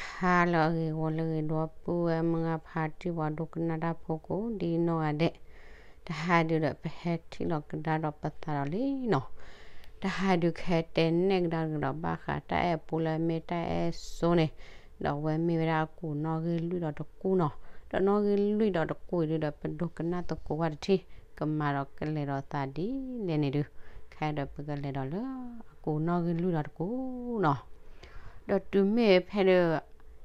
ဟါလၢအဂ့ၤဂီၤလၢအဂ့ၤ ဒီပုၢ်ဝဲၢ်မုၢ်ဂၢ်ဖါတံၢ် ပှၤဒိကနၣ်တၢ်ဖိကိးဒ်နီၢ်ဂၤဒဲး, တဟါဒုဒီး ပဟဲထံၣ်လိာ်ကဒါဒီးပသးဒီးလံနီၤ. တဟါဒုခဲတဲနဲၣ်ကဒါကဒီး ဘၣ်ဃးတၢ်အဲၣ်ပူလၢမ့ၢ်တၢ်အဲၣ်စိန့ၣ်, ဒီးအဝဲမ့ၢ်ဝဲဒၣ်အကူာ်နီၣ်ဂံၢ်လွံၢ်ဒီးတကူာ်နီၤ. ဒီးနီၣ်ဂံၢ်လွံၢ်ဒီးတကူာ်အံၤဒုဒီး ပဒိကနၣ်သကိးဝဲတထံၣ် ကမၤဒီးကလဲၤဒီးသးဒ်လဲၣ်န့ၣ်ဒု, ခဲဒီးပကလဲၤဒီးလၢအကူာ်နီၣ်ဂံၢ်လွံၢ်ဒီးတကူာ်နီၤ. ဒီးတုၤမ့ၢ်ဖဲဒုး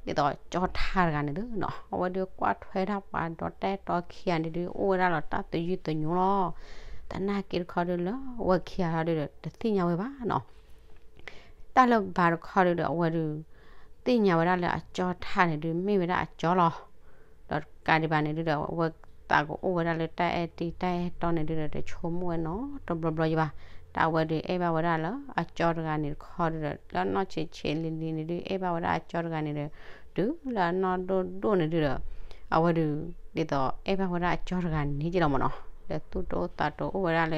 ဒ်သိးကၠီထါတဂၤန့ၣ်ဒုနီၤ, အဝဲဒုးကွၢ်ထွဲဒၣ်ပှၤဒီးတၢ်အဲၣ်တီခံဂၤန့ၣ်ဒုး အိၣ်ဝဲဒၣ်လီၤတၢ်သယုၢ်သညိလီၤ. သနာ်က့တခီဒုလၢအဝဲခံဂၤဟီဒုဒီး တသ့ၣ်ညါဝဲဘၣ်နီၤ. တၢ်လၢဘၣ်တခီဒုဒီး အဝဲဒုး သ့ၣ်ညါဝဲဒၣ်လၢအကၠီထါန့ၣ်ဒုး မ့ၢ်ဝဲဒၣ်အကၠီလီၤ. ဒီးတကးဒံးဘၣ်န့ၣ်ဒုဒီး အဝဲသးကအိၣ်ဝဲဒၣ်လၢတၢ်အဲၣ်တံၢ်တၢ်အဲၣ်တီန့ၣ်ဒုဒီး တဆိကမိၣ်ဝဲနီတဘျီဘျီယဘၣ်. တၢ်အဝဲဒုးအဲၣ်ဘၣ်ဝဲဒၣ်လၢအကၠီတဂၤန့ၣ်တခီဒုဒီး လၢနီၢ်ဆံးဆံးလံၤလံၤန့ၣ်ဒု အဲၣ်ဘၣ်ဝဲဒၣ်အကၠီတဂၤန့ၣ်ဒီး တုၤလၢအနီၢ်ဒိၣ်ဒိၣ်န့ၣ်ဒုဒီး အဝဲဒုး ဒ်သိးအဲၣ်ဘၣ်ဝဲဒၣ်အကၠီတဂၤန့ၣ်က့လီၤမ့ၢ်နီၤ. ဒီးသူၣ်တအိၣ်သးတအိၣ်ဝဲဒၣ်လၢ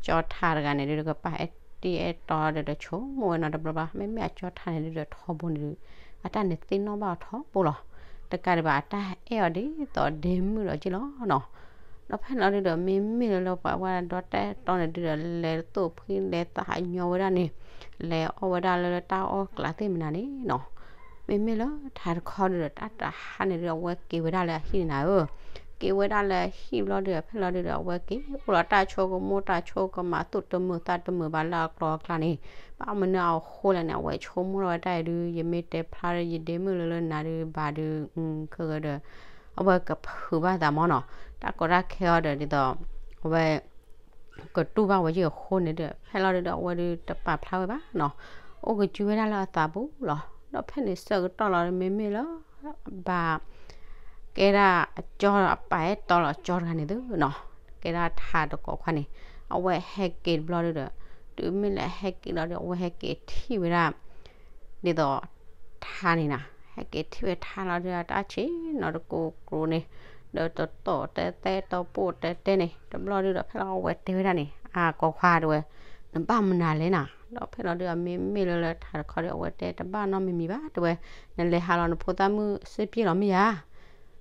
ကၠီထါတဂၤန့ၣ်ဒုဒီး ကပာ်အဲၣ်တံၢ်အဲၣ်တီဒီး တဆိကမိၣ်ဝဲနီတဘျီဘၣ်. မ့မ့ၢ်အကၠီထါန့ၣ်ဒုဒီး ထီဘိန့ၣ်ဒု အတၢ်န့ၣ်သ့ၣ်နီၣ်ဘၣ်အီၤထီဘိလီၤ. တကးဒံးဘၣ် အတၢ်အဲၣ်အီၤဒ်သိးဒ့မုၣ်ဒီးက့လီၤနီၤ. ဒီးဖဲလီၤဒုဒီး မ့မ့ၢ်လၢလၢပှၤဝဲဒၣ်ဒီးတၢ်အဲၣ်တီန့ၣ်ဒုဒီး လဲၤသိၣ်ဖှံလဲၤသးညီဝဲဒၣ်န့ၣ်, လဲၤအီၣ်ဝဲဒၣ်လၢတၢ်အီၣ်ကျးသ့ၣ်မနၤန့ၣ်နီၤ. မ့မ့ၢ်လၢထါတခီဒုဒီး တၢ်တဟါန့ၣ်ဒုဒီး အဝဲက့ၤဝဲဒၣ်လၢအဟံၣ်န့ၣ်နၤဧၢ, က့ၤဝဲဒၣ်လၢအဟံၣ်ဘျီဒုဒီး ဖဲလီၤဒုဒီး အဝဲက့ၤအိၣ်လီၤတၢ်ဆိကမိၣ်တၢ်ဆိကမး သူၣ်တမုာ်သးတမုာ်ဘၣ်လၢအကျိၤအကျဲန့ၣ်, ဘၣ်မနုၤအဃိလဲၣ်န့ၣ် အဝဲဆိကမိၣ်ထီၣ်ဝဲတၢ်အံၤဒု ယမ့ၢ်တဲဖျါဒီး ယဒ့မုၣ်လၢလၢနၤဒုဘၣ်ဒု ခဲဂၤဒီး အဝဲကဖုးဘၣ်သးမ့ၢ်နီၤ. တၢ်ကီတၢ်ခဲအီၤဒီးဒ်သိး အဝဲ ကတူၢ်ဘၣ်ဝဲယံၤအဃိန့ၣ်ဒီး ဖဲလီၤဒုဒီး အဝဲဒုတပာ်ဖျါဝဲဘၣ်နီၤ, အိၣ်ကစုဝဲဒၣ်လၢအသးပူၤလီၤ. ဒီးဖဲန့ၣ်ဆၢကတီၢ်လီၤ မ့မ့ၢ်လၢ ဘၣ် ကဲဒၣ်အကၠီအပာ်အဲၣ်တီလီၤအကၠီတဂၤန့ၣ်သုနီၤ, ကဲဒၣ်ထါတကိးခွါန့ၣ် အဝဲဟဲက့ၤတဘျီဒုဒီး တုၤမ့ၢ်လၢဟဲက့ၤလီၤဒီး အဝဲဟဲက့ၤထံၣ်ဝဲဒၣ် ဒ်သိး ထါန့ၣ်နၤ, ဟဲက့ၤထံၣ်ဝဲထါလီၤဒုဒီး တၢ်ဆ့ၣ်နီၤတကိးကျိၤန့ၣ်, ဒီးတတီၢ်တဲတဲတီပိၢ်တဲတဲန့ၣ် တဘျီဒုဒီး ဖဲလီၤအဝဲတဲဝဲဒၣ်န့ၣ် အကိးခွါတဲဝဲ, နဘၣ်မနုၤလဲၣ်နၤ. ဒီးဖဲလီၤဒုဒီး မ့မ့ၢ်လၢလၢထါတခီဒီး အဝဲတဲတဘၣ်နီတမံၤမံၤဘၣ်တဲဝဲ, နလဲၤဟးလီၤနဖိသၣ်မုၣ်စ့ၢ်ပျ့လီၤမ့ၢ်ဧါ.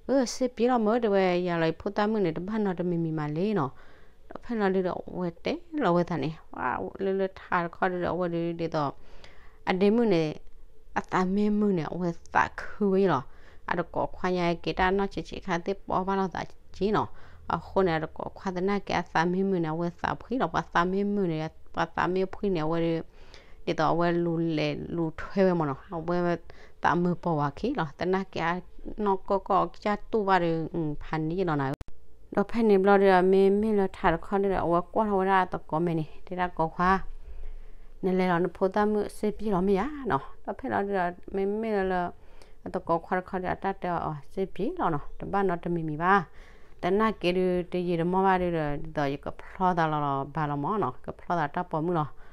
အၢ စ့ၢ်ပျ့လီၤမ့ၢ်တဲဝဲ, ယၤလီၤယဖိသၣ်မုၣ်န့ၣ် တဘၣ်နီတမံၤမံၤမးလဲၣ်နီၤ. ဒီးဖဲလီၤဒုဒီး အဝဲတဲလီၤဝဲသးန့ၣ် လၢလၢထါတခီဒုဒီး အဝဲဒုဒ်သိး အဒ့မုၣ်န့ၣ် အသးမ့ၢ်မုာ်န့ၣ် အဝဲသးခုဝဲယလီၤ. အတကိးခွါညါက့ၤတၢ်နီၢ်ဆံးဆံးခါသ့ၣ် ပိာ်ဘၣ်လိာ်သးက့နီၤ. အဃိန့ၣ် အတကိးခွါသနာ်က့ အသးမ့ၢ်မုာ်န့ၣ် အဝဲသးဖှံလီၤ. ပှၤသးမ့ၢ်မုာ်န့ၣ် ပှၤသးမ့ၢ်ဖှံန့ၣ် အဝဲဒု ဒ်သိးအဝဲလူၤလဲၤလူၤထွဲဝဲမ့ၢ်နီၤ, အဝဲသးမုာ်ပိာ်ဝဲခံလီၤ. သနာ်က့ အနီၢ်ကီၢ်ကီၢ်ကစၢ်တူၢ်ဘၣ်ဒီး ဖးန့ၢ်ယလီၤနၤဧၢ. ဒီးဖဲန့ၣ်ဘျီဒီး မ့မ့ၢ်လၢထါတခီဒုဒီး အဝဲကွၢ်ထီၣ်ဝဲဒၣ်အသကိးမဲာ်န့ၣ် တဲဒၣ်ကိးခွါ နလဲၤလီၤနဖိသၣ်မုၣ်စ့ၢ်ပျ့လီၤမ့ၢ်ဧါနီၤ. ဒီးဖဲလီၤဒုဒီး မ့မ့ၢ်လၢလၢ အသကိးခွါတခီဒီး အတၢ်တဲအီၤစ့ၢ်ပျ့လီၤနီၤ, တဘၣ်နီတမံၤမံၤဘၣ်. သနာ်က့ဒု တယံာ်တမီၢ်ဘၣ်ဒုဒီး ဒ်သိးယကဖျီသးလီၤလီၤဘၣ်လီၤမ့ၢ်နီၤ, ကဖျီသးတၢ်ပိာ်မုၣ်လီၤ.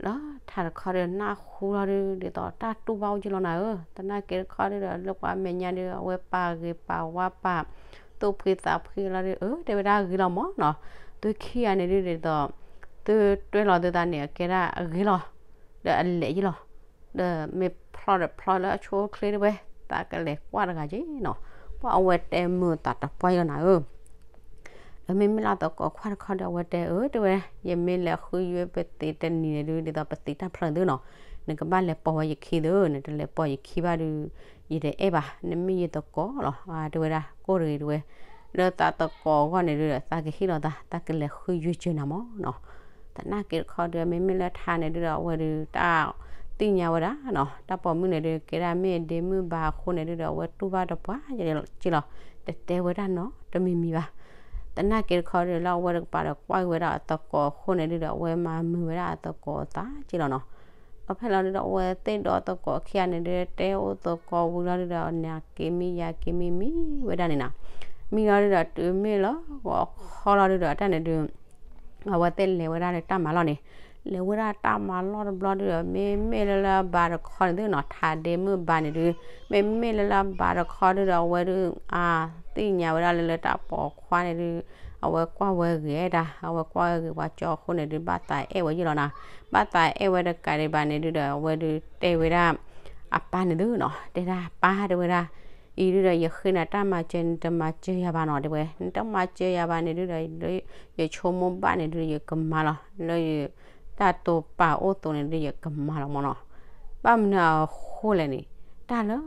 လၢထါတခီဒီး နၢ်ဟူလီၤဒု ဒ်သိးတၢ်တူၢ်ဘၣ်အိၣ်က့လီၤနၤဧၢ. သနာ်က့တခီဒုဒီး လၢပှၤမဲာ်ညါဒု အဝဲပာ်ဂ့ၤပာ်ဝါပာ် သူၣ်ဖှံသးဖှံလီၤဒု အၢ တဲဝဲဒၣ်ဂ့ၤလီၤမ့ၢ်နီၤ. သုခံဂၤန့ၣ်ဒု ဒ်သိး သုတွဲလီၤသုသးန့ၣ် အကဲဒၣ်အဂ့ၤလီၤ. ဒီးအလဲၤယံၤလီၤ. ဒီးမ့ၢ်ဖျီဒီးဖျီလၢအဆိအချ့တဝဲ သးကလဲၤကွၢ်တဂၤက့နီၤ. ပှၤအဝဲတဲမုာ်သးတပှၢ်ယလီၤနၤဧၢ. ဒီးမ့မ့ၢ်လၢအသကိးခွါတခီဒီး အဝဲတဲအၢ တဲဝဲ ယမ့ၢ်လဲၤဃုယွဲပသံးတနံၤန့ၣ်ဒု ဒ်သိးပသံးတၢ်ဖျၢၣ်သုနီၤ, နကဘၣ်လဲၤပိာ်ဝဲယခံသု, နတလဲၤပိာ်ယခံဘၣ်ဒု ယတအဲၣ်ဘၣ်, နမ့ၢ်ယသကိးလီၤ. တဲဝဲဒၣ် ကိၢ်တဂ့ၤတဲဝဲ, လၢသးသကိးအဂီၢ်န့ၣ်ဒုဒီး သးကဟ့ၣ်လီၤသး, သးကလဲၤဃုယွဲစၢၤနၤမ့ၢ်နီၤ. သနာ်က့တခီဒီး မ့မ့ၢ်လၢထါန့ၣ်ဒုဒီး အဝဲဒု တၢ်သ့ၣ်ညါဝဲဒၣ်နီၤ, တၢ်ပိာ်မုၣ်န့ၣ်ဒု ကဲဒၣ်မ့ၢ်ဒ့မုၣ်ဘၣ်အဃိန့ၣ်ဒုဒီး အဝဲတူၢ်ဘၣ်တပှၢ်က့လီၤ, တတဲဝဲဒၣ်နီတမံၤမံၤဘၣ်. သနာ်က့တခီဒီး လၢအဝဲတကပၤဒီးကွၢ်က့ၤဝဲဒၣ်အသကိးအဃိန့ၣ်ဒုဒီး အဝဲမၤမုာ်ဝဲဒၣ်အသကိးအသးက့လီၤနီၤ. ဒီးဖဲလီၤဒုဒီး အဝဲသ့ၣ်ဒီးအသကိးခံဂၤန့ၣ်ဒု တဲအိၣ်သကိးဝံၤလီၤဒုဒီး နၤက့ၤမံယၤက့ၤမံမံဝဲဒၣ်န့ၣ်နီၤ. မံလီၤဒုဒီး တုၤမ့ၢ်လၢဂီၤခီလီၤဒုဒီး အတၢ်န့ၣ်ဒု အဝဲသ့ၣ်လဲၤဝဲဒၣ်လၢတၢ်မၤလီၢ်န့ၣ်, လဲၤဝဲဒၣ်တၢ်မၤလီၢ်တဘျီဒုဒီး မ့မ့ၢ်လၢလၢအဘၣ်တခီန့ၣ်သုနီၤ, ထါဒ့မုၣ်ဘၣ်န့ၣ်ဒု မ့မ့ၢ်လၢလၢအဘၣ်တခီဒုဒီး အဝဲဒု အသ့ၣ်ညါဝဲဒၣ်လၢလၢတၢ်ပိာ်ခွါန့ၣ်ဒု အဝဲကွၢ်ဝဲဂ့ၤဒၣ်, အဝဲကွၢ်ဝဲဂ့ၤပှၤကၠီအဃိန့ၣ်ဒု ဘၣ်သးအဲၣ်ဝဲယလီၤနီၤ. ဘၣ်သးအဲၣ်ဝဲတကးဒံးဘၣ်န့ၣ်ဒုဒီး အဝဲဒုတဲဝဲဒၣ် အပၢ်န့ၣ်သုနီၤ တဲဒၣ်ပၢ်တဲဝဲဒၣ်, အံၤဒုဒီး ယဃ့နၤတၢ်မၤစၢၤ နတမၤစၢၤယၤဘၣ်နီၤ တဲဝဲ, နတမၤစၢၤယၤဘၣ်န့ၣ်ဒုဒီး ယဆိကမိၣ်ဘၣ်န့ၣ်ဒုဒီး ယကမၤလီၤ လၢယတၢ်တိာ်ပာ်အိၣ်အသိးန့ၣ်ဒု ယကမၤလီၤမၢ်နီၤ. ဘၣ်မနုၤအဃိလဲၣ်န့ၣ် တၢ်လၢ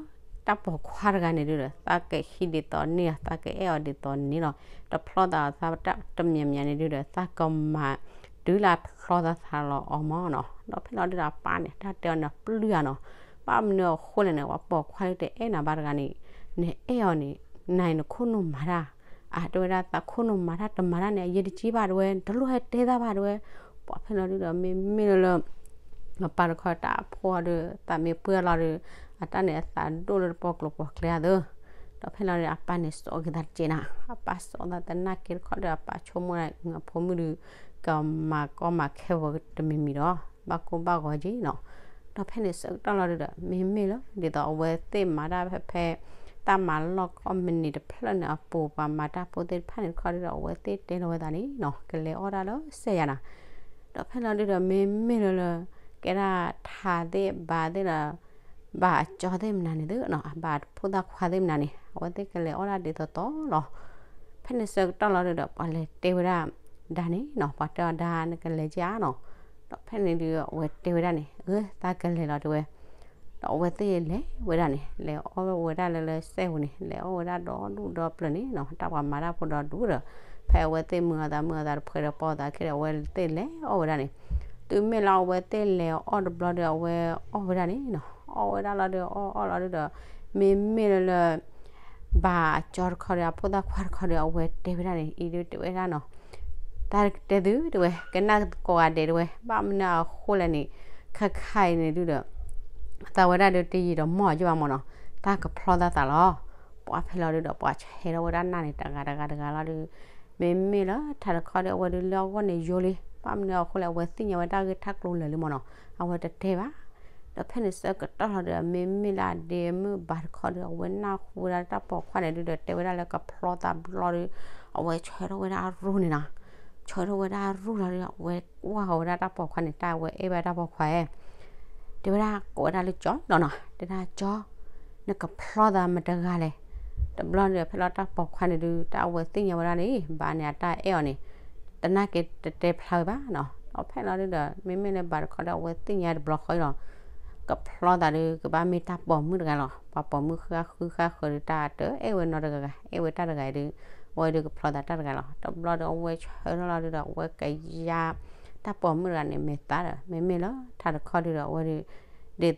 တၢ်ပိာ်ခွါတဂၤန့ၣ်ဒုဒီး သးကဟံးဒ်သိးန့ၣ် သးကအဲၣ်အီၤဒ်သိးန့ၣ်လီၤ. တဖျီသးသးတမံၤမံၤန့ၣ်ဒုဒီး သးကမၤတုၤလၢဖျီသးသးလီၤအီၤမၢ်နီၤ. ဒီးဖဲလီၤဒုဒီးအပၢ်န့ၣ် တၢ်တဲအီၤန့ၣ်ပျုၢ်ဧါနီၤ. ဘၣ်မနုၤအဃိလဲၣ်န့ၣ် ပှၤပိာ်ခွါလၢတအဲၣ်နၤဘၣ်တဂၤန့ၣ် နအဲၣ်အီၤန့ၣ် နၤအံၤနခိၣ်နူာ်မၤတၢ် အတဲဝဲဒၣ် သးခိၣ်နူာ်မၤတၢ်တမၤတၢ်န့ၣ် အယံာ်တကံဘၣ်တဲဝဲ နတလိၣ်ဟဲတဲတၢ်ဘၣ်တဲဝဲ. ပှၤဖဲလီၤဒုဒီး မ့မ့ၢ်လၢလၢ အပၢ်တခီတၢ်အဖှီၣ်ဒီး သးမ့ၢ်ပှၢ်လီၤဒီး အတၢ်န့ၣ်အသးဒိၣ်လၢတပီကျိၤပီကျဲအသိး. ဒီးဖဲလီၤဒီး အပၢ်န့ၣ်စိာ်က့ၤသးတက့ၢ်နၤ. အပၢ်စိာ်သးသနာ်က့တခီဒီး အပၢ်ဆိကမိၣ်ဒၣ် အဖိမုၣ်ဒုး ကမၤကီမၤခဲဝဲတမံၤမံၤဒီး ဘၣ်ကိၢ်ဘၣ်ဂီၤက့ၤနီၤ. ဒီးဖဲန့ၣ်ဆၢကတီၢ်လီၤဒုဒီး မ့မ့ၢ်လၢ ဒ်သိးအဝဲသ့ၣ်မၤတၢ်ဖဲဖဲ တၢ်မၤလီၢ်ကီၢ်မံးနံးတဖျၢၣ်န့ၣ်အပူၤ ပှၤမၤတၢ်ဖိသ့ၣ်တဖၣ်န့ၣ်တခီဒုဒီး အဝဲသ့ၣ်တဲလီၤဝဲသးန့ၣ်နီၤ ကလဲၤအီၣ်တၢ်လၢစဲးယၤနၤ. ဒီးဖဲလီၤဒုဒီး မ့မ့ၢ်လၢလၢ ကဲဒၣ်ထးသ့ၣ်ဘါသ့ၣ်ဒီး ဘၣ်အကၠီသ့ၣ်မနုၤန့ၣ်သုနီၤ ဘၣ်ဖိသၣ်ခွါသ့ၣ်မနုၤန့ၣ် အဝဲသ့ၣ်ကလဲၤအီၣ်ဒၣ်ဒ်သိးသိးလီၤ. ဖဲန့ၣ်ဆၢကတီၢ်လီၤဒုဒီး ပှၤလဲၤတဲဝဲဒၣ် ဒါန့ၣ်နီၤ ပှၤတဲအီၤဒါ နကလဲၤက့ၤဧါနီၤ. ဒီးဖဲန့ၣ်ဒုအဝဲတဲဝဲဒၣ်န့ၣ် အၢ သးကလဲၤလီၤတဲဝဲ. ဒီးအဝဲသ့ၣ်လဲၤဝဲဒၣ်န့ၣ် လဲၤအီၣ်ဝဲဒၣ်လၢလၢစဲးပူၤန့ၣ် လဲၤအီၣ်ဝဲဒၣ်ဒီဒူၣ်ဒီပျၢၤန့ၣ်နီၤ တၢ်ပှၤမၤတၢ်ဖိဒီဒူၣ်ဒီး ဖဲအဝဲသ့ၣ်မုာ်အသးမုာ်အသးတဖှဲးဒီးပီၢ်သးခဲဒီး အဝဲသ့ၣ်လဲၤအီၣ်ဝဲဒၣ်န့ၣ် တုၤမ့ၢ်လၢအဝဲသ့ၣ်လဲၤအီၣ်တဘျီဒီး အဝဲအီၣ်ဝဲဒၣ်န့ၣ်နီၤ အီၣ်ဝဲဒၣ်လီၤဒီးအီၣ်အီၣ်လီၤဒုဒီး မ့မ့ၢ်လၢလၢ ဘၣ်အကၠီတခီဒီး အဖိသၣ်ခွါတခီဒီး အဝဲတဲဝဲဒၣ်န့ၣ် အံၤဒုတဲဝဲဒၣ်နီၤ တၢ်ကတဲသုတဲဝဲ ကနၣ်ကိးဂၤဒဲးတဲဝဲ ဘၣ်မနုၤအဃိလဲၣ်န့ၣ် ခါခါအံၤန့ၣ်ဒုဒီး သးဝဲဒၣ်ဒုတယံာ်ဒီးမီၢ်က့ၤဘၣ်မၢ်နီၤ တၢ်ကဖျီသးသးလီၤ. ပှၤဖဲလီၤဒုဒီး ပှၤဆဲးထီၣ်ဝဲဒၣ်နၢ်န့ၣ် တဂၤတဂၤတဂၤလီၤဒု မ့မ့ၢ်လၢထးတခီဒီး အဝဲဒုလၢအဂီၢ်န့ၣ်ယိလံ ဘၣ်မနုၤအဃိလဲၣ် အဝဲသ့ၣ်ညါဝဲတၢ်ဂ့ၢ်တၢ်ကျိၤလၢာ်လံမၢ်နီၤ အဝဲတတဲဘၣ် ဒီးဖဲန့ၣ်ဆၢကတီၢ်လီၤဒီး မ့မ့ၢ်လၢအဒ့မုၣ်ဘၣ်တခီဒီး အဝဲနၢ်ဟူဝဲဒၣ်တၢ်ပိာ်ခွါန့ၣ်ဒုဒီး တဲဝဲဒၣ်လၢကဖျီသးဘျီဒီး အဝဲဆၢထီၣ်ဝဲဒၣ်အရူၢ်န့ၣ်နီၤ ဆၢထီၣ်ဝဲဒၣ်အရူၢ်လီၤဒီး အဝဲကွၢ်ဃီၤဝဲဒၣ်တၢ်ပိာ်ခွါန့ၣ် တၢ်အဝဲအဲၣ်ဝဲတၢ်ပိာ်ခွါဧၢ တဲဝဲဒၣ်ကိးဝဲဒၣ်လၢကၠီလီၤနီၤ တဲဒၣ်ကၠီ နကဖျီသးမတဂၤလဲၣ်. တဘျီဒီး ဖဲလီၤတၢ်ပိာ်ခွါန့ၣ်ဒု တၢ်အဝဲသ့ၣ်ညါဝဲဒၣ်န့ၣ် ဘၣ်န့ၣ်အတၢ်အဲၣ်အီၤန့ၣ် တနာ်က့ၤတတဲဖျါဝဲဘၣ်နီၤ ဒီးဖဲလီၤဒုဒီး မ့မ့ၢ်လၢဘၣ်တခီဒီး အဝဲသ့ၣ်ညါတဘျီဃီလီၤ ကဖျီသးဒု ကဘၣ်မ့ၢ်တၢ်ပိာ်မုၣ်တဂၤလီၤ ပှၤပိာ်မုၣ်ဃၣ်ဃုဃၣ်ဃၢၤဒု တၢ်တအဲၣ်ဝဲနီတဂၤဂၤ အဲၣ်ဝဲတၢ်တဂၤအံၤဒု အဝဲဒုကဖျီသးတၢ်တဂၤလီၤ. တဘျီဒီး အဝဲဆၢထီၣ်လီၤဒုဒီး အဝဲကယါ တၢ်ပိာ်မုၣ်တဂၤန့ၣ် မဲာ်သၣ်ဒီး မ့မ့ၢ်လၢထးတခီဒုဒီး အဝဲဒု ဒ်သိး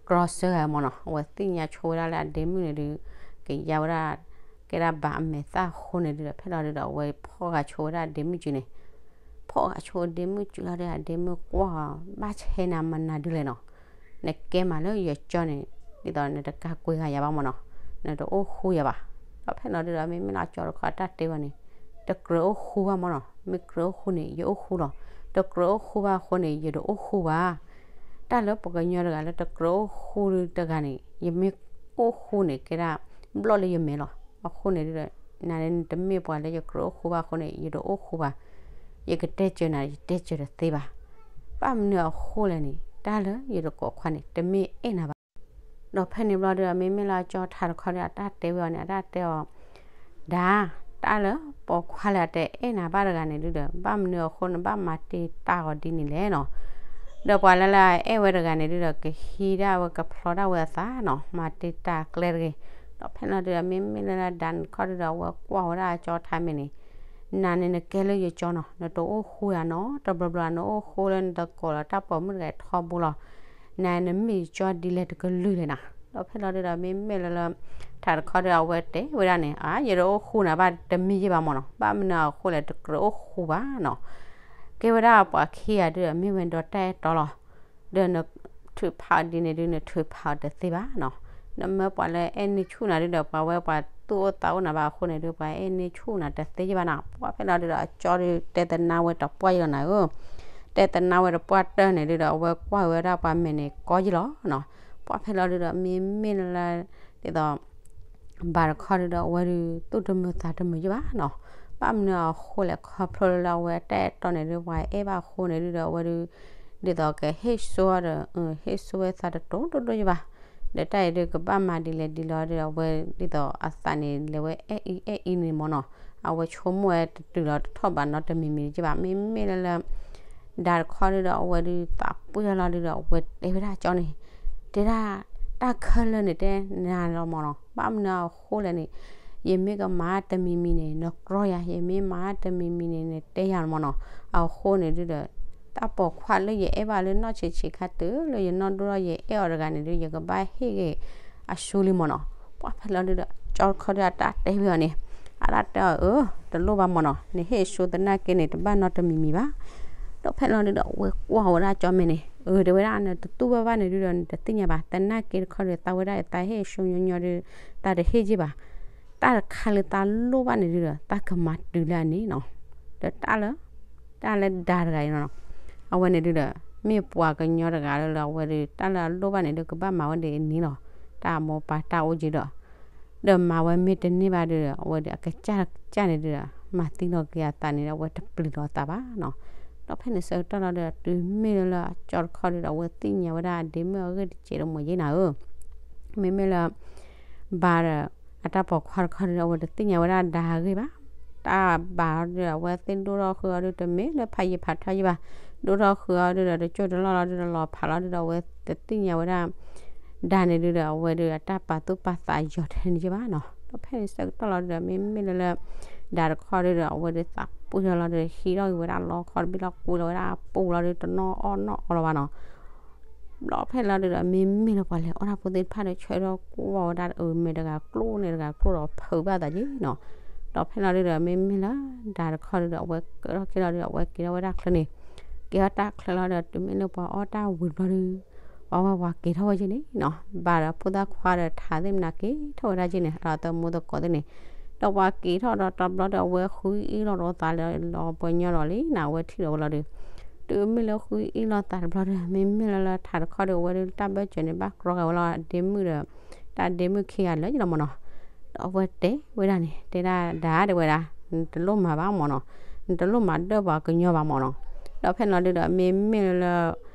ကြီဆၢဂၤမၢ်နီၤ အဝဲသ့ၣ်ညါဆိဝဲဒၣ်လၢအဒ့မုၣ်န့ၣ်ဒု ကယါဝဲဒၣ် ကဲဒၣ်ဘၣ်အမဲာ်သၣ်အဃိန့ၣ်ဒုဒီး ဖဲလီၤဒုဒီး အဝဲဖီၣ်ဂၤဆိဝဲဒၣ်အဒ့မုၣ်စုန့ၣ် ဖီၣ်ဂၤဆိအဒ့မုၣ်စုလီၤဒီး အဒ့မုၣ်ကွၢ်အီၤ ဘၣ်ဆဲနၤမနုၤဒုလဲၣ်နီၤ နကဲမးလၢယကၠီန့ၣ် ဒ်သိးနတကးကွံာ်ဂၤယၤဘၣ်မၢ်နီၤ နတအိၣ်ဃူယၤဘၣ်. ဒီးဖဲလီၤဒုဒီး မ့မ့ၢ်လၢအကၠီတခီတၢ်တဲဝဲန့ၣ် တကြၢးအိၣ်ဃူဘၣ်မၢ်နီၤ မ့ၢ်ကြၢးအိၣ်ဃူန့ၣ် ယအိၣ်ဃူလီၤ တကြၢးအိၣ်ဃူဘၣ်အဃိန့ၣ် ယတအိၣ်ဃူဘၣ် တၢ်လၢပှၤကညီတဂၤလၢတကြၢးအိၣ်ဃူတဂၤန့ၣ် ယမ့ၢ်အိၣ်ဃူန့ၣ် ကဲဒၣ်ဘျီၣ်လၢယမဲာ်လီၤ. အဃိန့ၣ်ဒုဒီး နၤန့ၣ်နတမ့ၢ်ပှၤလၢယကြၢးအိၣ်ဃူဘၣ်အဃိန့ၣ် ယတအိၣ်ဃူဘၣ်. ယကတဲစၢၤနၤ ယတဲစၢၤတသ့ဘၣ်. ဘၣ်မနုၤအဃိလဲၣ်န့ၣ် တၢ်လၢယတကိးခွါန့ၣ် တမ့ၢ်အဲၣ်နၤဘၣ်. ဒီးဖဲန့ၣ်ဘျီဒုဒီး မ့မ့ၢ်လၢအကၠီထးတခီဒီး အတၢ်တဲဝဲအီၤန့ၣ် အတၢ်တဲအီၤ ဒၣ် တၢ်လၢပိာ်ခွါလၢအတအဲၣ်နၤဘၣ်တဂၤန့ၣ်ဒုဒီး ဘၣ်မနုၤအဃိနဘၣ်မၤတ့ၢ်တၢ်အီၤဒ်န့ၣ်လဲၣ်နီၤ. ဒီးပှၤလၢလၢအအဲၣ်ဝဲတဂၤန့ၣ်ဒုဒီး ကဟံးဒၣ်ဝဲကဖျီဒၣ်ဝဲအသးနီၤ မၤတ့ၢ်တၢ်ကျဲတဂ့ၤ. ဒီးဖဲန့ၣ်ဒုဒီး မ့မ့ၢ်လၢလၢဒၣ်န့ၣ်တခီဒုဒီး အဝဲကွၢ်ဝဲဒၣ်အကၠီထးမဲာ်န့ၣ် နၤန့ၣ်နကဲလၢယကၠီနီၤ နတအိၣ်ဃူယၤနီၤ တဘျီဘျီနအိၣ်ဃူလၢနတကိးလီၤတၢ်ပိာ်မုၣ်တဂၤထီဘိလီၤ. နၤနမ့ၢ်ယကၠီဒ်လဲၣ်တကလုာ်လဲၣ်နၤ. ဒီးဖဲလီၤဒုဒီး မ့မ့ၢ်လၢလၢ ထးတခီဒီး အဝဲတဲဝဲဒၣ်န့ၣ် အါ ယတအိၣ်ဃူနၤဘၣ်တမံၤယဲၢ်ဘၣ်မၢ်နီၤ ဘၣ်မနုၤအဃိလဲၣ် တကြၢးအိၣ်ဃူဘၣ်နီၤ. ကဲဝဲဒၣ်ပှၤခံဂၤဒုဒီး မ့ၢ်ဝဲဒီးတၢ်အဲၣ်တီလီၤ. ဒီးနထုးဖးအီၤဒ်န့ၣ်ဒု နထုးဖးအီၤတသ့ဘၣ်နီၤ. နမၢပှၤလၢအဲၣ်န့ၢ်ဆူၣ်နၤဒုဒီး ပှၤဝဲပှၤသူၣ်အိၣ်သးအိၣ်နၤဘၣ်အဃိန့ၣ်ဒု ပှၤအဲၣ်န့ၢ်ဆူၣ်နၤတသ့ယဲၢ်ဘၣ်နီၤ. ပှၤဖဲလီၤဒုဒီး အကၠီဒုတဲသနာ်ဝဲတပှၢ်ယဲၢ်လီၤနၤဧၢ တဲသနာ်ဝဲတပှၢ်တၢၢ်န့ၣ်ဒုဒီး အဝဲကွၢ်ဝဲဒၣ်ပှၤမဲာ်န့ၣ်ကီယဲၢ်လီၤနီၤ. ပှၤဖဲလီၤဒုဒီး မ့မ့ၢ်လၢ ဒ်သိး ဘၣ်တခီဒုဒီး အဝဲဒု သူၣ်တမုာ်သးတမုာ်ယဲၢ်ဘၣ်နီၤ. ဘၣ်မနုၤအဃိလဲၣ် ခီဖျိလၢအဝဲတၢ်အဲၣ်တီန့ၣ်ဒု ပှၤအဲၣ်ဘၣ်အဃိန့ၣ်ဒုဒီး အဝဲဒု ဒ်သိးကဟ့ၣ်စိဒီး ဟ့ၣ်စိဝဲသးတတိၤဒိၣ်ဒိၣ်ယဘၣ်. ဒီးတၢ်အံၤဒုးကဘၣ်မၤဒ်လဲၣ်ဒ်လဲၣ်ဒီး အဝဲဒ်သိးအသးန့ၣ် လဲၤဝဲအဲၣ်အံၤအဲၣ်အံၤန့ၣ်မ့ၢ်နီၤ. အဝဲဆိကမိၣ်ဝဲတတုၤလီၤတထီၣ်ဘးနီတမံၤမံၤက့ဘၣ်. မ့မ့ၢ်လၢလၢ ဒါတခီဒုးဒီး အဝဲဒုးသးပှ့ၢ်ထီၣ်လီၤဒုးဒီး အဝဲတဲဝဲဒၣ်ကၠီန့ၣ်, တဲဒၣ် တၢ်ခဲလၢာ်န့ၣ်တဲနၤလီၤမ့ၢ်နီၤ. ဘၣ်မနုၤအဃိလဲၣ်န့ၣ်, ယမ့ၢ်ကမၤတမံၤမံၤန့ၣ် နကြီယၤ, ယမ့ၢ်မၤတမံၤမံၤန့ၣ် နတဲယၤလီၤမ့ၢ်နီၤ. အဃိန့ၣ်ဒုးဒီး တၢ်ပိာ်ခွါလၢယအဲၣ်ဘၣ်လၢနီၢ်ဆံးဆံးခါတုၤလၢယနီၢ်ဒိၣ်ထီၣ်ယအဲၣ်အီၤတဂၤန့ၣ်ဒုး ယကဘၣ်ဟ့ၣ်ဂ့ၤအစိလံမ့ၢ်နီၤ. ပှၢ်ဖဲလီၤဒုးဒီး ကၠီတခီဒုးအတၢ်တဲဝဲအီၤန့ၣ်, အတၢ်တဲအီၤအၢ, တလိၣ်ဘၣ်မ့ၢ်နီၤ, နဟ့ၣ်အစိသနာ်က့န့ၣ် တဘၣ်နီတမံၤမံၤဘၣ်. ဒီးဖဲလီၤဒုးဒီး အဝဲကွၢ်ဝဲဒၣ်ကၠီမဲာ်န့ၣ်, အၢ တဲဝဲဒၣ် နတတူၢ်ဘၣ်ဘၣ်န့ၣ်ဒုးဒီး နတသ့ၣ်ညါဘၣ်. သနာ်က့တခီဒုး သးဝဲဒၣ်အသးဟ့ၣ်အစိညီညီဒုး သးတဟ့ၣ်က့ဘၣ်. တၢ်တခါလၢသးလိၣ်ဘၣ်န့ၣ်ဒုးဒီး သးကမၤတုၤလၢအန့ၣ်နီၤ. ဒီးတၢ်လၢ တၢ်လၢဒါတဂၤအံၤနီၤ, အဝဲန့ၣ်ဒုးဒီး မ့ၢ်ပှၤကညီတဂၤလၢလၢအဝဲဒုး တၢ်လၢအလိၣ်ဘၣ်န့ၣ်ဒုး ကဘၣ်မၤဝဲဒ်အန့ၣ်လီၤ. တၢ်အမိၢ်ပၢ်တၢ်အိၣ်က့ဒီး ဒီးမၤဝဲမ့ၢ်တန့ၢ်ဘၣ်ဒုးဒီး အဝဲဒုးအကစၢ်ကစၢ်န့ၣ်ဒုးဒီး မၤသံလီၤက့ၤအသးန့ၣ်ဒီး အဝဲတပျံၤလီၤအသးဘၣ်နီၤ. ဒီးဖဲန့ၣ်ဆၢကတီၢ်လီၤဒုးဒီး တုၤမ့ၢ်လၢလၢအကၠီတခီဒုးဒီး အဝဲသ့ၣ်ညါဝဲဒၣ်အဒ့မုၣ်အဂ့ၢ်တစဲးတမှဲၤယ့နၤဧၢ, မ့မ့ၢ်လၢ ဘၣ်ဒီး အတၢ်ပိာ်ခွါတခီဒုးဒီး အဝဲတသ့ၣ်ညါဝဲဒၣ်ဒါအဂ့ၢ်ဘၣ်. တၢ်ဘၣ်အီၤဒုးဒီး အဝဲသ့ၣ်ဒိၣ်ထီၣ်ဃုာ်အီၤဒုး တမ့ၢ်လၢဖးယံၤဖးထီယ့ဘၣ်. ဒိၣ်ထီၣ်ဃုာ်အီၤဒုးဒီး တကၠိၢ်တလီၢ်လီၤဒုးဒီး လီၤဖးလီၤဒုးဒီး အဝဲတသ့ၣ်ညါဝဲဒၣ် ဒါန့ၣ်ဒုးဒီး အဝဲဒုးအတၢ်ပာ်သူၣ်ပာ်သးယီၤထဲန့ၣ်ယ့ဘၣ်နီၤ. ဒီးဖဲန့ၣ်ဆၢကတီၢ်လီၤဒုးဒီး မ့မ့ၢ်လၢလၢ ဒါတခီဒုးဒီး အဝဲဒုးသးပှ့ၤထီၣ်လီၤဒုး ဟံးထီၣ်က့ၤဝဲဒၣ်လီခီတဘ့ၣ်လီၤ ကွံာ်လီၤဝဲဒၣ်ပူၤလီၤဒုး တနီၣ်အီၣ်နီၣ်အီလီၤဘၣ်နီၤ. ဘျီဖဲလီၤဒုးဒီး မ့မ့ၢ်လၢပှၤလဲၤအီၣ်တၢ်ဖိသ့ၣ်တဖၣ်ဒီး ဆၢထၢၣ်ကွၢ်ဝဲဒၣ် အမဲာ်တဂၤကျိၣ်န့ၣ်တဂၤကျိၣ်ဒီးဖုးဘၣ်သးက့နီၤ. ဒီးဖဲလီၤဒုးဒီး မ့မ့ၢ်လၢဒါတခီဒုးဒီး အဝဲကဲထီၣ်ကဲထီၣ်ဒုးဒီး အဝဲက့ၤထီၣ်ဝဲဒၣ်ချၢန့ၣ်, က့ၤထီၣ်တၢ်ချၢလီၤဒီး တုၤမ့ၢ်လၢပှၤအီၣ်တၢ်ဝံၤဘျီဒုး ပှၤဝဲပှၤက့ၤထီၣ်ဝဲက့န့ၣ်နီၤ. ဘၣ်ဒီးဖိသၣ်ခွါဒီးထးသ့ၣ်မနၤက့ၤထီၣ်ဝဲဒၣ်က့န့ၣ် ဒီးသမူသကိးသ့ၣ်န့ၣ်, ဒီးပှၤက့ၤထီၣ်ဒီးတဘျီဒီး အဝဲဃုအ့ၣ်လီၤဒီးသးလၢလီၤပှဲၤညီဒီးလံနီၤ အဝဲထံၣ်ဒီးဝဲလီၤဒုး တုၤမ့ၢ်လၢဃုအ့ၣ်လီၤသးတဘျီဒီး မ့မ့ၢ်လၢလၢထးတခီဒီး အဝဲဒုးတၢ်ဘၢၣ်စၢၤန့ၣ် ဘၣ်ကြီဂၤဝဲလီၤ အဒ့မုၣ်ဒီး တၢ်ဒ့မုၣ်ခံဂၤလၢာ်ယလီၤမ့ၢ်နီၤ. ဒီးအဝဲတဲဝဲဒၣ်န့ၣ် တဲဒၣ်ဒါတဲဝဲဒၣ် နတလိၣ်မၤဘၣ်မ့ၢ်နီၤ, နတလိၣ်မၤဒၢၣ်ပှၤကညီဘၣ်မ့ၢ်နီၤ. ဒီးဖဲလီၤဒုးဒီး မ့မ့ၢ်လၢလၢ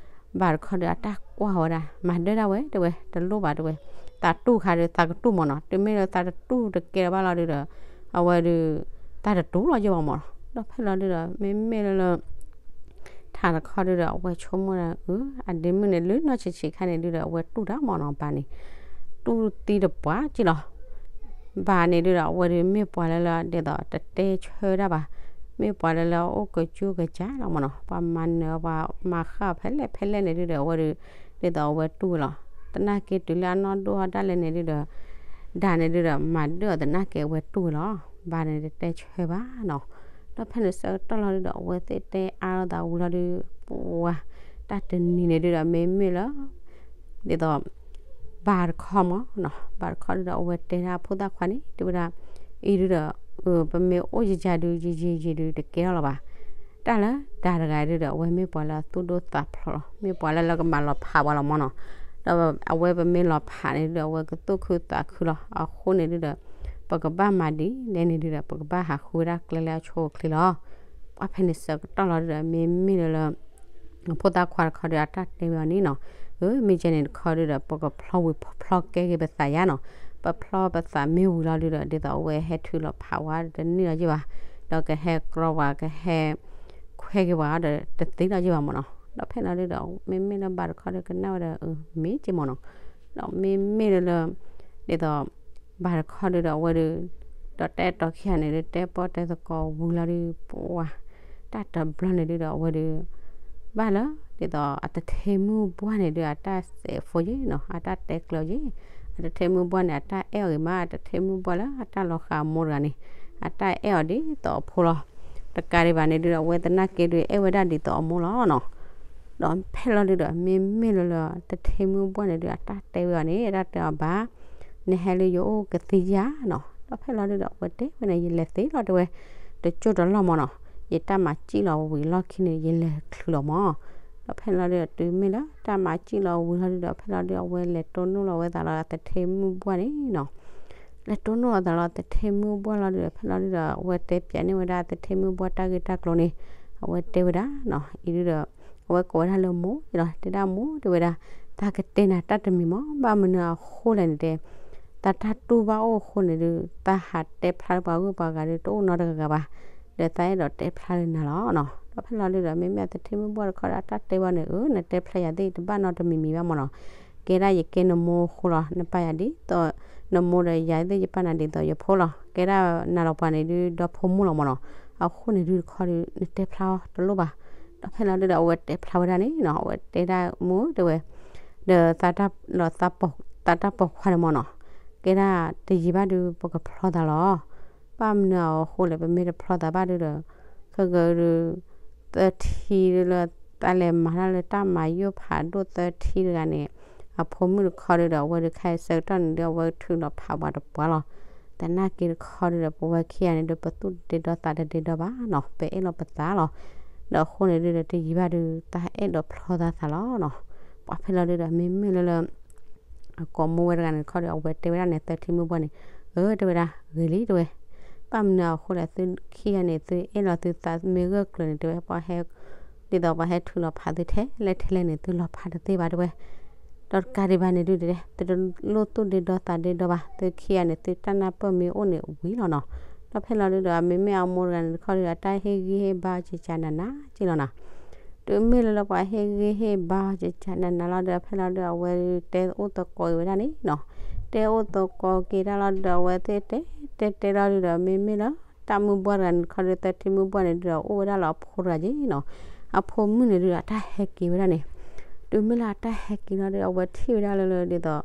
ဘၣ်တခီဒီးအတၢ်ကွၢ်ဝဲဒၣ် မၤဒၢၣ်ဒၣ်ဝဲတဲဝဲ တလိၣ်ဘၣ်တဲဝဲ, သးတူၢ်ခါဒီးသးကတူၢ်မ့ၢ်နီၤ, တုၤမ့ၢ်လၢသးတတူၢ်တကဲလၢၤဘၣ်လီၤဒုးဒီး အဝဲဒုး တၢ်တတူၢ်လီၤယဘၣ်မ့ၢ်နီၤ. ဒီးဖဲလီၤဒုးဒီး မ့မ့ၢ်လၢလၢ ထးတခီဒုးဒီး အဝဲဆိကမိၣ်ဒၣ် အဒ့မုၣ်န့ၣ် လၢနီၢ်ဆံးဆံးခါန့ၣ်ဒုးဒီး အဝဲတူၢ်တၢ်မ့ၢ်နီၤ ဘၣ်န့ၣ် တူၢ်သံတပှၢ်က့လီၤ. ဘၣ်န့ၣ်ဒုးဒီး အဝဲဒုးမ့ၢ်ပှၤလၢလၢ ဒ်သိးတတဲဆၢတၢ်ဘၣ်, မ့ၢ်ပှၤလၢလၢအအိၣ်ကစူၢ်ကစၢ်လီၤမ့ၢ်နီၤ, ပှၤမၤနၢၤ ပှၤမၤဃၣ်ဖဲလဲၣ်ဖဲလဲၣ်န့ၣ်ဒုးဒီး အဝဲဒုး ဒ်သိးအဝဲတူၢ်ဝဲလီၤ. သနာ်က့တုၤလၢအနီၢ်ဒိၣ်ထီၣ်ဒၣ်လဲာ်န့ၣ်ဒုးဒီး ဒါန့ၣ်ဒုးဒီး မၤဒၢၣ်အီၤသနာ်က့အဝဲတူၢ်ဝဲလီၤ. ဘၣ်န့ၣ်တတဲဆၢဘၣ်နီၤ. ဒီးဖဲန့ၣ်ဆၢကတီၢ်လီၤဒုးဒီး အဝဲသ့ၣ်တဲအါလိာ်သးဝံၤလီၤဒုး ပှၤ တၢ်တနံၤန့ၣ်ဒုးဒီး မ့မ့ၢ်လၢ ဒ်သိး ဘၣ်တခီမ့ၢ်နီၤ, ဘၣ်တခီဒုးဒီး အဝဲတဲဒၣ်ဖိသၣ်ခွါန့ၣ် တဲဝဲဒၣ် အံၤဒုးဒီး ပမ့ၢ်အိၣ်ယယၤဒုး ယယံာ်ယံာ်ဒုး တကဲထီၣ်လၢၤဘၣ်. တၢ်လၢဒါတဂၤဒုးဒီး အဝဲမ့ၢ်ပှၤလၢအသူၣ်ဒိၣ်သးဖျိးလီၤ, မ့ၢ်ပှၤလၢလၢကမၤလီၤဖးပှၤလီၤမ့ၢ်နီၤ. ဒီးအဝဲပမ့ၢ်လီၤဖးန့ၣ်ဒုးဒီး အဝဲကသူၣ်ခုသးခုလီၤ. အဃိန့ၣ်ဒုးဒီး ပကဘၣ်မၤဒ်လဲၣ်န့ၣ်ဒုးဒီး ပကဘၣ်ဟးဃုဝဲဒၣ်ကျဲလၢအဆိအချ့လီၤ. ပှၤဖဲန့ၣ်ဆၢကတီၢ်လီၤဒုးဒီး မ့မ့ၢ်လၢလၢ ဖိသၣ်ခွါတခီဒုး အတၢ်တဲဝဲအီၤန့ၣ်နီၤ, အၢ မ့ၢ်ကဲန့ၣ်တခီဒုးဒီး ပကဖျီဝံၤဖျီကဲက့ၤပသးယါနီၤ, ပဖျီပသးမ့ၢ်ဝံၤလီၤဒုးဒီး ဒ်သိးအဝဲဟဲထုးလီၤဖးဝဲတန့ၢ်လီၤယ့ၢ်ဘၣ်, ဒီးကဟဲကြီဝဲ ကဟဲခွဲက့ၤဝဲဒီးတသ့လီၤယ့ၢ်ဘၣ်မ့ၢ်နီၤ. ဒီးဖဲလီၤဒုးဒီး မ့မ့ၢ်လၢဘၣ်တခီဒုးကနၣ်ဝဲဒီး အၢ မ့ၢ်ကဲမ့ၢ်နီၤ, ဒီးမ့မ့ၢ်လၢလၢ ဒ်သိး ဘၣ်တခီဒုးဒီးအဝဲဒုး ဒီးတဲတီခံဂၤန့ၣ်ဒုး တဲပီၣ်တဲသကိးဝံၤလီၤဒုး ပှၤ တၢ်တဘျီန့ၣ်ဒုးဒီးအဝဲဒုး ဘၣ်လၢ ဒ်သိးအတထ့မုၣ်ဘှၢ်န့ၣ်ဒုး အတၢ်စဲးဖိယ့ၣ်နီၤ, အတၢ်တဲကျၢၤယ့ၣ်, အတထ့မုၣ်ဘှၢ်န့ၣ် အတၢ်အဲၣ်အီၤဂ့ၤမး, အတထ့မုၣ်ဘှၢ်လၢအတၢ်လီၤဃာ်အမိၢ်တဂၤန့ၣ် အတၢ်အဲၣ်အီၤဒ်သိးအဖိလီၤ. တကးဒံးဘၣ်န့ၣ်ဒုးဒီး အဝဲသနာ်က့ဒုး အဲၣ်ဝဲဒၣ်ဒ်သိးအမိၢ်လီၤနီၤ. ဒီးဖဲလီၤဒုးဒီး မ့မ့ၢ်လၢလၢ တထ့မုၣ်ဘှၢ်န့ၣ်ဒုး အတၢ်တဲဝဲအီၤန့ၣ် အတၢ်တဲအီၤဘၣ် နဟဲလၢယအိၣ်ကသံယါနီၤ. ဒီးဖဲလီၤဒုးဒီး အဝဲတဲဝဲန့ၣ် ယလဲၤသ့လီၤတဲဝဲ, တကၠိၢ်တလီၢ်မ့ၢ်နီၤ, ယတၢ်မၤစံၣ်လီၤဝံၤလီၢ်ခံန့ၣ် ယလဲၤချုးလီၤမ့ၢ်. ဒီးဖဲလီၤဒုးဒီး တုၤမ့ၢ်လၢတၢ်မၤစံၣ်လီၤဝံၤလီၤဒုးဒီး ဖဲလီၤဒုးဒီး အဝဲလဲၤတိၢ်နီၣ်လီၤဝဲသးလီၤ အတထ့မုၣ်ဘှၢ်န့ၣ်နီၤ. လဲၤတိၢ်နီၣ်လီၤသးလီၤ အတထ့မုၣ်ဘှၢ်လီၤဒုးဒီး ဖဲလီၤဒုးဒီး အဝဲတဲပျးန့ၢ်ဝဲဒၣ်အတထ့မုၣ်ဘှၢ်တၢ်ဂ့ၢ်တၢ်ကျိၤန့ၣ်, အဝဲတဲဝဲဒၣ်နီၤ, အံၤဒုးဒီး အဝဲကိးဝဲဒၣ်လၢမိၢ်လီၤ, တဲဒၣ်မိၢ် တဲဝဲဒၣ်, တၢ်ကတဲနၤတၢ်တမံၤမး, ဘၣ်မနုၤအဃိလဲၣ်န့ၣ်တဲ, တၢ်တၢ်တူၢ်ဘၣ်အိၣ်အဃိန့ၣ်ဒုး တၢ်ဟးတဲဖျါလၢပှၤဂုၢ်ပှၤဂၤဒုး တအိၣ်နီတဂၤဘၣ်, ဒီးသးအဲၣ်ဒိးတဲဖျါလၢနၤလီၤနီၤ. ဒီးဖဲလီၤဒုးဒီး မ့မ့ၢ်အသထံမုၣ်ဘှီၣ်တခီဒီး အတၢ်တဲဘၣ်န့ၣ်, အၢ နတဲဖျါယၤသ့ၣ်တဘၣ်နီတမံၤမံၤဘၣ်မးနီၤ, ကဲဒၣ်ယကဲနမိၢ်အဃိလီၤ, နပာ်ယၤဒ်သိးနမိၢ်ဒီး ယၤသ့ၣ်ယပာ်နၤဒ်သိးယဖိလီၤ, ကဲဒၣ်နၤလီၤပှၤန့ၣ်ဒုး ဒီဖိမိၢ်လီၤမးနီၤ, အဃိန့ၣ်ဒုးတခီဒုး နတဲဖျါအီၤတလိၣ်ဘၣ်. ဒီးဖဲလီၤဒုးဒီး အဝဲတဲဖျါဝဲဒၣ်န့ၣ်နီၤ, အဝဲတဲဒၣ်မိၢ်တဲဝဲ, ဒီး သးတၢ်ပိာ်ခွါန့ၣ်မးနီၤ, ကဲဒၣ်တယံာ်ဘၣ်ဒုး ပကဖျီသးလီၤ. ဘၣ်မနုၤအဃိလဲၣ် ပမ့ၢ်တဖျီသးဘၣ်ဒုးဒီး, ခဲကဒုး သထံဒုးလၢ တၢ်လဲၤမၤတၢ်လၢတၢ်မၤယိၣ်ဖးဒိၣ်သထံတဂၤန့ၣ်, အဖိမုၣ်တခီဒုးဒီး အဝဲဒုးခဲအံၤဆၢကတီၢ်န့ၣ်ဒုး အဝဲထုးလီၤဖးပှၤတပှၢ်လီၤ. သနာ်က့တခီဒုးဒီး ပဝဲခံဂၤန့ၣ်ဒုး ပသူၣ်တဒ့ဒီသးတဒ့ဒီဘၣ်နီၤ, ပအဲၣ်လီၤပသးလီၤ. ဒီးအဃိန့ၣ်ဒုးဒီး တယံာ်ဘၣ်ဒုး တၢ်အဲၣ်ဒိးဖျီသးသးလီၤနီၤ. ပှၤဖဲလီၤဒုးဒီး မ့မ့ၢ်လၢလၢ အကိးမိၢ်ဝဲတဂၤန့ၣ်တခီဒီး အဝဲတဲဝဲဒၣ်န့ၣ် သထံမုၣ်ဘှီၣ်န့ၣ်, အၢ တဲဝဲဒၣ် ဂ့ၤလံ တဲဝဲ, ဘၣ်မနုၤအဃိလဲၣ် သုခံဂၤန့ၣ် သုအဲၣ်လီၤသုသးမ့ၢ်ဂၢၢ်ကျၢၤန့ၣ် တဲဝဲ, ပှၤဟဲ, ဒ်သိးပှၤဟဲထုးလီၤဖးသုထဲလဲၣ်ထဲလဲၣ်န့ၣ် သုလီၤဖးတသ့ဘၣ် တဲဝဲ, ဒီးတကးဒံးဘၣ်န့ၣ်ဒုးတဲ, သုတလိၣ်သူၣ်ဒ့ဒီသးဒ့ဒီဘၣ်, သုခံဂၤန့ၣ် သုတၢ်နၢ်ပၢၢ်မ့ၢ်အိၣ်န့ၣ်ဝံၤလီၤနီၤ. ဒီးဖဲလီၤဒုးဒီး မ့မ့ၢ်အမိၢ်တဂၤန့ၣ်တခီဒီး အတၢ်ဟ့ၣ်ဂံၢ်ဟ့ၣ်ဘါကကနးနးက့လီၤနီၤ. တုၤမ့ၢ်လၢလၢပှၤဟ့ၣ်ဂံၢ်ဟ့ၣ်ဘါကကနးနးလီၤဒီး ဖဲလီၤဒုး အဝဲတဲအိၣ်သကိးက့ၤဝဲဒၣ်န့ၣ်နီၤ, တဲအိၣ်သကိးက့ၤဒၣ်လီၤဒီး အဝဲသ့ၣ်တဲတဲတဲလီၤဒုးဒီး မ့မ့ၢ်လၢ တၢ်မုၣ်ဘှီၣ်တဂၤန့ၣ်တခီဒီး သထံမုၣ်ဘှီၣ်န့ၣ်ဒုးဒီး အိၣ်ဝဲဒၣ်လၢအဖိတဂၤက့နီၤ, အဖိမုၣ်န့ၣ်ဒုးဒီး အတၢ်ဟဲက့ၤဝဲဒၣ်န့ၣ်, တုၤမ့ၢ်လၢအတၢ်ဟဲက့ၤလီၤဒီး အဝဲထံၣ်ဝဲဒၣ်လၢလၢဒ်သိး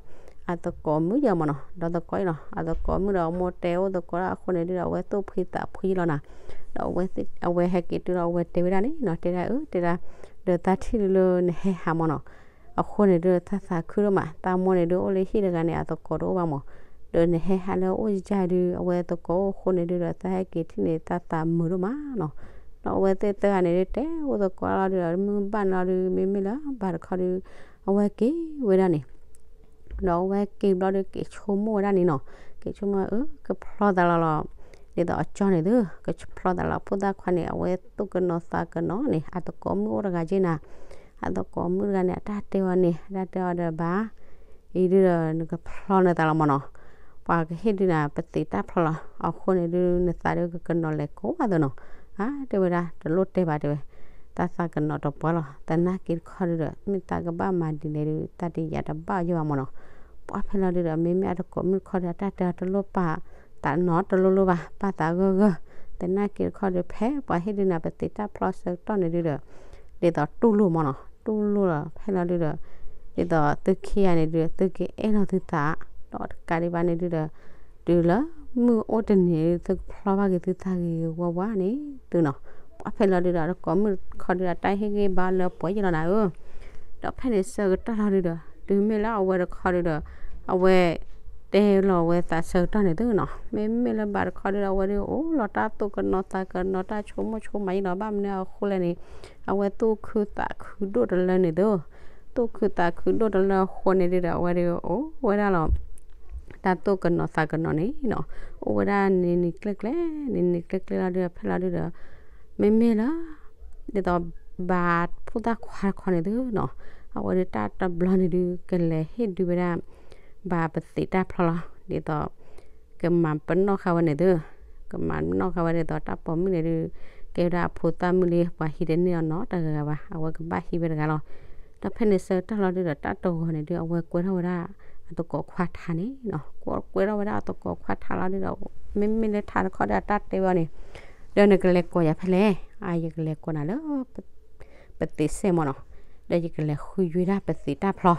အသကိးမုၣ်ယဲမးနီၤ, ဒီးသကိးအံၤလီၤ, အသကိးမုၣ်ဒီးအမိၢ်တဲအိၣ်သကိးဒၣ်အဃိန့ၣ်ဒုးဒီး အဝဲသူၣ်ဖှံသးဖှံလီၤနီၤ. ဒီးအဝဲဟဲက့ၤတုၤလီၤ အဝဲတဲဝဲဒၣ်န့ၣ်နီၤ, တဲဒၣ်အၢ တဲဒၣ်ဒီး သးထံၣ်လၢလၢနဟဲဟးမးနီၤ, အဃိန့ၣ်ဒုး သးသးခုဒိၣ်မး, သးမိၢ်န့ၣ်ဒုး အိၣ်လၢဟံၣ်တဂၤန့ၣ် အသကိးတအိၣ်ဘၣ်မး, ဒီးနဟဲဟးလၢအအိၣ်ယၤဒုး အဝဲသကိးအိၣ်အဃိန့ၣ်ဒုးဒီး သးဟဲက့ၤထံၣ်န့ၣ် သးသးမုာ်ဒိၣ်မးနီၤ. ဒီးအဝဲသ့ၣ်သၢဂၤန့ၣ်ဒုး တဲအိၣ်သကိးလီၤဒုးဒီး မုၢ်ဘၣ်န့ၣ်လီၤဒုး မ့မ့ၢ်လၢဘၣ်တခီဒုး အဝဲက့ၤဝဲဒၣ်န့ၣ် ဒီးအဝဲက့ၤဘျီဒီး က့ၤဆိကမိၣ်ဝဲဒၣ်န့ၣ်နီၤ, က့ၤဆိကမိၣ် အၢ ကဖျီသးလီၤလီၤ, ဒ်သိးအကၠီန့ၣ်သု ကဖျီသးလီၤ ဖိသၣ်ခွါန့ၣ် အဝဲသူၣ်ကနိးသးကနိးန့ၣ် အသကိးမုၣ်အိၣ်တဂၤက့နၤ, အသကိးမုၣ်တဂၤန့ၣ် အတၢ်တဲအီၤန့ၣ် အတၢ်တဲအီၤဒီးဘၣ် အံၤဒုးဒီး နကဖျီနသးလီၤမးနီၤ, ပှၤကဟ့ၣ်ဒုးနၤ ပသံးတၢ်ဖျီလီၤ, အဃိန့ၣ်ဒုး နသးဒုးကကနိးလဲၤကိးဘၣ်သနီၤ, အါ တဲဝဲဒၣ် တလိၣ်တဲဘၣ်တဲဝဲ, တၢ်သးကနိးတပှၢ်လီၤ, သနာ်က့တခီဒုးဒီး မ့ၢ်သးကဘၣ်မၤဒ်လဲၣ်ဒုး တၢ်တယာ်တဘၣ်ယိၣ်ဘၣ်မးနီၤ, ပှၤဖဲလီၤဒုးဒီး မ့မ့ၢ်အသကိးမုၣ်တခီဒီး အတၢ်တဲအီၤတလိၣ်ပာ်သးနီတလိၣ်လိၣ်ဘၣ်, ပာ်သးဂၢၢ်ဂၢၢ်, သနာ်က့တခီဒီး ဖဲပှၤဟ့ၣ်ဒုးနၤ ပသံးတၢ်ဖျီဆၢကတီၢ်န့ၣ်ဒုးဒီး ဒ်သိးတူၢ်လိာ်မးနီၤ, တူၢ်လိာ်လီၤ ဖဲလီၤဒုးဒီး ဒ်သိးသုခံဂၤန့ၣ်ဒုး သုကအဲၣ်လီၤသုသး, ဒီးတကးဒံးဘၣ်န့ၣ်ဒုးဒီး တုၤလၢမုၢ်အိၣ်တနံၤ သုကဖျီဘၣ်က့ၤသုသးဂ့ၤဂ့ၤဝါဝါန့ၣ်သုနီၤ, ပှၤဖဲလီၤဒုးဒီး အသကိးမုၣ်တခီဒုးဒီး တၢ်ဟ့ၣ်ဂံၢ်ဘါလၢပှဲၤယလီၤနၤဧၢ, ဒီးဖဲန့ၣ်ဆၢကတီၢ်လီၤဒုးဒီး တုၤမ့ၢ်လၢအဝဲတခီဒုးဒီး အဝဲ တဲလီၤဝဲသးဆၢကတီၢ်န့ၣ်သုနီၤ, မ့မ့ၢ်လၢဘၣ်တခီဒုးဒီး အဝဲဒုးအိၣ်လီၤတၢ်သူၣ်ကနိးသးကနိး တၢ်ဆိကမိၣ်ဆိကမးယလီၤ, ဘၣ်မနုၤအဃိလဲၣ်န့ၣ် အဝဲသူၣ်ခုသးခုဒိၣ်တလၢန့ၣ်သု, သူၣ်ခုသးခုဒိၣ်တလၢအဃိန့ၣ်ဒုးဒီး အဝဲဒုးအိၣ်ဝဲဒၣ်လီၤ တၢ်သူၣ်ကနိးသးကနိးန့ၣ်နီၤ, အိၣ်ဝဲဒၣ်န့ၣ်န့ၣ်ကျဲကျဲ, န့ၣ်န့ၣ်ကျဲကျဲလီၤဒုးဒီး ဖဲလီၤဒုးဒီး မ့မ့ၢ်လၢ ဒ်သိး ဘၣ်ဖိသၣ်ခွါတခီန့ၣ်သုနီၤ, အဝဲဒုးတၢ်တဘျီန့ၣ်ဒုး ကလဲၤဟ့ၣ်ဒုးဝဲဒၣ် ဘၣ်ပသံးတၢ်ဖျီလီၤ, ဒ်သိး ကမၤပနီၣ်ဃာ်ဝဲန့ၣ်သု, ကမၤပနီၣ်ဃာ်ဝဲဒ်သိးတၢ်ပိာ်မုၣ်န့ၣ်ဒုး ကဲဝဲဒၣ်အဖိသၣ်မုၣ်လံ ပှၤဟံးတန့ၢ်အီၤနီတဂၤဂၤဘၣ်, အဝဲကဘၣ်ဟံးဝဲတဂၤလီၤ. ဒီးဖဲန့ၣ်ဆၢကတီၢ်လီၤဒုးဒီး တၢ်တဂီၤန့ၣ်ဒုး အဝဲကွဲထီၣ်ဝဲဒၣ် အသကိးခွါထးန့ၣ်နီၤ, ကွဲထီၣ်ဝဲဒၣ်အသကိးခွါထးလီၤဒုးဒီး မ့မ့ၢ်လၢထးတခီဒီး အတၢ်တဲဝဲအီၤန့ၣ် ဒီးနကလဲၤကိးယၤဖဲလဲၣ်, အါ ယကလဲၤကိးနၤလၢ ပသံးစဲၣ်မးနီၤ, ဒီးယကလဲၤဃုယွ့ဒၣ်ပသံးတၢ်ဖျီ,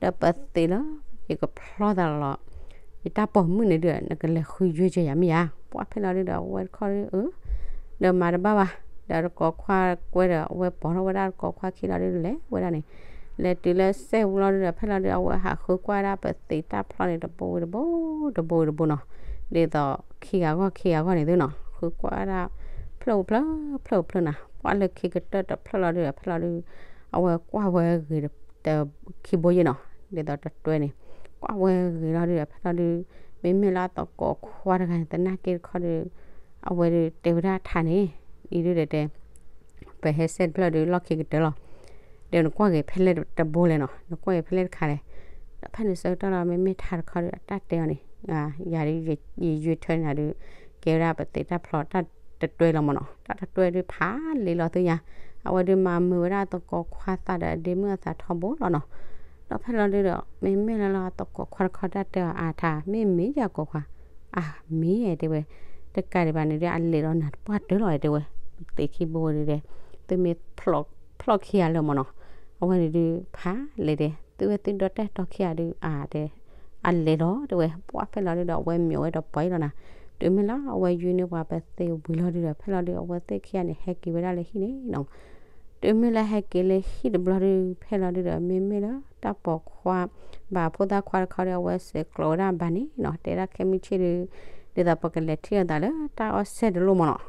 ဒီးပသံးလၢ ယကဖျီသးလီၤ, ယတၢ်ပိာ်မုၣ်န့ၣ်ဒုး နကလဲၤဃုယွ့က့ၤယၤမ့ၢ်ဧါ, ပှၤဖဲလီၤဒုးဒီး အဝဲတခီဒုး အၢ ဒီးမၤတဘၣ်ဘၣ်, ဒီးတကိးခွါကွဲဒီး အဝဲပိာ်ထီၣ်ဝဲဒၣ်တကိးခွါခံလီၤဒုး လဲၤဝဲဒၣ်န့ၣ်, လဲၤတုၤလၢစဲၣ်ပူၤလီၤဒုးဒီး ဖဲလီၤဒုး အဝဲဟးဃုကွၢ်ဝဲဒၣ်ပသံးတၢ်ဖျီန့ၣ် တဘိဝံၤတဘိ တဘိဝံၤတဘိနီၤ, ဒ်သိးခံဂၤဂီၢ်ခံဂၤဂီၢ်န့ၣ်သုနီၤ, ဃုကွၢ်ဝဲဒၣ် ဖျၢၣ်ဖျၢၣ် ဖျၢၣ်ဖျၢၣ်နၤ, ပှၤလၢခံကတၢၢ်တဖျၢၣ်လီၤဒုးဒီး ဖဲလီၤဒုး အဝဲကွၢ်ဝဲဂ့ၤတခံဘိယဲၢ်နီၤ, ဒ်သိးတတွဲန့ၣ် ကွၢ်ဝဲဂ့ၤလီၤဒုးဒီး ဖဲလီၤဒုး မ့မ့ၢ်လၢအသကိးခွါတဂၤန့ၣ် သနာ်က့တခီဒုး အဝဲဒုးတဲဝဲဒၣ်ထးန့ၣ် အံၤဒုးဒီးတဲ ပဟဲစဲၣ်တဖျၢၣ်ဒုး လီၢ်ခံကတၢၢ်လီၤ. ဒီးနကွၢ်က့ၤဖဲလဲၣ်တဘိလဲၣ်နီၤ, နကွၢ်က့ၤဖဲလဲၣ်တခါလဲၣ်. ဒီးဖဲန့ၣ်ဆၢကတီၢ်လီၤ မ့မ့ၢ်ထါတခီဒီး အတၢ်တဲအီၤန့ၣ်, ယၤဒ်ယယွၤထၢန့ၣ်ဒီး ကဲဝဲဒၣ်ပသံးတၢ်ဖျီတၢ်တတွဲလီၤမၢ်နီၤ, တၢ်တတွဲဒုးဖးလံာ်လီၤသုညါ, အဝဲဒုးမၤမုာ်ဝဲဒၣ်အသကိးခွါသးဒီးအဒ့မုၣ်အသးထီဘိလီၤနီၤ. ဒီးဖဲလီၤဒုးဒီး မ့မ့ၢ်လၢလၢအသကိးခွါတခီတၢ်တဲအီၤ အါထါ မ့ၢ်မ့ၢ်ယၤသကိးခွါ, အါမ့ၢ်တဲဝဲ, တကးဒံးဘၣ်န့ၣ်ဒီး အလဲၤဒီးနၤတပှၢ်တၢၢ်လီၤတဲဝဲ, သ့ၣ်ခံဘိဝဲဒုးဒီး သုမ့ၢ်ဖျီၣ်ခံဂၤလၢမၢ်နီၤ, အဝဲန့ၣ်ဒုးဖးလဲၣ်တဲ သုဝဲသုဒီတၢ်တီခံဂၤဒုး အါတဲ အလဲၤလီၤတဲဝဲ, ပှၢ်ဖဲလီၤဒုးဒီး အဝဲမ့ၢ်ဝဲဒီးပှၤအံၤလီၤနၤ, တုၤမ့ၢ်လၢအဝဲယုၢ်န့ၢ်ပှၤပသံးဝံၤလီၤဒုးဒီး ဖဲလီၤဒုး အဝဲသ့ၣ်ခံဂၤန့ၣ် ဟဲက့ၤဝဲဒၣ်လၢဟံၣ်န့ၣ်နီၤ. တုၤမ့ၢ်လၢဟဲက့ၤလၢဟံၣ်တဘျီဒုး ဖဲလီၤဒုးဒီး မ့မ့ၢ်လၢတၢ်ပိာ်ခွါ ဘၣ်ဖိသၣ်ခွါတခီဒီး အဝဲစဲးကျိးဝဲဒၣ်ဘၣ်န့ၣ်နီၤ, တဲဒၣ်ခဲမုၢ်ဆ့ၣ်ဒုး ဒ်သိးပကလဲၤထံၣ်အသးလၢတၢ်အီၣ်စဲၣ်တလိၣ်မၢ်နီၤ.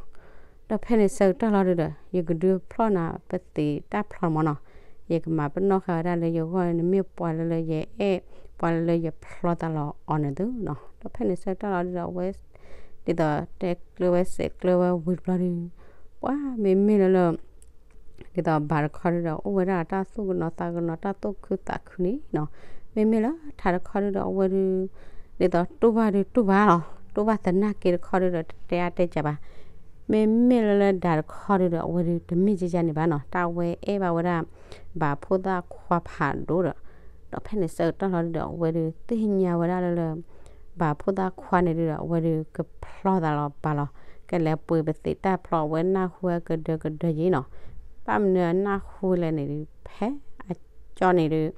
ဒီးဖဲန့ၣ်ဆၢကတီၢ်လီၤဒုးဒီး ယကဒုးဖျီၣ်နၤပသံးတၢ်ဖျီမၢ်နီၤ, ယကမၤပနီၣ်ဃာ်ဝဲဒၣ်လၢယဂီၢ် နမ့ၢ်ပှၤလၢလၢယအဲၣ် ပှၤလၢလၢယဖျီသးလီၤအီၤန့ၣ်သုနီၤ. ဒီးဖဲန့ၣ်ဆၢကတီၢ်လီၤဒုးဒီး အဝဲ ဒ်သိးတဲကျၢၤဝဲစဲးကျၢၤဝဲဝံၤတဘျီဒုး ပှၤမ့မ့ၢ်လၢလၢ ဒ်သိးဘၣ်တခီဒုးဒီး အိၣ်ဝဲဒၣ်တၢ်သူၣ်ကနိးသးကနိး တၢ်သူၣ်ခုသးခုန့ၣ်နီၤ. မ့မ့ၢ်လၢထးတခီဒုးဒီး အဝဲဒုး ဒ်သိးတူၢ်ဘၣ်ဒုးတူၢ်ဘၣ်လီၤ, တူၢ်ဘၣ်သနာ်က့တခီဒုးဒီး တတဲအါတဲကးဘၣ်. မ့မ့ၢ်လၢလၢဒၣ်တခီဒုးဒီး အဝဲဒုးတမ့ၢ်ကကန့ၣ်ဘၣ်နီၤ, တၢ်အဝဲအဲၣ်ဘၣ်ဝဲဒၣ် ဘၣ်ဖိသၣ်ခွါဖးဒိၣ်ဒီး ဒီးဖဲန့ၣ်ဆၢကတီၢ်လီၤဒုးဒီး အဝဲဒုးသ့ၣ်ညါဝဲဒၣ်လၢလၢ ဘၣ်ဖိသၣ်ခွါန့ၣ်ဒုးဒီး အဝဲဒုးကဖျီသးလီၤပာ်လီၤ, ကလဲၤပှ့ၤပသံးတၢ်ဖျီ အဝဲနၢ်ဟူဝဲကဒၢကဒၢယ့ၤနီၤ. ဘၣ်မနုၤအနၢ်ဟူလဲၣ်န့ၣ်ဒုး ဖဲအကၠီန့ၣ်ဒုး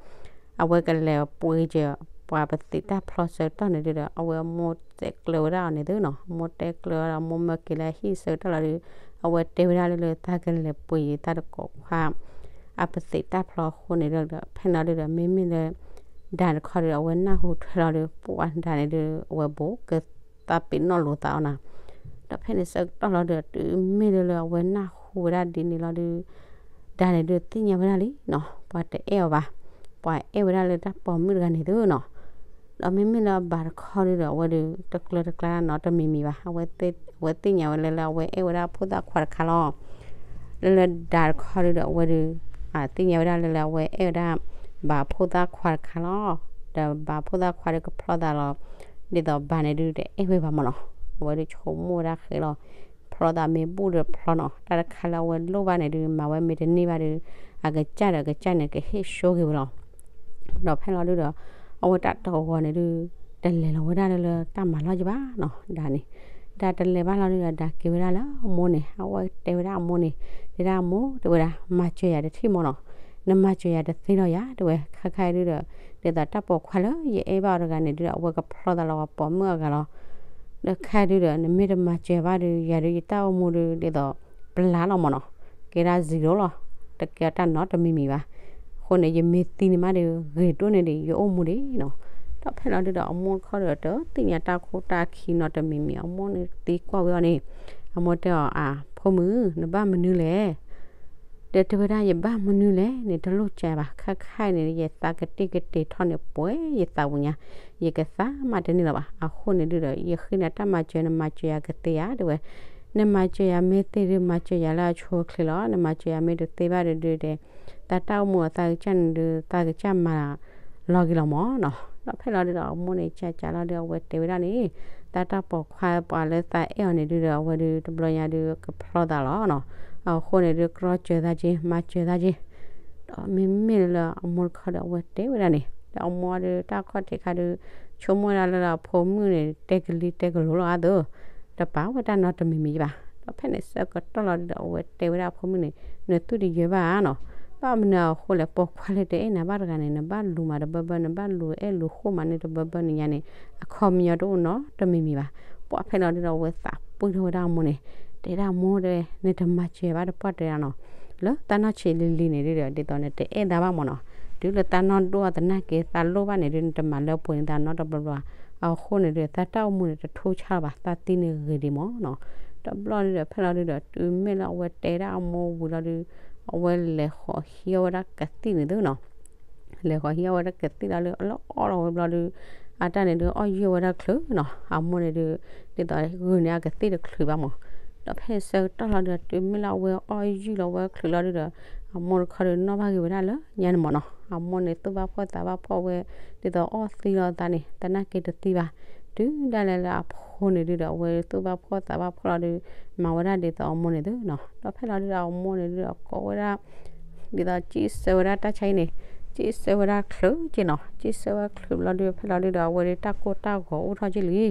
အဝဲကလဲၤပှ့ၤက့ၤ ပှၤပသံးတၢ်ဖျီဆၢကတီၢ်န့ၣ်ဒုးဒီး အဝဲအမိၢ်စဲးကျၢၤဝဲဒၣ်အီၤန့ၣ်သုနီၤ, အမိၢ်တဲကျၢၤဝဲဒီး အမိၢ်မၢက့ၤလၢဟံၣ်ဆၢကတီၢ်လီၤဒုး အဝဲတဲဝဲဒၣ်လၢလၢ သးကလဲၤပှ့ၤယသးတကိးခွါ အပသံးတၢ်ဖျီအဃိန့ၣ်ဒီး ဖဲန့ၣ်လီၤဒုးဒီး မ့မ့ၢ်လၢ ဒၣ်တခီဒုးဒီး အဝဲနၢ်ဟူထွဲလီၤဒုး ပှၤဒၣ်န့ၣ်ဒုး အဝဲဘူးကသးပ့ၤနီၣ်လိာ်သးအီၤနၤ. ဒီးဖဲန့ၣ်ဆၢကတီၢ်လီၤဒုးဒီး တုၤမ့ၢ်လၢလၢအဝဲနၢ်ဟူဝဲဒၣ်ဒ်န့ၣ်လီၤဒုး ဒၣ်န့ၣ်ဒုးသ့ၣ်ညါဝဲဒၣ်လံနီၤ, ပှၤတအဲၣ်အီၤဘၣ်, ပှၤအဲၣ်ဝဲဒၣ်လၢတၢ်ပိာ်မုၣ်တဂၤန့ၣ်သုနီၤ. ဒီးမ့မ့ၢ်လၢအဘၣ်တခီဒုးဒီး အဝဲဒုးတကျၢၤတကျါနီတမံၤမံၤဘၣ်, အဝဲသ့ၣ်ညါဝဲလၢလၢအဝဲအဲၣ်ဝဲဒၣ်ဖိသၣ်ခွါတခါလီၤ. လၢလၢဒၣ်တခီဒုးဒီး အဝဲဒုး သ့ၣ်ညါဝဲဒၣ်လၢလၢအဝဲအဲၣ်ဝဲဒၣ် ဘၣ်ဖိသၣ်ခွါတခါလီၤ. ဒီးဘၣ်ဖိသၣ်ခွါဒုးကဖျီသးလီၤ, ဒ်သိးဘၣ်န့ၣ်ဒုးတအဲၣ်ဝဲဘၣ်မၢ်နီၤ, အဝဲဒုးဆိကမိၣ်ဝဲဒၣ်ဃဲလီၤ, ဖျီသးမ့ၢ်ဘူၣ်ဒီးဖျီနီၤ, တၢ်တခါလၢအဝဲလိၣ်ဘၣ်န့ၣ်ဒုး မၤဝဲမ့ၢ်တန့ၢ်ဘၣ်ဒုး အကစၢ်ဒီးအကစၢ်န့ၣ် ကဟ့ၣ်ဆိက့ၤဝဲလီၤ. ဒီးဖဲလီၤဒုးဒီး အဝဲတၢ်တဂီၤန့ၣ်ဒုး တလဲၤလီၤဝဲဒၣ်လၢလၢတၢ်မၤလီၢ်ယဘၣ်နီၤ, ဒၣ်န့ၣ် ဒၣ်တလဲၤဘၣ်လီၤဒုးဒီး ဒၣ်က့ၤဝဲဒၣ်လၢအမိၢ်န့ၣ်, အဝဲတဲဝဲဒၣ်အမိၢ်န့ၣ်, တဲဒၣ်အမိၢ် တဲဝဲဒၣ် မၤစၢၤယၤတထံၣ်မိၢ်နီၤ, နမၤစၢၤယၤတသ့ဒီးယၤ တဲဝဲ, ခါခါဒုးဒီး ဒ်သိးတၢ်ပိာ်ခွါလၢယအဲၣ်ဘၣ်အီၤတဂၤန့ၣ်ဒုးဒီး အဝဲကဖျီသးလီၤ ပှၤပိာ်မုၣ်အဂၤလီၤ. ဒီးခဲဒုးဒီး နမ့ၢ်တမၤစၢၤဘၣ်ဒုး ယၤဒုးယတၢ်အိၣ်မူဒုး ဒ်သိး ပျၢ်လီၤမၢ်နီၤ, ကဲဒၣ် zero လီၤ, တကဲတၢ်နီတမံၤမံၤဘၣ်. အဃိန့ၣ် ယမ့ၢ်သံန့ၣ်မးဒီး ဂ့ၤဒိၣ်န့ၢ်ဒံး ယအိၣ်မူဒံးနီၤ. ဒီးဖဲလီၤဒုးဒီး အမိၢ်တခီဒီး တသ့ၣ်ညါတၢ်ခိတၢ်ခံနီတမံၤမံၤ, အမိၢ်န့ၣ်သံကွၢ်ဝဲအီၤန့ၣ်, အမိၢ်တဲအီၤ အါ ဖိမုၣ် နဘၣ်မနုၤလဲၣ် ဒီးတဲဝဲဒၣ် ယဘၣ်မနုၤလဲၣ်န့ၣ် တလိၣ်ကဲဘၣ်, ခါခါအံၤန့ၣ် ယသးကတံၢ်ကတ့ၤထီၣ်န့ၣ် ပှဲၤယသးပူၤညါ, ယကသးမးတန့ၢ်လၢၤဘၣ်. အဃိန့ၣ်ဒုးဒီး ယဃ့နၤတၢ်မၤစၢၤ နမၤစၢၤယၤကသ့ဧါ တဲဝဲ, နမၤစၢၤယၤမ့ၢ်သ့ဒုး မၤစၢၤယၤလၢအဆိအချ့လီၤ, နမၤစၢၤယၤမ့ၢ်တသ့ဘၣ်ဒုးဒုးဒီး သးတၢ်အိၣ်မူအသးကစၢ်န့ၣ်ဒုး သးကစၢ်မၤလီၤက့ၤလီၤမၢ်နီၤ. ဒီးဖဲလီၤဒုးဒီး အမိၢ်န့ၣ် ကးကးလီၤဒုး အဝဲတဲဝဲဒၣ်န့ၣ်, တၢ်တၢ်ပိာ်ခွါပှၤလၢသးအဲၣ်အီၤန့ၣ်ဒုးဒီး အဝဲဒုးတဘျီညါဒုးကဖျီသးလီၤနီၤ. အဃိန့ၣ်ဒုး ကြီစၢၤသးက့ၤ မၤစၢၤသးက့ၤ ဒီးမ့မ့ၢ်လၢအမိၢ်တခီဒီး အဝဲတဲဝဲဒၣ်န့ၣ်, ဒီးအမိၢ်ဒုးတၢ်ခီၣ်ထံးခါဒုး ဆိကမိၣ်ဝဲဒၣ်လၢအဖိမုၣ်န့ၣ် တဲကလံၤတဲကလိၤလီၤအသိး, တပာ်ဝဲတၢ်နီတမံၤမံၤဘၣ်. ဒီးဖဲန့ၣ်ဆၢကတီၢ်လီၤဒုးဒီး အဝဲတဲဝဲဒၣ်အဖိမုၣ်န့ၣ်, နသူၣ်တယၢၤဘၣ်နီၤ, ဘၣ်မနုၤအဃိလဲၣ်, ပိာ်ခွါလၢတအဲၣ်နၤဘၣ်တဂၤန့ၣ် နဘၣ်လူၤမးတဘၢဘၢ နဘၣ်လူၤအဲၣ်လူၤဃိၣ်မးန့ၣ်တဘၢဘၢန့ၣ်ညါန့ၣ် အခီပညီတအိၣ်နီတမံၤမံၤဘၣ်. ပှၢ်ဖဲလီၤဒုးဒီး အဝဲသးပှံၢ်ထီၣ်ဝဲဒၣ်အမိၢ်န့ၣ်, တဲဒၣ်မိၢ်တဲ, နတမၤစၢၤဘၣ်တပှၢ်တဲဒၣ်နီၤ, လၢတၢ်နီၢ်ဆံးလံၤလံၤန့ၣ်ဒုးဒီး ဒ်သိးနတအဲၣ်သးဘၣ်မၢ်နီၤ, တုၤလၢတၢ်နီၢ်ဒိၣ်အသနာ်က့ သးလိၣ်ဘၣ်န့ၣ်ဒုး နတမၤလၢပှဲၤန့ၢ်သးနီတဘျီဘျီ, အဃိန့ၣ်ဒုး သးတၢ်အိၣ်မူန့ၣ် တထိဆါလၢၤဘၣ်, သးသံန့ၣ်ဂ့ၤဒံးမၢ်နီၤ. တဘျီဒုးဒီး ဖဲလီၤဒုးဒီး တုၤမ့ၢ်လၢအဝဲတဲဒၣ်အမိၢ်ဝံၤလီၤဒုး အဝဲလဲၤဃီၤဟံးအီၣ်ဝဲဒၣ်ကသံၣ်န့ၣ်သုနီၤ, လဲၤဃီၤဟံးအီၣ်ဝဲဒၣ်ကသံၣ်လီၤဒုး လၢအီၣ်လီၤဝဲဘျီဒုး အတၢ်န့ၣ်ဒုး အီၣ်ယုၢ်ဝဲဒၣ်ချုးနီၤ, အမိၢ်န့ၣ်ဒုး ဒ်သိးဂုာ်န့ၢ်အကသံၣ်တချုးဘၣ်မၢ်. ဒီးဖဲဆၢကတီၢ်လီၤဒုးဒီး တုၤမ့ၢ်လၢအဝဲအီၣ်ယုၢ်လီၤဝဲချုးလီၤဒုးဒီး အမိၢ်တခီဒီးနီၣ်ဘၣ်ဂ့ၤဝဲဒၣ်လၢညါန့ၣ်မၢ်နီၤ. အမိၢ်န့ၣ်သူၣ်ဘၣ်ဖှီၣ်သးဘၣ်ဖှီၣ်ဝဲ, ဒ်သိးအီၣ်သံလီၤအသးန့ၣ် သနာ်က့တသံဘၣ်. တုၤဒၣ်လဲာ်လၢအဖိန့ၣ်ဒုဒီး အဝဲသူၣ်ဘၣ်ဖှီၣ်သးဘၣ်ဖှီၣ်လီၤဒီး မၤဝဲဒၣ်ဒ်သိးအမိၢ်န့ၣ်သုနီၤ. ဒီးဖဲလီၤဒုဒီးအမိၢ်န့ၣ်ဒုဒီးကိးဝဲဒၣ် ဒ်သိးစံၣ်ဆၢဝဲဒၣ်တၢ်ဆါအံၤန့ၣ်, စံၣ်ဆၢဝဲဒၣ်ချုးက့နီၤ. စံၣ်ဆၢဝဲချုးဘျီဒု ဖဲလီၤဒုဒီး အဝဲဒုတၢ်ကိၢ်တၢ်ဂီၤအိၣ်ထီၣ်က့လံ.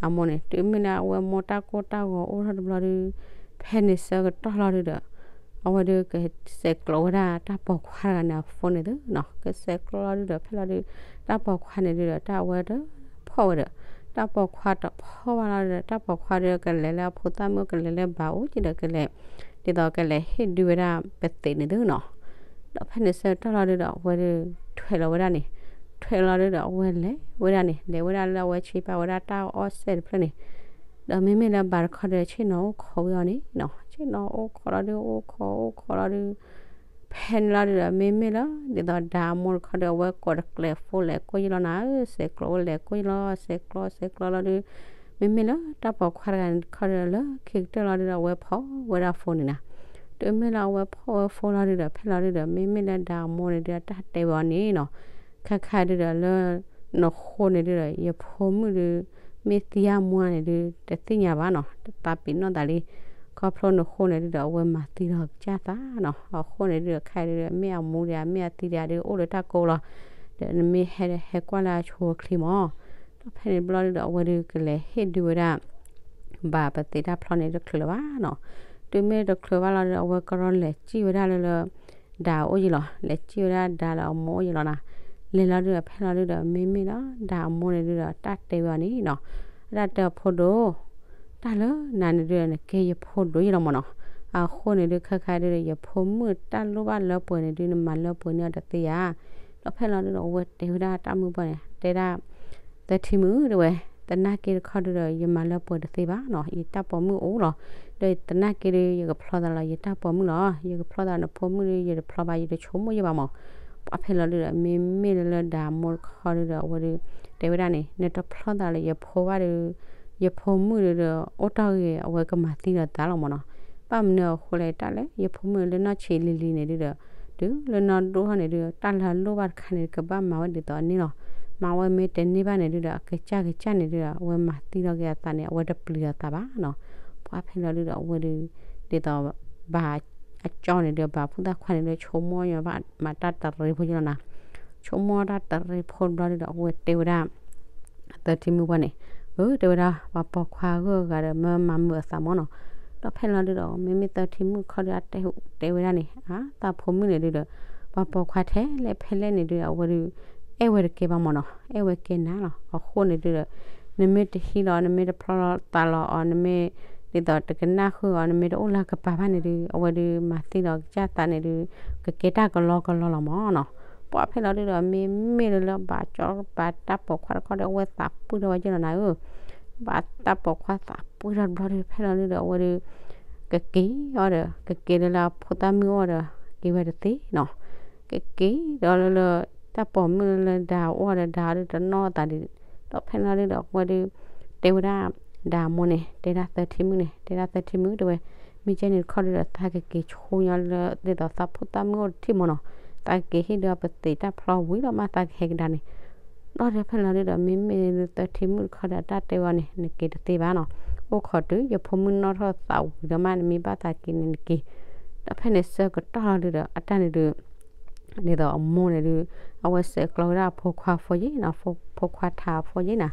အမိၢ်န့ၣ် တုၤမ့ၢ်လၢအဝဲမိၢ်တၢ်ကိၢ်တၢ်ဂီၤအိၣ်ထီၣ်တဘျီဒု ဖဲန့ၣ်ဆၢကတီၢ်လီၤဒုဒီး အဝဲဒုကဆဲးကျိးဝဲဒၣ်တၢ်ပိာ်ခွါတဂၤန့ၣ်အ phone န့ၣ်သုနီၤ. ကဆဲးကျိးလီၤဒုဒီး ဖဲလီၤဒု တၢ်ပိာ်ခွါန့ၣ်ဒုဒီး တၢ်အဝဲတဖီၣ်ဝဲဒီး တၢ်ပိာ်ခွါတဖီၣ်ဘၣ်လီၤဒီး တၢ်ပိာ်ခွါဒုကလဲၤလၢအဖိသၣ်မုၣ် ကလဲၤလၢဘၣ်အိၣ်က့ဒီး ကလဲၤ ဒ်သိးကလဲၤဟ့ၣ်ဒုဝဲဒၣ်ပသံးန့ၣ်သုနီၤ. ဒီးဖဲန့ၣ်ဆၢကတီၢ်လီၤဒုဒီး အဝဲဒုထွဲးလီၤဝဲဒၣ်န့ၣ်, ထွဲးလီၤဒုဒီး အဝဲလဲၤဝဲဒၣ်န့ၣ်, လဲၤဝဲဒၣ်လၢအဝဲဆ့ပာ်ဝဲဒၣ်တၢ်အီၣ်စဲးတဖျၢၣ်န့ၣ်, ဒီးမ့မ့ၢ်လၢဘၣ်တခီဒီး ဆ့ၣ်နီၤအိၣ်ခိးဝဲအီၤန့ၣ်နီၤ. ဆ့ၣ်နီၤအိၣ်ခိးလီၤဒု အိၣ်ခိးအိၣ်ခိးလီၤဒု ဖဲန့ၣ်လီၤဒုဒီး မ့မ့ၢ်လၢ ဒ်သိးဒၣ်အမိၢ်တခီဒီး အဝဲကိးတကျဲး phone လဲၤကိးယံလီၤနၤဧၢ, ဆဲးကျိးဝဲလဲၤကိးယံလီၤ, ဆဲးကျိး ဆဲးကျိးလီၤဒု မ့မ့ၢ်လၢတၢ်ပိာ်ခွါတဂၤန့ၣ်တခီဒီး လၢခံကတၢၢ်လီၤဒုဒီး အဝဲဖီၣ်ဝဲဒၣ် phone န့ၣ်နၤ. တုၤမ့ၢ်လၢအဝဲဖီၣ်ဝဲ phone လီၤဒုဒီး ဖဲလီၤဒုဒီး မ့မ့ၢ်လၢဒၣ်အမိၢ်န့ၣ်ဒု အတၢ်တဲဝဲအီၤန့ၣ်နီၤ. ခါခါဒုဒီးလၢ နဃိန့ၣ်ဒုဒီး ယဖိမုၣ်ဒု မ့ၢ်သံအမူန့ၣ်ဒု တသ့ၣ်ညါဘၣ်နီၤ, တသးပ့ၤနီၣ်သးလံ. ခီဖျိနဃိန့ၣ်ဒုဒီး အဝဲမၤသံလီၤကစၢ်သးနီၤ. အဃိန့ၣ်ဒုဒီး ခါဒုဒီး မ့ၢ်အမူဒံးဧါ မ့ၢ်အသံဒံးဧါဒု အိၣ်လၢတၢ်ကိးလီၤ. ဒီးနမ့ၢ်ဟဲဒီးဟဲကွၢ်လၢအဆိအချ့မၢ်. ဒီးဖဲန့ၣ်ဘျီဒုဒီး အဝဲဒုကလဲၤဟ့ၣ်ဒုဝဲဒၣ် ဘၣ်ပသံးတၢ်ဖျီန့ၣ်တချုးလၢၤဘၣ်နီၤ. တုၤမ့ၢ်တချုးဘၣ်လီၤဒီး အဝဲကရီလဲၤစံၣ်ဝဲဒၣ်လၢလၢ ဒၣ်အိၣ်ယံလီၤ, လဲၤစံၣ်ဝဲဒၣ်ဒၣ်လၢအမိၢ်အိၣ်ယံလီၤနၤ. လဲၤလီၤဒုဒီး ဖဲလီၤဒုဒီး မ့မ့ၢ်လၢဒၣ်အမိၢ်န့ၣ်ဒုဒီး တၢ်တဲဝဲအီၤန့ၣ်နီၤ. အတၢ်တဲအဖိဒိၣ် တၢ်လၢနၤန့ၣ်ဒုဒီး နကဲယဖိဒိၣ်ယံလီၤမၢ်နီၤ. အဃိန့ၣ်ဒု ခါခါဒုဒီး ယဖိမုၣ်တၢ်လိၣ်ဘၣ်လၢပှဲၤန့ၣ်ဒု နမၤလၢပှဲၤန့ၢ်အီၤတသ့ဧါ. ဒီးဖဲလီၤဒုဒီး အဝဲတဲဝဲဒၣ်တၢ်မုၣ်ပှၢ်န့ၣ် တဲဒၣ် သၢထံမုၣ်တဲဝဲ, သနာ်က့တခီဒုဒီး ယမၤလၢပှဲၤတသ့ဘၣ်နီၤ, ယတၢ်ပိာ်မုၣ်အိၣ်လီၤ. ဒီးသနာ်က့ဒု ယကဖျီသးလီၤ ယတၢ်ပိာ်မုၣ်လီၤ. ယကဖျီသးနဖိမုၣ်ဒု ယတဖျီဘၣ် ယတဆိကမိၣ်ယဲဘၣ်မၢ်. ပှၤဖဲလီၤဒုဒီး မ့မ့ၢ်လၢဒၣ်အမိၢ်တခီဒုဒီး အဝဲဒု တဲဝဲဒၣ်န့ၣ် နတဖျီသးလၢယဖိဘၣ်ဒု ယဖိမုၣ်ဒုဒီး အိၣ်တ့ၢ်ဂ့ၤ အဝဲကမၤသံဒီးသးလီၤမၢ်နီၤ. ဘၣ်မနုၤအဃိလဲၣ် တၢ်လၢ ယဖိမုၣ်လၢနီၢ်ဆံးလံၤလံၤန့ၣ်ဒုဒီး တုၤလၢနီၢ်ဒိၣ်ထီၣ်န့ၣ်ဒု တၢ်လၢအလိၣ်ဘၣ်တခါန့ၣ် ကဘၣ်မၤဝဲဒ်သိးအန့ၣ်လီၤ. မၤဝဲမ့ၢ်တန့ၢ်ဘၣ်န့ၣ်ဒုဒီး အကစၢ်ကစၢ်န့ၣ်ဒုဒီး အဝဲမၤသံလီၤက့ၤအသးန့ၣ် အဝဲတပျံၤအသးဘၣ်နီၤ. ပှၤဖဲလီၤဒုဒီး အဝဲဒု ဒ်သိး ဘၣ်အကၠီန့ၣ်ဒု ဘၣ်ဖိသၣ်ခွါန့ၣ်ဒု ဆိကမိၣ်ညီဘၣ်မၤတၢ်တရံးဖိယလီၤနၤ. ဆိကမိၣ်တၢ်တရံးဖိတဘျီဒုဒီး အဝဲတဲဝဲဒၣ် သၢထံမုၣ်ပှၢ်န့ၣ်, အၢ တဲဝဲဒၣ် ပှၤပိာ်ခွါဂုၤဂၤဒီး မၢမၤမုာ်အသးမၢ်နီၤ. ဒီးဖဲလီၤဒုဒီး မ့မ့ၢ်သၢထံမုၣ်တခီဒု အတဲတဲဝဲဒၣ်န့ၣ် အါ သးဖိမုၣ်န့ၣ်ဒုဒီး ပှၤပိာ်ခွါထဲလဲၣ်ဖဲလဲၣ်န့ၣ်ဒု အဝဲဒု အဲၣ်ဝဲတကဲဘၣ်မၢ်နီၤ, အဲၣ်ဝဲကဲနၤလီၤ. အဃိန့ၣ်ဒုဒီး နမ့ၢ်တဟံးလီၤ နမ့ၢ်တဖျီလီၤသးလီၤအီၤ နမ့ၢ် ဒ်သိးတကနၣ်ဃုာ်အီၤ နမ့ၢ်တအိၣ်လၢကပၤဘၣ်န့ၣ်ဒု အဝဲဒု မၤသံလီၤကစၢ်သးန့ၣ်ဒု ကကဲတၢ်ကလီကလီလီၤမၢ်နီၤ. ပှၤဖဲလီၤဒုဒီး မ့မ့ၢ်လၢဘၣ်ကၠီဘၣ်တၢ်ပိာ်ခွါတခီဒီး အဝဲသးပှံၢ်ထီၣ်ဝဲယလီၤနၤဧၢ. ဘၣ်တၢ်ပိာ်ခွါသးပှံၢ်ထီၣ်တဘျီဒု ဖဲလီၤဒုဒီး အဝဲဒု ကက့ၤအီၤဒီး ကက့ၤလၢလၢအဖိသၣ်မုၣ်အအိၣ်ဒီး က့ၤဝဲတသ့နီၤ. ကက့ၤဒီးလၢလၢ တၢ်ပိာ်မုၣ်လၢလၢဒၣ်အအိၣ်ဒီး ဒၣ်အီၤဒုတနီၣ်သးဒံး. ဒီးဖဲလီၤဒုဒီး အဝဲဒု တဲဝဲဒၣ် ဒၣ်အမိၢ်န့ၣ် တဲဒၣ်သၢထံမုၣ်န့ၣ် တဲဒၣ်သၢထံမုၣ်တဲဝဲ, မ့ၢ်ကဲန့ၣ်တခီဒုဒီး သးကက့ၤဆိညါလၢ ဒ်သိးသးဖိသၣ်မုၣ်အိၣ်တထံၣ်မၢ်နီၤ. သးကက့ၤဟ့ၣ်ဒုအပသံးတၢ်ဖျီဝံၤလီၤမး သးကဟဲကဒါန့ၣ် ဒီးဖဲလီၤဒုဒီး မ့မ့ၢ်လၢသၢထံမုၣ်တခီဒီး အတၢ်တဲဝဲန့ၣ် နက့ၤတသ့ဘၣ်နီၤ. အိၣ်ခိးတုၤယဖိမုၣ်နီၣ်ထီၣ်သးဝံၤဒီးမး နမ့ၢ်ဘၣ်သးက့ၤန့ၣ်နက့ၤ. ဒီးဖဲန့ၣ်ဆၢကတီၢ်လီၤဒုဒီး အတၢ်န့ၣ်ဒု ဒ်သိးအမိၢ်န့ၣ်ဒု အဝဲဆဲးကျိးဝဲဒၣ်အဖိခွါဖိယ့ၣ်နီၤ, ဖိခွါထးအဖိယ့ၣ်နၤ.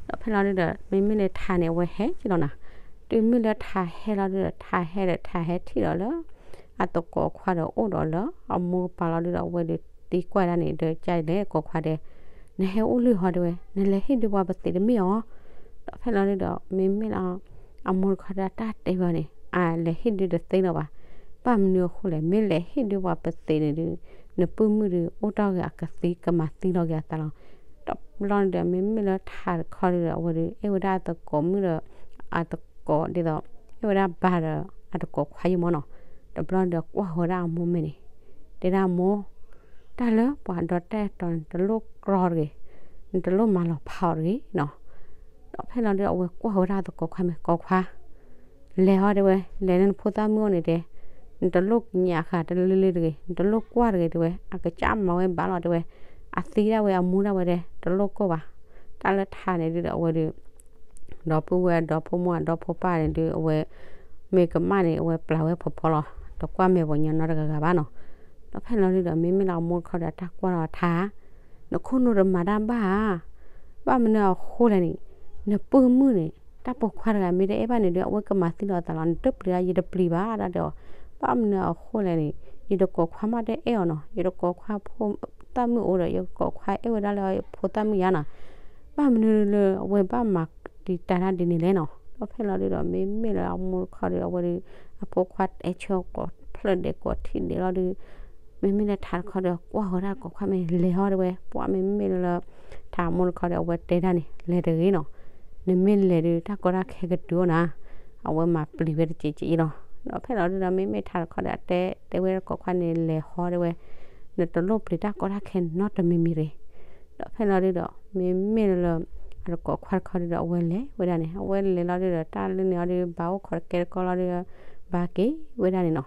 ဒီးဖဲလီၤဒုဒီး မ့မ့ၢ်လၢထးန့ၣ် အဝဲဟဲက့ၤလီၤနၤ. တုၤမ့ၢ်လၢထးဟဲလီၤဒုဒီး ထးဟဲဒီး ထးဟဲထံၣ်ဒီးလၢ အသကိးခွါဒီးအိၣ်ဒီးလၢ အမိၢ်ကပၤလီၤဒုဒီး အဝဲဒုသံကွၢ်ဒၣ်န့ၣ် ဒီးကလဲၤကိးခွါဒဲး, နဟဲအိၣ်လုၢ်ဟီတဲဝဲ နလဲၤဟ့ၣ်ဒုပှၤပသံးတမ့ၢ်အီၤ. ဒီးဖဲလီၤဒုဒီး မ့မ့ၢ်လၢ အမိၢ်တခီဒီးတၢ်တဲဝဲန့ၣ် အလဲၤဟ့ၣ်ဒုတသ့လၢၤဘၣ်. ဘၣ်မနုၤအဃိလဲၣ်, မ့ၢ်လဲၤဟ့ၣ်ဒုပှၤပသံးန့ၣ်ဒု နပုၢ်မုၣ်ဒု အိၣ်တ့ၢ်ဂ့ၤအကသံကမၤသံလီၤက့ၤအသးလီၤ. ဒီးဘျီန့ၣ်ဒီး မ့မ့ၢ်လၢထးတခီဒုဒီး အဝဲဒု အဲၣ်ဝဲဒၣ်အသကိးမုၣ်ဒီး အသကိးဒ်သိး အဲၣ်ဝဲဒၣ်ဘၣ်ဒီး အသကိးခွါယ့ၣ်မၢ်နီၤ. ဒီးဘျီန့ၣ်ဒီး ကွၢ်ဝဲဒၣ်အမိၢ်မဲာ်န့ၣ် တဲဒၣ်မိၢ်, တၢ်လၢပှၤဒီးတဲတီၤ နတလိၣ်ကြီတဂ့ၤ, နတလိၣ်မၤလီၤဖးအီၤတဂ့ၤနီၤ. ဒီးဖဲလီၤဒုဒီး အဝဲကွၢ်ဝဲဒၣ်အသကိးခွါမဲာ်, ကိးခွါ, လဲၤဟီတဲဝဲ, လဲၤလၢနဖိသၣ်မုၣ်အိၣ်န့ၣ်တဲ နတလိၣ်ကညးဃာ်တလၢလၢတဂ့ၤ, နတလိၣ်ကွၢ်တဂ့ၤတဲဝဲ, အကစၢ်မၤဝဲဘၣ်လီၤတဲဝဲ, အသံဒၣ်ဝဲအမူဒၣ်ဝဲဒဲး တလိၣ်ကိၢ်ဘၣ်. တၢ်လၢထးန့ၣ်ဒုဒီးအဝဲဒုး ဒီပုၢ်ဝဲၢ်အဒီဖိမိၢ်အဒီဖိပၢ်န့ၣ်ဒုး အဝဲ မ့ၢ်ကမၣ်န့ၣ် အဝဲပျၢ်ဝဲဖီဖီလီၤ. တကွၢ်မဲာ်ပှၤညီနီတဂၤဂၤဘၣ်နီၤ. ဒီးဖဲလီၤဒုဒီး မ့မ့ၢ်လၢအမိၢ်တခီဒီး တၢ်ကွၢ်လီၤထး နခိၣ်နူာ်တမၤတၢ်ဘၣ်ဧါ. ဘၣ်မနုၤအဃိလဲၣ်န့ၣ်, နပုၢ်မုၣ်န့ၣ် တၢ်ပိာ်ခွါတဂၤမ့ၢ်တအဲၣ်ဘၣ်န့ၣ်ဒုး အဝဲကမၤသံလီၤအသးလီၤ. နတပျံၤအီၤ ယတပျံၤဘၣ်ဒၣ်ဒီး, ဘၣ်မနုၤအဃိလဲၣ်န့ၣ်, ယတကိးခွါမ့ၢ်တအဲၣ်အီၤနီၤ, ယတကိးခွါဖိသၣ်မုၣ်အိၣ်ဒီး ယကိးခွါအဲၣ်ဝဲဒၣ်လၢဖိသၣ်မုၣ်ယါနီၤ. ဘၣ်မနုၤလၢအဝဲဘၣ်မၤတံာ်တာ်တၢ်ဒ်န့ၣ်လဲၣ်နီၤ. ဒီးဖဲလီၤဒုဒီး မ့မ့ၢ်လၢအမိၢ်တခီဒီး အဝဲဒုး အဖိခွါတဲဆၢကိးဖျၢၣ်ဒဲးကိးထံၣ်ဒဲးလီၤဒုး မ့မ့ၢ်လၢထးတခီဒီး ကွၢ်ဃီၤတၢ်ကိးခွါမ့ၢ်လဲၤဟီတဲဝဲ, ပှၤမ့မ့ၢ်လၢ ထးမိၢ်တခီဒီး အဝဲတဲဒၣ်န့ၣ် လဲၤတဂ့ၤနီၤ. နမ့ၢ်လဲၤဒုး တၢ်ကီတၢ်ခဲကတုၤအိၣ်နၤ, အဝဲမၤပျံၤဝဲတက့ၢ်က့ၢ်အံၤလီၤ. ဒီးဖဲလီၤဒုဒီး မ့မ့ၢ်ထးတခီဒီး အတဲတဲဝဲတကိးခွါန့ၣ် လဲၤဟီတဲဝဲ, နတလိၣ်ပျံၤတၢ်ကီတၢ်ခဲနီတမံၤမံၤတဂ့ၤ. ဒီးဖဲလီၤဒုဒီး မ့မ့ၢ်လၢ အတကိးခွါတခီဒုဒီး အဝဲလဲၤဝဲဒၣ်န့ၣ်, အဝဲလဲၤလီၤဒုဒီး တၢ်လၢန့ၣ်အီၤဒုး ဘၣ်အိၣ်ခိးတကဲတကီလီၤဒုဒီး ဘၣ်က့ၤဝဲဒၣ်န့ၣ်နီၤ.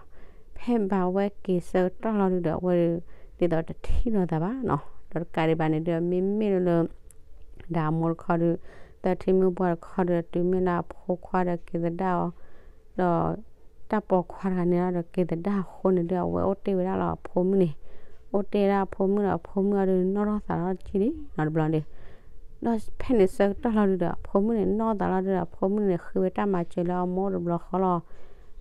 ဖဲဘၣ်ဝဲက့ၤဆၢကတီၢ်လီၤဒုဒီး အဝဲဒုး ဒ်သိးတထံၣ်လိာ်သးဘၣ်နီၤ. ဒီးတကးဒံးဘၣ်န့ၣ်ဒုး မ့မ့ၢ်လၢ ဒၣ်အမိၢ်တခီဒုး သၢထံမုၢ်ပှၢ်တခီဒုး တုၤမ့ၢ်လၢအဖိခွါဒီးက့ၤသဒၣ်အီၤ, ဒီး တၢ်ပိာ်ခွါတဂၤန့ၣ်ဒီး က့ၤသဒၣ်အဃိန့ၣ်ဒုး အဝဲအိၣ်တ့ၢ်ဝဲဒၣ်လီၤအဖိမုၣ်န့ၣ်, အိၣ်တ့ၢ်ဝဲဒၣ်အဖိမုၣ်ဒီး အဖိမုၣ်အီၤဒုး နီၣ်ထီၣ်သးလီၤတက့ၢ်လံနီၤတဘျီန့ၣ်. ဒီးဖဲန့ၣ်ဆၢကတီၢ်လီၤဒုဒီး အဖိမုၣ်န့ၣ် နီၣ်သးလီၤဒုဒီး အဖိမုၣ်န့ၣ် ဃ့ဝဲတၢ်မၤစၢၤလၢအမိၢ်တဘျီဃီလီၤ.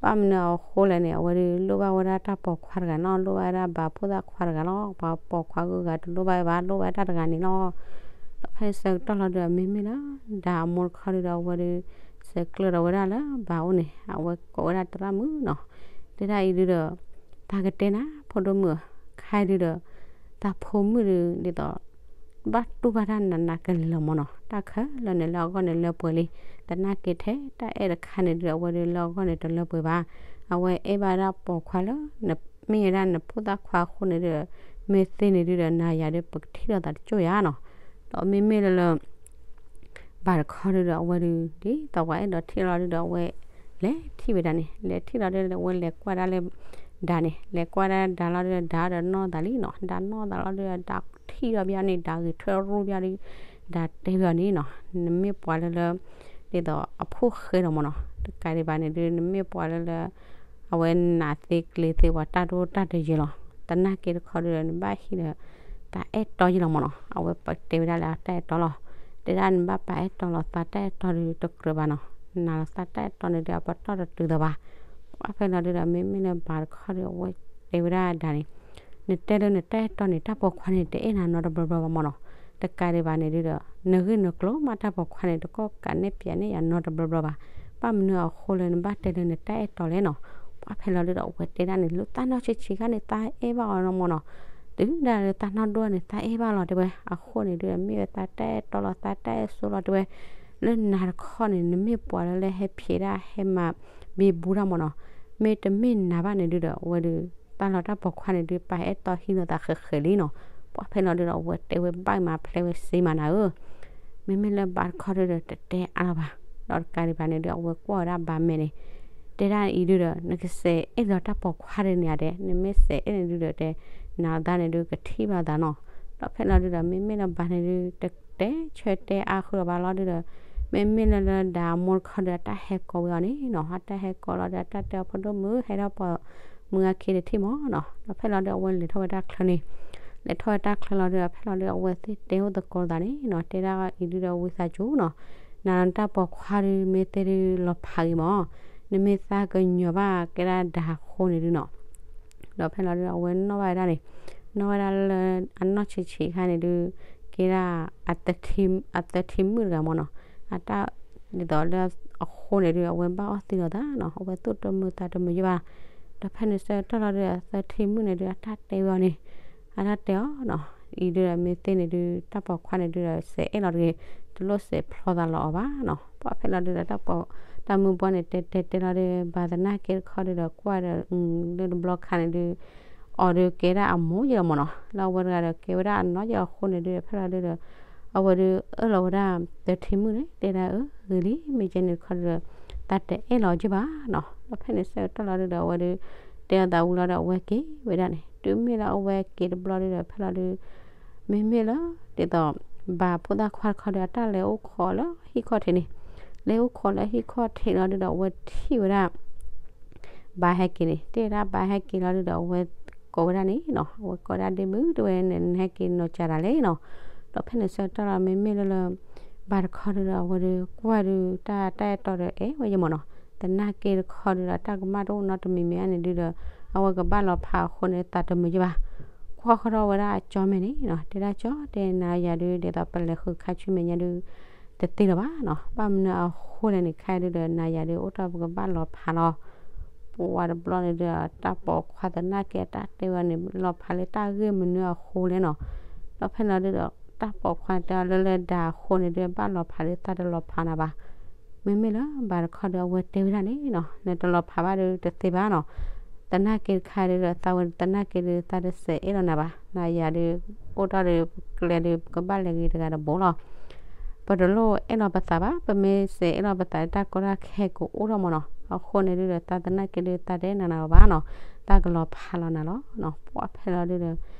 ဘၣ်မနုၤအဃိလဲၣ်န့ၣ် အဝဲဒုးလိၣ်ဘၣ်ဝဲဒၣ်တၢ်ပိာ်ခွါတဂၤနီၤ, လိၣ်ဘၣ်ဝဲဒၣ်ဘၣ်ဖိသၣ်ခွါတဂၤလီၤ. ပှၤပိာ်ခွါဂုၤဂၤတလိၣ်ဘၣ်ဝဲဘၣ်, လိၣ်ဝဲတၢ်တဂၤန့ၣ်လီၤ. ဒီးဖဲဆၢကတီၢ်လီၤဒုဒီး မ့မ့ၢ်လၢ ဒၣ်အမိၢ်တခီဒုဒီး အဝဲဒုး ဆဲးကျၢဒီးဝဲဒၣ်လၢဘၣ်အိၣ်န့ၣ် အဝဲကိးဝဲဒၣ်သရၣ်မုၣ်နီၤ, တဲဒၣ်အံၤဒုဒီး သးကတဲနၤ ဖိဒိၣ်မုၣ်ဧၢ, ခဲအံၤဒုဒီး သးဖိမုၣ်ဒုး ဒ်သိး ဘၣ်တူၢ်ဘၣ်တၢ်နးနးကလဲာ်လီၤမၢ်နီၤ. တၢ်ခဲလၢာ်န့ၣ် လၢအဂီၢ်န့ၣ် လၢပှဲၤလံ. သနာ်က့ထဲတၢ်အဲၣ်တခါန့ၣ်ဒုဒီး အဝဲဒုးလၢအဂီၢ်န့ၣ် တလၢပှဲၤဘၣ်. အဝဲအဲၣ်ဘၣ်ဒၣ်ပိာ်ခွါလၢ မ့ၢ်ဝဲဒၣ်နဖိသၣ်ခွါအဃိန့ၣ်ဒုဒီး မ့ၢ်သ့န့ၣ်ဒုဒီး နၤယၤဒုး ပကထံၣ်လိာ်သးတကၠိၢ်ယါနီၤ. ဒီးမ့မ့ၢ်လၢလၢ ဘၣ်တခီဒုဒီး အဝဲဒုး ဒ်သိးပှၤအဲၣ်ဒိးထံၣ်လီၤဒုဒီး အဝဲ လဲၤထံၣ်ဝဲဒၣ်န့ၣ်, လဲၤထံၣ်လီၤဒုဒီး အဝဲလဲၤကွၢ်ဒၣ်လၢ ဒၣ်န့ၣ်, လဲၤကွၢ်ဒၣ်ဒၣ်လီၤဒုဒီး ဒၣ်ဒီးနီၣ်သးလံနီၤ. ဒၣ်နီၣ်သးလီၤဒုဒီး ဒၣ်ထံၣ်ဒီးဘၣ်န့ၣ် ဒၣ်ဂ့ၤထွဲရူၢ်ဘၣ်ဒုး ဒၣ်တဲဝဲအီၤန့ၣ်နီၤ, နမ့ၢ်ပှၤလၢလၢ ဒ်သိးအဖိၣ်ဃဲလီၤမၢ်နီၤ. တကးဒံးဘၣ်န့ၣ်ဒုး နမ့ၢ်ပှၤလၢလၢ အဝဲနာ်သ့ကျဲၤသ့ပှၤတၢ်ဒိတၢ်တယၢၤလီၤ. သနာ်က့တခီဒုဒီး နဘၣ်ဟံးဒီး သးအဲၣ်တီယံလီၤမၢ်နီၤ. အဝဲပတဲဝဲဒၣ်လၢအတၢ်အဲၣ်တီလီၤ. တဲဒၣ်နဘၣ်ပာ်အဲၣ်တီလီၤသးတၢ်အဲၣ်တီဒုးတကြၢးဘၣ်နီၤ. နာ်လီၤသးတၢ်အဲၣ်တီန့ၣ်ဒုး အပတီၢ်တတုၤသးဘၣ်. ပှၤဖဲလီၤဒုဒီး မ့မ့ၢ်လၢဘၣ်တခီဒုး အဝဲတဲဝဲဒၣ်ဒၣ်န့ၣ်, နတဲလၢနတၢ်အဲၣ်တီန့ၣ် တၢ်ပိာ်ခွါန့ၣ် တအဲၣ်နၤနီတဘျီဘျီဘၣ်မၢ်နီၤ. တကးဒံးဘၣ်န့ၣ်ဒုဒီး နဂ့ၢ်နကျိၤမး တၢ်ပိာ်ခွါန့ၣ် တကီၢ်ကးနဲၣ်ပၠးနဲၣ်ယၤနီတဘျီဘျီဘၣ်. ဘၣ်မနုၤအဃိလၢနဘၣ်တဲလၢနတၢ်အဲၣ်တီလဲၣ်နီၤ. ပှၤဖဲလီၤဒုဒီး အဝဲတဲဒၣ်န့ၣ် လၢတၢ်နီၢ်ဆံးဆံးခါန့ၣ် သးအဲၣ်ဘၣ်အီၤနီၤမၢ်နီၤ. တုၤဒၣ်လၢတၢ်နီၢ်ဒိၣ်န့ၣ် သးအဲၣ်ဘၣ်လီၤတဲဝဲ. အဃိန့ၣ်ဒုဒီး မ့ၢ်ဝဲသးတၢ်အဲၣ်တီလီၤ သးတၢ်အဲၣ်ဆိလီၤတဲဝဲ. လၢနၤတခီန့ၣ် နမ့ၢ်ပှၤလၢလၢဟဲဖံးဒၣ်ဟဲမၤဘံဘူတၢ်မၢ်နီၤ. မ့တမ့ၢ်နၤဘၣ်န့ၣ်ဒုဒီး အဝဲဒုး တၢ်လီၤတၢ်ပိာ်ခွါန့ၣ်ဒုး ပာ်အဲၣ်တီဟံးလိာ်သးဃဲးဃဲးလံနီၤ. ပှၤဖဲလီၤဒုဒီး အဝဲတဲဝဲဘၣ်မၤဖျဲးဝဲစ့မးနၤဧၢ မ့မ့ၢ်လၢဘၣ်တခီဒုဒီး တတဲအါလီၤဘၣ်. ဒီးတကးဒံးဘၣ်န့ၣ်ဒုး အဝဲကွၢ်ဝဲဒၣ်ဘၣ်မဲာ်န့ၣ်, တဲဒၣ်အံၤဒုဒီး နကစဲးအဲၣ်လီၤတၢ်ပိာ်ခွါဒုးန့ၣ်ဧါတဲ, နမ့ၢ်စဲးအဲၣ်န့ၣ်ဒုဒီးတဲ, နၤသးန့ၣ်ဒုး ကထံၣ်ဘၣ်သးနီၤ. ဒီးဖဲလီၤဒုဒီး မ့မ့ၢ်လၢဘၣ်န့ၣ်ဒုး တတဲဆၢတဲအါဃုာ်ဘၣ်လီၤဒုဒီး, မ့မ့ၢ်လၢလၢဒၣ်အမိၢ်တခီဒီး အတၢ်ဟဲကိးဝဲအီၤန့ၣ်နီၤ, အတၢ်ဟဲကိးလီၤဒီး အတၢ်တဲအီၤ ဖိဒိၣ်မုၣ် ဟဲထီၣ်ပိာ်မုၣ်အခံတထံၣ်မၢ်နီၤ. ဒီးဖဲလီၤဒုး အဝဲလဲၤထီၣ်ဝဲတၢ်ချၢန့ၣ်, လဲၤထီၣ်ဝဲတၢ်ချၢလီၤဒုး ဖဲလီၤဒုး အဝဲသ့ၣ်တဲအိၣ်သကိးသးန့ၣ်နီၤ, တဲဒၣ်အံၤဒုဒီး ဝံသးစူၤနီၤ, နၤလၢနတၢ်ပိာ်ခွါဒုး မ့ၢ်သ့ၣ်ဒုးလီၤဖးဂ့ၤမၢ်, နမ့ၢ်သးကညီၤဘၣ်ကဲဒၣ်ဒၣ်အဃိန့ၣ်ဒုနီၤ. ဒီးဖဲလီၤဒုး အဝဲနီၣ်ဘၣ်ဝဲဒၣ်န့ၣ်, နီၣ်ဝဲဒၣ်လၢအနီၢ်ဆံးဆံးအခါန့ၣ်ဒုး ကဲဒၣ် အသၢထံမုၣ်တဂၤမၢ်နီၤ, အတၢ် ဒ်သိးလၢအဃိန့ၣ်ဒုး အဝဲဘၣ်အီၣ်သံလိာ်သးနီၤ, အဝဲသူၣ်တမုာ်သးတမုာ်ယဲၢ်ဘၣ်. ဒီးဖဲန့ၣ်ဆၢကတီၢ်လီၤဒုး အသၢထံမုၣ်န့ၣ်ဒုး အတၢ်တဲဝဲအီၤန့ၣ်, အတၢ်တဲအီၤနီၤ, အံၤဒုဒီး မ့ၢ်သ့ၣ်န့ၣ်ဒုး တၢ်ပိာ်ခွါန့ၣ်ဒုဒီး စဲးအဲၣ်လီၤတဂ့ၤ, တလိၣ်စဲးဖျီသးလီၤအီၤဘၣ်နီၤ. ပှၤဖဲလီၤဒုဒီး တၢ်ပိာ် တၢ်မုၢ်ပှၢ်န့ၣ် တဲတဲတဲလီၤဒုး ဘၣ်သနာ်က့တခီဒုဒီး ကွၢ်ဒီး လၢတဘျီခါန့ၣ်ဒုး အီၤဒုးကဲဒၣ်အမိၢ်ယဲၢ်လီၤမၢ်နီၤ, လၢအဝဲတဂၤဒီး ကဲဝဲဒၣ်အနီၢ်ယဲၢ်အဃိန့ၣ်ဒုး ဖဲလီၤဒုဒီး အဝဲဒုးအၢၣ်လီၤဝဲဒၣ်သၢထံမုၣ်န့ၣ် တဲဒၣ်အၢ ဂ့ၤလံ မ့ၢ်ကဲန့ၣ်တခီဒုဒီး သးတအဲၣ်လီၤအီၤက့ၢ်ဘၣ်နီၤ. ဒီးဖဲန့ၣ်ဆၢကတီၢ်လီၤဒုဒီး အဝဲဒုး တဲအသးဝံၤလီၤဒီး အဝဲက့ၤဝဲဒၣ်န့ၣ် တုၤမ့ၢ်လၢအဝဲက့ၤတဘျီဒုဒီး ဖဲလီၤဒု မ့မ့ၢ်လၢ ဒ်သိး ဘၣ်ဖိသၣ်ခွါတခီဒီး အတၢ်လဲၤအိၣ်ခိးလၢဟံၣ်ခီၣ်ထံးန့ၣ်, လဲၤအိၣ်ခိးလၢဟံၣ်ခီၣ်ထံးလီၤဒုဒီး အဝဲထံၣ်ဝဲဒၣ် ဘၣ်ဟဲက့ၤန့ၣ်, တဲဝဲဒၣ်ဘၣ်ဟဲက့ၤလီၤဒုဒီး အဝဲကိးဝဲဒၣ်န့ၣ်နီၤ, အဝဲကိးဒၣ်ဒ့မုၣ် တဲဝဲန့ၣ် နဟဲက့ၤနီၤစၢ်တၢ်လဲၣ်နီၤ. ဒီးဖဲန့ၣ်ဆၢကတီၢ်လီၤ မ့မ့ၢ်လၢလၢ ဘၣ်တခီဒုဒီး အဝဲဒုကွၢ်ဒု တၢ်တၢ်အဲၣ်တီဒီး အဲၣ်ဝဲယမၢ်နီၤ, သနာ်က့တခီဒုဒီး တၢ်ကမၣ်တအိၣ်နီတမံၤမံၤဧါန့ၣ်ဒုဒီး အဝဲကဘၣ်လီၤဖးအဃိန့ၣ် သးတမုာ်ယဘၣ်. ကွၢ်ဃီထီၣ်ဝဲဒၣ်အကၠီမဲာ်န့ၣ်နီၤ, တဲဒၣ်ကၠီ တဲနၤယၤဒု ဒ်သိးပလဲၤဃုခါဆူမဲာ်ညါဒု တသ့လၢၤဘၣ်နီၤ, ဘၣ်မနုၤအဃိလဲၣ်န့ၣ် ခဲဒုဒီး နၤယၤဒု အိၣ်ထီၣ်ပကဘၣ်လီၤဖးလီၤ. ပှၤတဘျီန့ၣ်ဒု တၢ်ပိာ်ခွါသနာ်က့အတၢ်တဲဝဲန့ၣ် လီၤဖးလၢတၢ်ဂ့ၢ်မနုၤအဃိလဲၣ်နီၤ. ဒီးဖဲလီၤဒုဒီး တၢ်ပိာ်ခွါတဲအီၤလၢလၢဒၣ်အဃိန့ၣ်ဒု ဘၣ်လီၤဖးဒု သးတလီၤဖးနၤဘၣ်. မ့မ့ၢ်လၢဘၣ်တခီဒု အဝဲတဲဝဲဒၣ်န့ၣ်နီၤ, နတလီၤဖးဘၣ်ဒုတသ့ဘၣ်နီၤ, သနာ်က့တခါဒုဒီး သးဝဲသနာ်က့ဒု သးတစဲးအဲၣ်လီၤနၤဘၣ်, နၤယၤဒု အိၣ်ထီၣ်ဒု ကျဲဒု ပကဘၣ်လဲၤဂ့ၤတဂၤတဘိလီၤ. ပတလိၣ်အဲၣ်လီၤပသးဘၣ်, ပမ့ၢ်စဲးအဲၣ်လီၤပသး တၢ်ကီတၢ်ခဲကအိၣ်ထီၣ်မၢ်နီၤ, အဃိန့ၣ်ဒုဒီး သးသနာ်က့ဒု သးတအဲၣ်နၤနၤဘၣ်နီၤ, သးကလီၤဖးလီၤနၤလီၤ. ပှၤဖဲလီၤဒု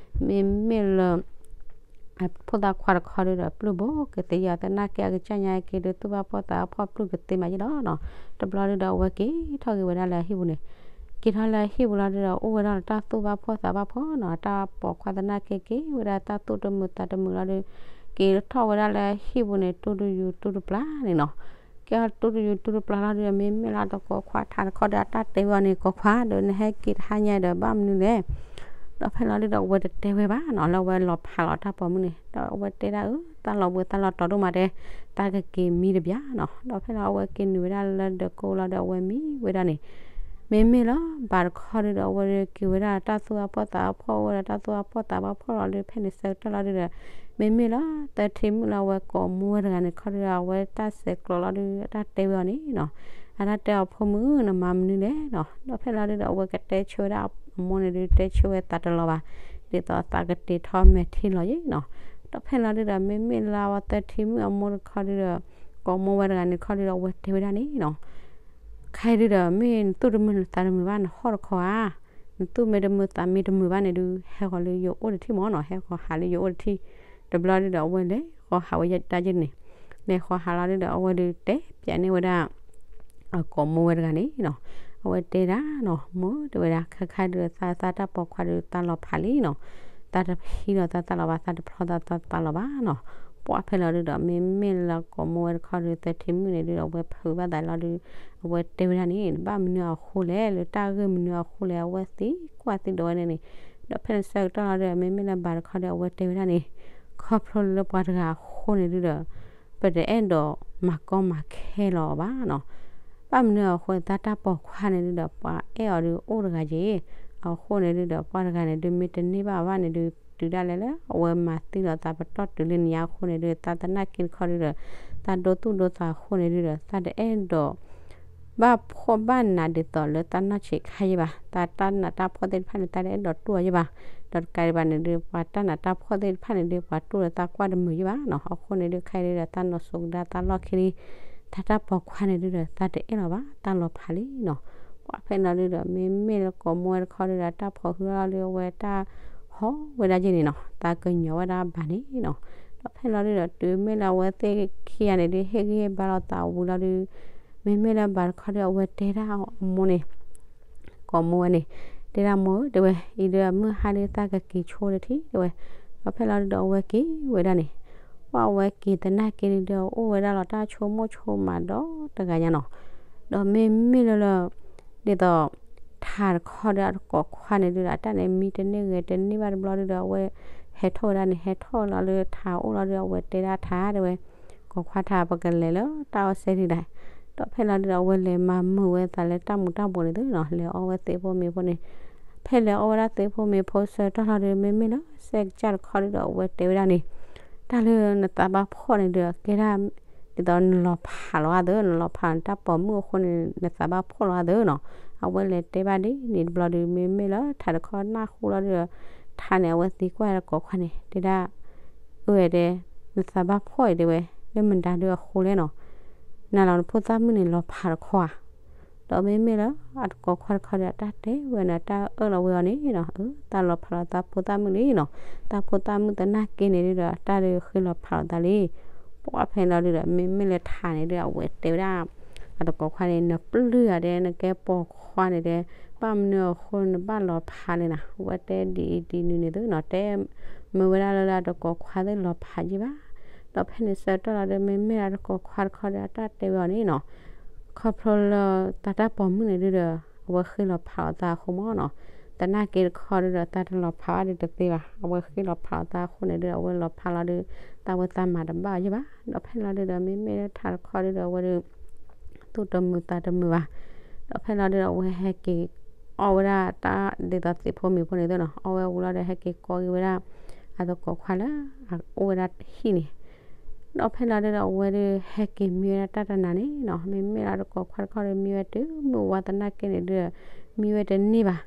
ဒီး မ့မ့ၢ်လၢ ဖိသၣ်ခွါတခီဒုဒီး ပျုၢ်ဘိကသ့ယီၤ သနာ်က့အကစၢ်ညါက့ဒု သူၣ်ဘၣ်ဖှီၣ်သးဘၣ်ဖှီၣ်ပျုၢ်ကသ့မးယ့လီၤနီၤ. တဘျီဒုဒီး အဝဲက့ၤထီၣ်က့ၤဝဲဒၣ်လၢအဟံၣ်ပူၤန့ၣ်, က့ၤထီၣ်လၢအဟံၣ်ပူၤလီၤဒုဒီး အိၣ်ဝဲဒၣ်လၢတၢ်သူၣ်ဘၣ်ဖှီၣ်သးဘၣ်ဖှီၣ်နီၤ, တၢ်ပိာ်ခွါသနာ်က့က့ၤဝဲဒၣ်တၢ်သူၣ်တမုာ်သးတမုာ်လီၤဒု, က့ၤထီၣ်ဝဲဒၣ်လၢအဟံၣ်ပူၤန့ၣ် တူၢ်တယူၤတူၢ်တပျၢ်န့ၣ်နီၤ. ကဲထီၣ်တူၢ်တယူၤတူၢ်တပျၢ်လီၤဒုဒီး မ့မ့ၢ်လၢတကိးခွါထးတခီဒီး အတၢ်တဲဝဲအီၤန့ၣ် ကိးခွါဒီး နဟဲက့ၤတဟါညါဒီး ဘၣ်မနုၤလဲၣ်. ဒီးဖဲလီၤဒုဒီး အဝဲတတဲဝဲဘၣ်နီၤ, လၢအဝဲလီၤဖးလီၤတၢ်ပိာ်မုၣ်န့ၣ်, ဒီးအဝဲတဲဒၣ်အၢ တၢ်လီၤဘှံးသးလီၤတီၤဒိၣ်မးတဲ, တၢ်ကက့ၤမံတဘျီနီၤ. ဒီးဖဲလီၤအဝဲက့ၤနုာ်ဝဲဒၣ်လၢဒၢးကိးလီၤဒီး အဝဲမံဝဲဒၣ်န့ၣ်, မ့မ့ၢ်လၢဘၣ်တခီဒုဒီး အဝဲက့ၤဝဲဒၣ်တၢ်သူၣ်ဘၣ်ဖှီၣ်သးဘၣ်ဖှီၣ် အိၣ်ဝဲဒၣ်တၢ်သူၣ်ဘၣ်ဖှီၣ်သးဘၣ်ဖှီၣ်လီၤဒု ဖဲန့ၣ်ဆၢကတီၢ်လီၤဒုဒီး မ့မ့ၢ်လၢသၢထံမုၣ်လၢအဝဲကိးမိၢ်ဝဲတဂၤန့ၣ်တခီဒုဒီး အဝဲတၢ်ဆဲးကျိးလီၤဒု အတၢ်တဲဝဲအီၤန့ၣ်နီၤ, အတၢ်တဲအီၤ ဖိမုၣ်ဧၢ နမၤမနုၤလဲၣ်နီၤ. ဒီးဖဲလီၤဒုဒီး အဝဲကတဲဆၢဝဲဒၣ်အမိၢ်န့ၣ်ဒု တဲဆၢဝဲသးတလီၤဘၣ်, ဒ်သိးသးကတ့ထီၣ်မဲာ်ထံလီၤယ့နီၤ. ဒီးဖဲလီၤဒုဒီး မ့မ့ၢ်လၢအဝဲသၢထံမုၣ်အမိၢ်တခီဒုဒီး ကိးမိၢ်ဝဲတဂၤန့ၣ်တခီဒုဒီး အဝဲတဲဝဲဒၣ်န့ၣ်နီၤ ခဲဒုဒီး မ့ၢ်နသူၣ်တမုာ်နသးတမုာ်ဘၣ် နဟီၣ်တခီဧါ, နသူၣ်မ့ၢ်တမုာ်သးမ့ၢ်တမုာ်ဘၣ်န့ၣ်ဒု ဟဲဃီၤလၢယအိၣ်တထံၣ်မၢ်နီၤ, ဟဲဃီၤဟးလၢယအိၣ်တထံၣ်. တဘျီဒုဒီး အဝဲလဲၤဃီၤဟးဝဲဒၣ်ယဲန့ၣ်, လဲၤဃီၤဟးလီၤဒုဒီး အဝဲဒုတဲပၠးန့ၢ်ဝဲဒၣ် အကိးမိၢ်ဝဲတဂၤန့ၣ်နီၤ, အဝဲတဲဒၣ်နီၤ မိၢ် တဲဝဲဒၣ် ခဲခါဒုဒီး သးသးတၢ်ပိာ်ခွါဒု သးလီၤဖးလံနီၤ, သးတဟံးလီၤသးသးလီၤဘၣ် သးတဖျီသးသးလီၤဘၣ်နီၤ. ပှၤဖဲလီၤဒုဒီး မ့မ့ၢ်လၢကိးမိၢ်ဝဲတခီဒု သၢထံမုၣ်န့ၣ်ဒုဒီး အဝဲဖုးဘၣ်သးလီၤဒု အဝဲတဲဝဲဒၣ်န့ၣ် ဘၣ်မနုၤအဃိလဲၣ်, လၢတၢ်ဂ့ၢ်မနုၤအဃိလဲၣ်, အဝဲသံကွၢ်သံဒိးဝဲန့ၣ်န့ၣ်. ဒီးဖဲန့ၣ်ဆၢကတီၢ်လီၤဒုဒီး မ့မ့ၢ်လၢဘၣ်တခီဒု အဝဲတဲဝဲဒၣ်န့ၣ် ခီဖျိလၢပှၤတဂၤအဃိန့ၣ်ဒုဒီး ပတအဲၣ်ဒိးမၤကီမၤခဲလီၤအီၤဘၣ်နီၤ. ဘၣ်မနုၤအဃိ သးတၢ်ပိာ်ခွါန့ၣ်ဒုဒီး ပှၤအဲၣ်အီၤဒုအိၣ်တဂၤက့ၤ, အဃိန့ၣ်ဒုဒီး ပှၤတဂၤန့ၣ်ဒု မ့ၢ်တန့ၢ်ဘၣ်ဘၣ်န့ၣ်ဒု တုၤဒၣ်လဲာ်လၢ အဝဲမၤသံလီၤသးပတီၢ်တုၤလၢညါအဃိန့ၣ်ဒု သးသနာ်က့တခီဒုဒီး သးဒိသူၣ်ဒိသးအဃိန့ၣ်ဒုဒီး သးတအဲၣ်ဒိး ဘၣ်ဖှီၣ်ဘၣ်နးဒ်သိးလၢတၢ်နီၢ်ဆံးခါယဲၢ်ဘၣ်, သးတၢ်နးတၢ်ဖှီၣ်သ့ၣ်တဖၣ်န့ၣ် သးတအဲၣ်ဒိးတူၢ်အီၤယဲၢ်ဘၣ်. ဒီးတကးဒံးဘၣ်န့ၣ်ဒု ပှၤတၢ်နးတၢ်ဖှီၣ်သ့ၣ်တဖၣ်န့ၣ်ဒု ပှၤတူၢ်လၢသးကွၢ်တမုာ်ယဲၢ်ဘၣ်နီၤ. အဃိန့ၣ်ဒု ခဲအံၤဒုဒီး သးနီၢ်စိၤကဒါသးလီၢ်ခံလံ, သးတၢ်ပိာ်ခွါန့ၣ်ဒုဒီး သးတအဲၣ်လီၤဘၣ် သးလီၤဖးလံနီၤ. ပှၤဖဲန့ၣ်ဒုဒီး မ့မ့ၢ်လၢကိးမိၢ်ဝဲတခီဒုဒီး တၢ်ဖိးဟုလီၤဒု အဝဲတၢ်ဟီၣ်ဝဲဒၣ်ယဲၢ်န့ၣ်နီၤ, သးကညီၤဝဲဒၣ်ဘၣ်န့ၣ်နီၤ. ဒီးဖဲလီၤဒုဒီး တုၤမ့ၢ်လၢအဝဲသ့ၣ်ခံဂၤန့ၣ်ဒု ဟ့ၣ်ဂံၢ်ဟ့ၣ်ဘါလီၤသးဝံၤလီၤဒု မ့မ့ၢ်လၢဘၣ်တခီဒု အဝဲတဲဒၣ်အမိၢ်န့ၣ် ကိးမိၢ်ဝဲန့ၣ်, တဲဒၣ်မိၢ်ဧၢ တဲဝဲ, အံၤဒု မုၢ်ဟါဒု သးကက့ၤဆိတထံၣ် တဲဝဲ. ဒီးဖဲလီၤဒုဒီး အဝဲက့ၤဝဲဒၣ်န့ၣ်, ပှၤအဝဲက့ၤသနာ်က့ဒုဒီး အိၣ်ဝဲဒၣ်လီၤတၢ်ဆိကမိၣ်ဆိကမးဒီတဂၤညါနီၤ. ဒီးမ့မ့ၢ်လၢလၢ ဒ်သိး ထးတခီဒီးအတကိးခွါန့ၣ်ဒုဒီး အတၢ်န့ၣ်မံတန့ၢ်ဂဲၤတန့ၢ်ဘၣ်တဘျီဒုဒီး အဝဲဟဲထီၣ်ဝဲဒၣ်န့ၣ် ဟဲထီၣ်လီၤလၢထးအိၣ်လီၤဒု အဝဲတဲဒၣ်ထး တဲဝဲ, ကိးခွါထး ပကလဲၤလၢတၢ်အီၣ်စဲဒုဒီး, ဒီးဖဲလီၤဒုဒီး အဝဲလဲၤမၤမုာ်ဝဲသးလၢတၢ်မူၤတၢ်ဘှီးန့ၣ်သုနီၤ, လဲၤအီၣ်ဝဲသ့ၣ်ဖိမ့ၤဖိန့ၣ်, ဖဲလဲၤအီၣ်ဝဲဒၣ်သ့ၣ်ဖိမ့ၤဖိဆၢကတီၢ်လီၤဒု မ့မ့ၢ်လၢစဲကစၢ်တခီဒုဒီး အဝဲတဲဝဲဒၣ်န့ၣ်, တၢ်လၢနသးဘၣ်ဖှီၣ်န့ၣ်ဒုဒီး ကဲဒၣ် ဒ်သိးနလီၤဖးလီၤအသး နလီၤဖးနတၢ်ပိာ်မုၣ်အဃိန့ၣ် နသးဘၣ်ဖှီၣ်လီၤအသးနီၤ. အဝဲလဲၤတဲဘၣ်ဒ်န့ၣ်တဘျီဒု မ့မ့ၢ်လၢထးတခီနၢ်ဟူလီၤဒုဒီး ထးန့ၣ် အဝဲသံကွၢ်တကိးခွါန့ၣ် တဲဒၣ်, အၢ တဲ, နသးဘၣ်ဖှီၣ်အံၤတဲဝဲ, လၢမတၤဒုအဃိလဲၣ်နီၤ. နၤလီၤနဖိသၣ်မုၣ်န့ၣ်လီၤဖးတခီဧါ. ဒီးမ့မ့ၢ်လၢအတကိးခွါတခီဒီး အတၢ်တဲဝဲန့ၣ် တၢ်အၢၣ်လီၤဝဲအီၤန့ၣ်နီၤ, အၢ တၢ်လီၤဖးလီၤသးဖိသၣ်မုၣ်လံနီၤ, တၢ်ဖိသၣ်မုၣ်သနာ်က့န့ၣ်ဒုဒီး တၢ်ဒုးဃ့လီၤဖးလီၤသးလံ. ပှၢ်ဖဲလီၤဒုဒီး မ့မ့ၢ်လၢထးန့ၣ်ဒု အဝဲတဲဝဲဒၣ် အတကိးခွါန့ၣ် နပျုၢ်အီၤဒဲ နကဲပိာ်ခွါန့ၣ်ဒဲ ဘၣ်မနုၤအဃိနဘၣ်လီၤဖးလဲၣ်နၤ, ဝဲတဲဒ်အံၤဒ်နုၤန့ၣ်သုနီၤ, တဲမ့ၢ်ဝဲဒၣ်လၢ လၢအတကိးခွါသ့ၣ်လီၤဖးယံာ်ဘၣ်. ဒီးဖဲန့ၣ်ဆၢကတီၢ်လီၤဒု မ့မ့ၢ်လၢအတကိးခွါတခီဒီး အတၢ်တဲဝဲအီၤန့ၣ်နီၤ, ခီဖျိလၢသးတၢ်ပိာ်မုၣ်န့ၣ်ဒုဒီး အဝဲဃ့လီၤဖးလီၤသးအဃိမ့ၢ်နီၤ, သနာ်က့တခီဒုဒီး သးတလီၤဖးဘၣ်ဒုတသ့ဘၣ်, အဝဲဃ့လီၤဖးလီၤသးအဃိန့ၣ်ဒုဒီး အဝဲလီၤဖးလီၤဒု သးဝဲသးမၤတဘၣ်ယံာ်ဘၣ်. ဒီးဖဲလီၤဒုဒီး မ့မ့ၢ်လၢထးတခီဒုဒီး အဝဲဒု သူၣ်တမုာ်သးတမုာ်ဘၣ်. ဒီးဖဲလီၤဒုဒီး အဝဲဟဲက့ၤအီၣ်ဝဲဒၣ်တၢ်ဒ်သိးသ့ၣ်ဖိမံၤဖိန့ၣ်သုနီၤ, အီၣ်ဝဲဝံၤလီၤဒီး ဟဲက့ၤကိးက့ၤဝဲဒၣ် အတကိးခွါလၢအအိၣ်ဝဲဒၣ်ဟံၣ်န့ၣ်. ဒီးဖဲလီၤဒုဒီး အဝဲဒု ဟဲက့ၤမံဝဲဒၣ်တၢ်တနၤန့ၣ်နီၤ, မ့မ့ၢ်လၢအတကိးခွါတခီဒီး မံဝဲတုၤမုၢ်ဝါသနာ်က့န့ၣ်ဒုဒီး မံဝဲတန့ၢ်ဘၣ်.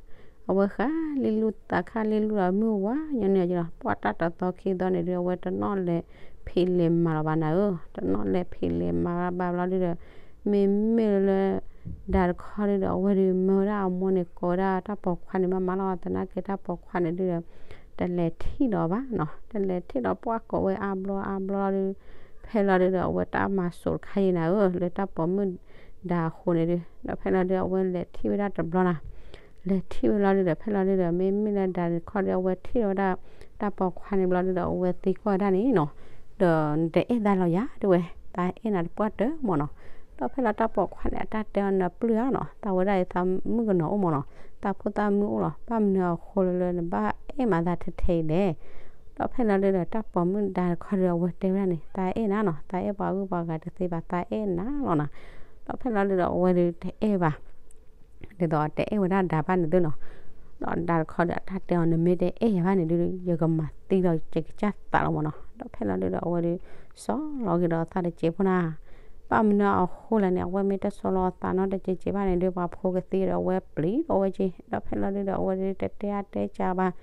အဝဲဃးလံလူၢ်သးခါလံလူၢ်ဒီး မုၢ်ဝါညီနုၢ်အီၤလီၤ, ပှၢ်တၢ်တသီခံသီန့ၣ်ဒု အဝဲတနီၣ်လဲၤဖံးလဲၤမၤလီၤဘၣ်နၤဧၢ, တနီၣ်လဲၤဖံးလဲၤမၤဘၣ်ဘၣ်ဘျီဒုဒီး မ့မ့ၢ်လၢ ဒါတခီဒုဒီး အဝဲဒု မၢဝဲဒၣ်အမိၢ်န့ၣ် ကိးဝဲဒၣ်တၢ်ပိာ်ခွါန့ၣ် မၤမၤလီၤ, သနာ်က့တၢ်ပိာ်ခွါန့ၣ်ဒုဒီး တလဲၤထံၣ်လီၤဘၣ်နီၤ, တလဲၤထံၣ်လီၤ ပှၢ်ကိးဝဲအါဘျီအါဘျီဒု ဖဲလီၤဒုဒီး အဝဲတၢ်မၤစိးတခါအံၤနၤဧၢ, လၢတၢ်ပိာ်မုၣ်ဒါအဃိန့ၣ်ဒု, ဒီးဖဲလီၤဒု အဝဲလဲၤထံၣ်ဝဲဒၣ်တဘျီနၤ, လဲၤထံၣ်ဝဲလီၤဒုဒီး ဖဲလီၤဒုဒီး မ့မ့ၢ်လၢဒါတခီဒု အဝဲထံၣ်လီၤဝဲဒၣ် တၢ်ပိာ်ခွါန့ၣ်ဘျီဒုဒီး အဝဲသံကွၢ်ဝဲဒၣ်န့ၣ်နီၤ, ဒီးနတအဲၣ်သးလီၤယၤ တဲဝဲ, သးအဲၣ်နၤတပှၢ်တၢၢ်မ့ၢ်နီၤ. ဒီးဖဲလီၤတၢ်ပိာ်ခွါန့ၣ် အတၢ်တဲအီၤ နပျုၢ်ဧါနီၤ, သးဝဲဒၣ်အံၤသးမုၣ်ကနီၤအိၣ်မ့ၢ်နီၤ, သးဖိသၣ်မုၣ်အိၣ်လီၤ, ဘၣ်မနုၤအဃိလၢလၢနဘၣ်အဲၣ်မၤသးထဲထဲအံၤလဲၣ်. ဒီးဖဲလီၤဒုဒီး တၢ်ပိာ်မုၣ်ဒါတခီဒု အဝဲတဲဝဲဒၣ်န့ၣ် သးအဲၣ်နၤနီၤ, သးအဲၣ်ပှၤဂုၤပှၤဂၤတသ့ဘၣ်, သးအဲၣ်နၤလီၤနၤ. ဒီးဖဲလီၤဒုဒီး အဝဲဒုတအဲၣ်ဘၣ် ဒ်သိးတအဲၣ်ဝဲဒၣ်ဒါဘၣ်န့ၣ်သုနီၤ. ဒီးဒါတခီဒီး အတၢ်တဲအီၤ နမ့ၢ်တအဲၣ်ယၤဘၣ်န့ၣ်ဒု ယကမၤသံဒီးယကစၢ်သးလီၤမ့ၢ်နီၤ. ဒီးဖဲလီၤဒုဒီး အဝဲဒု စီၤလီၤက့ၤဒီးအသးတစဲးဖိနၤ, ဘၣ်မနုၤအဃိလဲၣ်န့ၣ် အဝဲမ့ၢ်တစီၤလီၤအသးနီတစဲးစဲးဘၣ်န့ၣ်ဒု ပှၤဖိကသံဒီး အဝဲပျံၤဒီးအဝဲက့ၤ. ဒီးဖဲလီၤဒုဒီး အဝဲဒုတတဲအါတဲကၢဘၣ်.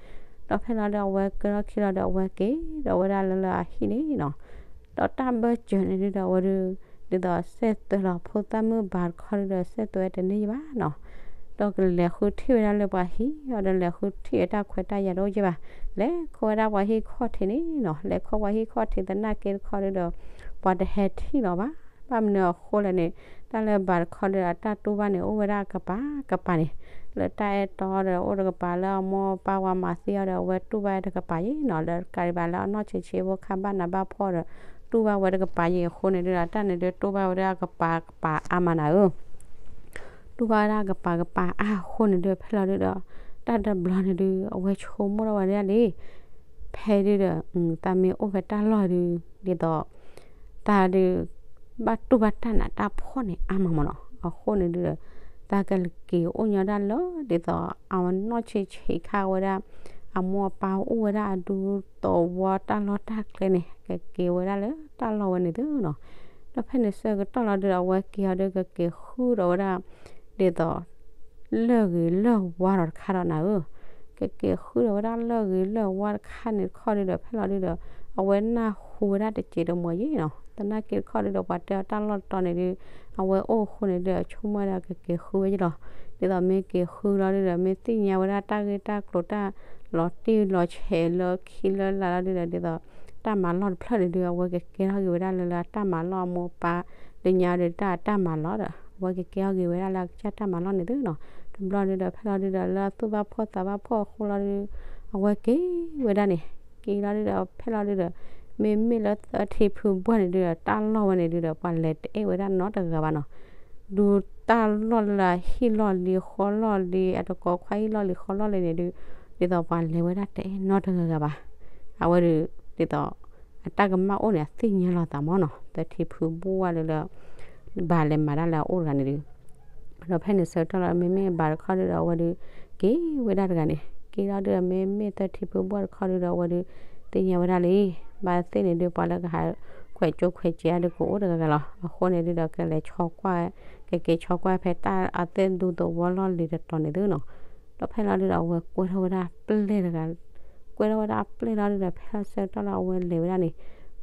ဒီးဖဲလီၤဒု အဝဲကဲထီၣ်ခံလီၤဒီး အဝဲက့ၤဒီးဝဲဒၣ်လၢလၢအဟံၣ်န့ၣ်နီၤ. ဒီးတၢ်ဘၢၣ်စၢၤန့ၣ်ဒုဒီး အဝဲဒု ဒ်သိးစဲးသွဲၣ်လီၤဖိသၣ်မုၣ်ဘၣ်တခီဒုဒီး စဲးသွဲၣ်တန့ၢ်ဘၣ်နီၤ. ဒီးကလဲၤဃုထံၣ်ဝဲဒၣ်လၢပှၤဟံၣ်အီၤဒီး လဲၤဃုထံၣ်ဝဲတၢ်ခွဲးတၢ်ယာ်တအိၣ်က့ဘၣ်. လဲၤခီဝဲဒၣ်ပှၤဟံၣ်ခီၣ်ထံးန့ၣ်နီၤ, လဲၤခီပှၤဟံၣ်ခီၣ်ထံးသနာ်က့တခီဒုဒီး ပှၤတဟဲထံၣ်လီၤဘၣ်. ဘၣ်မနုၤအဃိလဲၣ်န့ၣ် တၢ်လၢဘၣ်တခီဒုဒီး အတၢ်တူၢ်ဘၣ်န့ၣ် အိၣ်ဝဲဒၣ်ကပၤကပၤန့ၣ်, လၢတၢ်အဲၣ်တီဒီးအိၣ်တကပၤ, လၢအမိၢ်အပၢ်ပှၤမၤသံအီၤဒီး အဝဲတူၢ်ဘၣ်တကပၤယံၤနီၤ, လၢကးဒံးဘၣ်လၢအနီၢ်ဆံးဆံးဖိခါဘၣ်နးဘၣ်ဖှီၣ်ဒီး တူၢ်ဘၣ်ဝဲတကပၤယံၤအဃိန့ၣ်ဒုဒီး တၢ်န့ၣ်ဒုတူၢ်ဘၣ်ဝဲဒၣ်ကပၤကပၤအါမးနၤဧၢ တူၢ်ဘၣ်ဝဲဒၣ်ကပၤကပၤအါအဃိန့ၣ်ဒု ဖဲလီၤဒုဒီး တၢ်တဘျီန့ၣ်ဒု အဝဲဆိကမိၣ်ထီၣ်ဝဲဒၣ်လံ, ဖဲဒုဒီး တၢ်မ့ၢ်အိၣ်ဖဲတၢ်လီၢ်ဒု ဒ်သိး တၢ်ဒု ဘၣ်တူၢ်ဘၣ်တၢ်နးတၢ်ဖှီၣ်န့ၣ်အါမးမ့ၢ်နီၤ, အဃိန့ၣ်ဒုဒီး တၢ်ကက့ၤအိၣ်ညီဒၣ်လၢ ဒ်သိး အဝဲနီၢ်ဆံးဆံးခါဝဲဒၣ် အမိၢ်အပၢ်အိၣ်ဝဲဒၣ်အဒူသဝီတၢ်လီၢ်တၢ်ကျဲန့ၣ် ကက့ၤဝဲဒၣ်လၢတၢ်လီၢ်ဝဲန့ၣ်သုနီၤ. ဒီးဖဲန့ၣ်ဆၢကတီၢ်လီၤဒုဒီး အဝဲက့ၤအီၤဒု ကက့ၤဃုဒီးဝဲဒၣ် ဒ်သိး လၢၢ်ဂ့ၤလၢၢ်ဝါဒီးတခါဒီးနၤဧၢ, ကက့ၤဃုဒီးဝဲဒၣ်လၢၢ်ဂ့ၤလၢၢ်ဝါတခါန့ၣ်တခီဒုဒီး ဖဲလီၤဒုဒီး အဝဲနၢ်ဟူဝဲဒၣ်တစဲးတမှဲၤယံၤနီၤ, သနာ်က့တခီဒုဒီး ပှၤတဲအီၤတၢ်လီၢ်တတီၤန့ၣ်ဒု အဝဲအိၣ်အဃိန့ၣ်ဒု ဆိကမိၣ်ဝဲဒၣ်ကက့ၤဃုဝဲယံၤလီၤ. ဒ်သိးမ့ၢ်က့ၤဃုလီၤဒုဒီး မ့ၢ်သ့ၣ်ညါဝဲဒၣ်တၢ်ဂ့ၢ်တၢ်ကျိၤတၢ်လီၤတံၢ်လီၤဆဲးလၢခံလၢလာ်လီၤဒုဒီး ဒ်သိး တၢ်မၤလီၢ်တဖျၢၣ်န့ၣ်ဒု အဝဲကကဲထီၣ်က့ၤဝဲဒၣ်လၢလၢတၢ်မၤလီၢ်အမိၢ်အပၢ် လၢညါဒီးတၢ်တၢ်မၤလီၢ်ဒီး အဝဲကကဲထီၣ်က့ၤဝဲဒၣ်လၢအကစၢ်တၢ်မၤလီၢ်န့ၣ်သုနီၤ. တဘျီဒုဒီး ဖဲလီၤဒုဒီး လၢအသူၣ်ဘၣ်ဖှီၣ်သးဘၣ်ဖှီၣ်အဃိလီၤဒု အဝဲက့ၤဝဲဒၣ်န့ၣ်, က့ၤလီၤဒုဒီး ဖဲလီၤဒုဒီး မ့မ့ၢ်လၢသၢထံဖုဘှၢ်န့ၣ်ဒုဒီး တၢ်လီၢ်ဝဲန့ၣ်ဒုဒီး ပှၤလဲၤတအဲၣ်ဝဲဒၣ်နီတဂၤဘၣ်နီၤ. ဒုတၢ်လီၢ်လၢဟံၣ်လီၢ်လံၤဃီလီၢ်လံၤ အတကိးခွါဟံၣ်လီၢ်လံၤဃီလီၢ်လံၤန့ၣ်ဒု ဒ်သိးပှၤလဲၤဝဲဒၣ်တအဲၣ်နီတဂၤဂၤဘၣ်. အဝဲဒု ဒ်သိး အတၢ်ကမၣ်အိၣ်န့ၣ် အသ့ၣ်ညါလီၤသးမ့ၢ်နီၤ, သၢထံဖုဘှၢ်လၢလၢ ဘၣ်လဲၤမၤတၢ်လၢအအိၣ်တဂၤန့ၣ်ဒု ဒီးဖဲန့ၣ်ဆၢကတီၢ်လီၤ မ့မ့ၢ်ဘၣ်တခီဒုဒီး အဝဲဒု က့ၤဝဲဒၣ်တဂၤန့ၣ်, က့ၤလီၤဒုဒီး မ့မ့ၢ်သၢထံဖုဘှၢ်တခီဒုဒီး အဝဲဒု သ့ၣ်ညါဝဲဒၣ်လံ, ဘၣ်သ့ၣ်န့ၣ်ဒု ပှၤလၢကဟးခွဲးကၠိခွဲးစဲးအါဒုကအိၣ်တဂၤဂၤလီၤ. အဃိန့ၣ်ဒုဒီး ကလဲၤဆီကွၢ်, ကက့ၤဆီကွၢ်ဖဲတၢ်အသဲၣ်ဒူသဝီလီၢ်လံၤတတီၤန့ၣ်သုနီၤ. ဒီးဖဲလီၤဒုဒီး အဝဲကွဲထီၣ်ဝဲဒၣ်ပျဲၢ်တဂၤ, ကွဲထီၣ်ဝဲဒၣ်ပျဲၢ်လီၤဒုဒီး ဖဲလီၤဆၢကတီၢ်လီၤ အဝဲလဲၤဝဲဒၣ်န့ၣ်,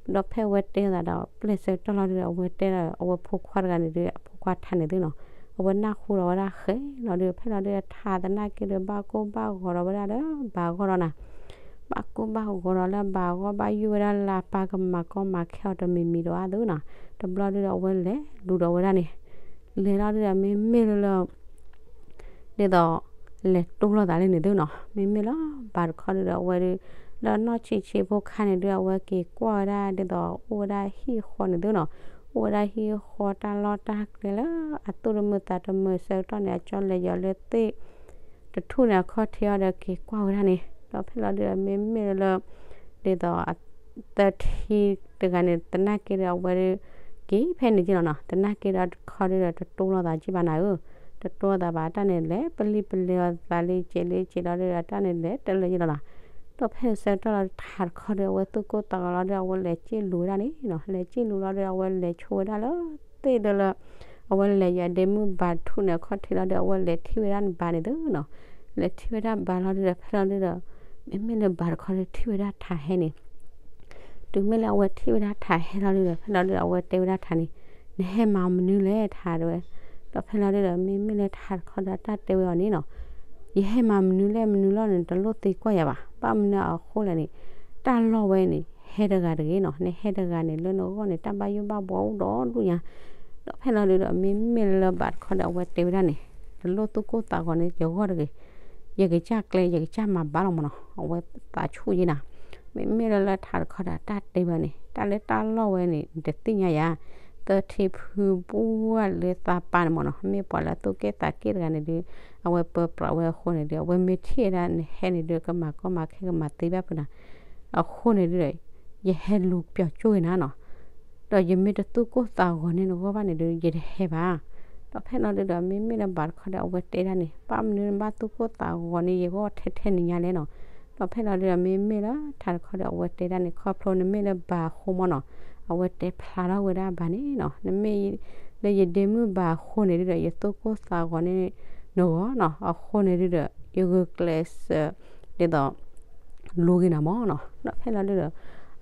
ဒီးဖဲအဝဲတဲသးဒီးပျဲၢ်ဆၢကတီၢ်လီၤဒုဒီး အဝဲတဲဒီးအဝဲဖိခွါတဂၤန့ၣ်ဒု အဖိခွါထါန့ၣ်သုနီၤ. အဝဲနၢ်ဟူဒီးဝဲဒၣ်ဃဲလီၤဒုး ဖဲလီၤဒုးဒီး ထးသနာ်က့ဒီး ဘၣ်ကိၢ်ဘၣ်ဂီၤဒီးဝဲဒၣ်ဒီး ဘၣ်ဂီၢ်ဒီးနၤ ဘၣ်ကိၢ်ဘၣ်ဂီၤဒီးလၢဘၣ်ဂီၢ် ဘၣ်ယိၣ်ဝဲဒၣ်လၢအပၢ်ကမၤကီမၤခဲအီၤတမံၤမံၤဒီးအါသုနီၤ. တဘျီဒုးဒီး အဝဲလဲၤလူၤဒီးဝဲဒၣ်န့ၣ် လဲၤလီၤဒုးဒီး မ့မ့ၢ်လၢလၢ ဒ်သိး လဲၤတိၢ်လိာ်သးလၢန့ၣ်သုနီၤ. မ့မ့ၢ်လၢဘၣ်တခီဒုးဒီး အဝဲဒုး လၢနီၢ်ဆံးဆံးဖိခါန့ၣ်ဒုး အဝဲက့ၤကွၢ်ဝဲဒၣ်ဒ်သိး အိၣ်ဝဲဒၣ်ဟံၣ်ဃီန့ၣ်သုနီၤ. အိၣ်ဝဲဒၣ်ဟံၣ်ဃီတၢ်လီၢ်တၢ်ကျဲလၢအသူၣ်တမုာ်သးတမုာ်ဆၢကတီၢ်န့ၣ် အကၠီလဲၤယီၤလၢသ့ၣ်တထူၣ်န့ၣ် အခီၣ်ထံးအီၤဒီးက့ၤကွၢ်ဝဲဒၣ်န့ၣ် ဒီးဖဲလီၤဒုးဒီး မ့မ့ၢ်လၢ ဒ်သိး သၢထံတဂၤန့ၣ် သနာ်က့ဒီးအဝဲဒုး က့ၤဖဲန့ၣ်က့ၤလီၤနီၤ. သနာ်က့ဒီးတခီဒုးဒီး တတိၢ်လိာ်သးက့ၤဘၣ်နၤဧၢ, တတိၢ်လိာ်သးဘၣ် တၢ်န့ၣ်လဲၤပလံၤပလဲၤအီၤသးလံက့ၤလံက့ၤလီၤဒုးဒီး တၢ်န့ၣ်လဲၤတလၢက့ၤလီၤနီၤ. ဒီးဖဲန့ၣ်ဆၢကတီၢ်လီၤ ထးတခီဒီး အဝဲသူၣ်ကိၢ်သးဂီၤလီၤဒီး အဝဲလဲၤက့ၤလူၤဝဲဒၣ်န့ၣ်နီၤ. လဲၤက့ၤလူၤလီၤဒီး အဝဲလဲၤဆိဝဲဒၣ်လၢ သ့ၣ်ဒီးလၢ အဝဲလဲၤယၤဒ့မုၣ်ဘၣ်တထူၣ်န့ၣ် အခီၣ်ထံးလီၤဒီး အဝဲလဲၤထံၣ်ဝဲဒၣ်နဘၣ်န့ၣ်သုနီၤ. လဲၤထံၣ်ဝဲဒၣ်ဘၣ်လီၤဒုးဒီး ဖဲလီၤဒုးဒီး မ့မ့ၢ်လၢဘၣ်တခီဒီးထံၣ်ဝဲဒၣ်ထးဟဲန့ၣ် တုၤမ့ၢ်လၢအဝဲထံၣ်ဝဲဒၣ်ထးဟဲလီၤဒုးဒီး ဖဲလီၤဒုးဒီး အဝဲတဲဝဲဒၣ်ထးန့ၣ် နဟဲမၤမနုၤလဲၣ်ထးတဲဝဲ. ဒီးဖဲလီၤဒုးဒီး မ့မ့ၢ်လၢထးတခီဒီး တၢ်တဲဝဲအီၤန့ၣ်နီၤ ယဟဲမၤမနုၤလဲၣ်မနုၤလီၤန့ၣ် တလိၣ်သံကွၢ်ယၤဘၣ်. ဘၣ်မနုၤအဃိလဲၣ်န့ၣ် တၢ်လီၢ်ဝဲန့ၣ် ဟဲတဂၤတဂ့ၤနီၤ. နဟဲတဂၤန့ၣ် လၢနဂီၢ်န့ၣ် တၢ်ဘၣ်ယိၣ်ဘၣ်ဘှီအိၣ်ဒီဒူၣ်ညါ. ဒီးဖဲလီၤဒုးဒီး မ့မ့ၢ်လၢဘၣ်တခီဒီး အဝဲတဲဝဲဒၣ်န့ၣ် တလိၣ်သူၣ်ကိၢ်သးဂီၤန့ၣ် ယဂီၢ်တဂ့ၤ. ယကစၢ်ကျဲ ယကစၢ်မၤဘၣ်လီၤမးနီၤ. အဝဲသးဆူၣ်ယဲနၤ. မ့မ့ၢ်လၢလၢထးတခီဒီး တၢ်တဲဝဲန့ၣ် တၢ်လၢတၢ်လီၢ်ဝဲန့ၣ် နတသ့ၣ်ညါယၤ သၢထံဖုဘၣ်လၢသးပၢ်န့ၣ်မးနီၤ. မ့ၢ်ပှၤလၢသူၣ်က့ၣ်သးက့ၣ်တဂၤန့ၣ်ဒုး အဝဲပၢပြးဝဲအဃိန့ၣ်ဒုး အဝဲမ့ၢ်ထံၣ်ဝဲဒၣ်နဟဲန့ၣ်ဒုး ကမၤကီမၤခဲကမၤသ့ဘၣ်ဖုနၤ. အဃိန့ၣ်ဒုးဒီး ယဟဲလူၤပျီၤကၠိဝဲနၤနီၤ. ဒီးယမ့ၢ်တသူၣ်ကိၢ်သးဂီၤန့ၢ်နဂီၢ်ဘၣ်န့ၣ်ဒုး ယတဟဲဘၣ်. ဒီးဖဲလီၤဒုးဒီး မ့မ့ၢ်လၢဘၣ်တခီဒီး အဝဲတဲဒၣ်န့ၣ် ဘၣ်မနုၤနဘၣ်သူၣ်ကိၢ်သးဂီၤန့ၢ်ယဂီၢ်ထဲထဲန့ၣ်ညါလဲၣ်နီၤ. ဒီးဖဲလီၤဒုးဒီး မ့မ့ၢ်လၢထးတခီဒီး အဝဲတဲဒၣ်န့ၣ် ခီဖျိနမ့ၢ်လၢဘၣ်အဃိမးနီၤ. အဝဲတဲဖျါထီၣ်ဝဲဒၣ်ဘၣ်န့ၣ်နီၤ. နမ့ၢ်လၢယဒ့မုၣ်ဘၣ်အဃိန့ၣ်ဒုးဒီး ယသူၣ်ကိၢ်သးဂီၤန့ၢ်နဂီၢ်နီၤ. အဃိန့ၣ်ဒုးဒီး ယဂုာ်ကျဲးစၢး ဒ်သိး လူၤက့ၤနၤမးနီၤ. ဒီးဖဲလီၤဒုးဒီး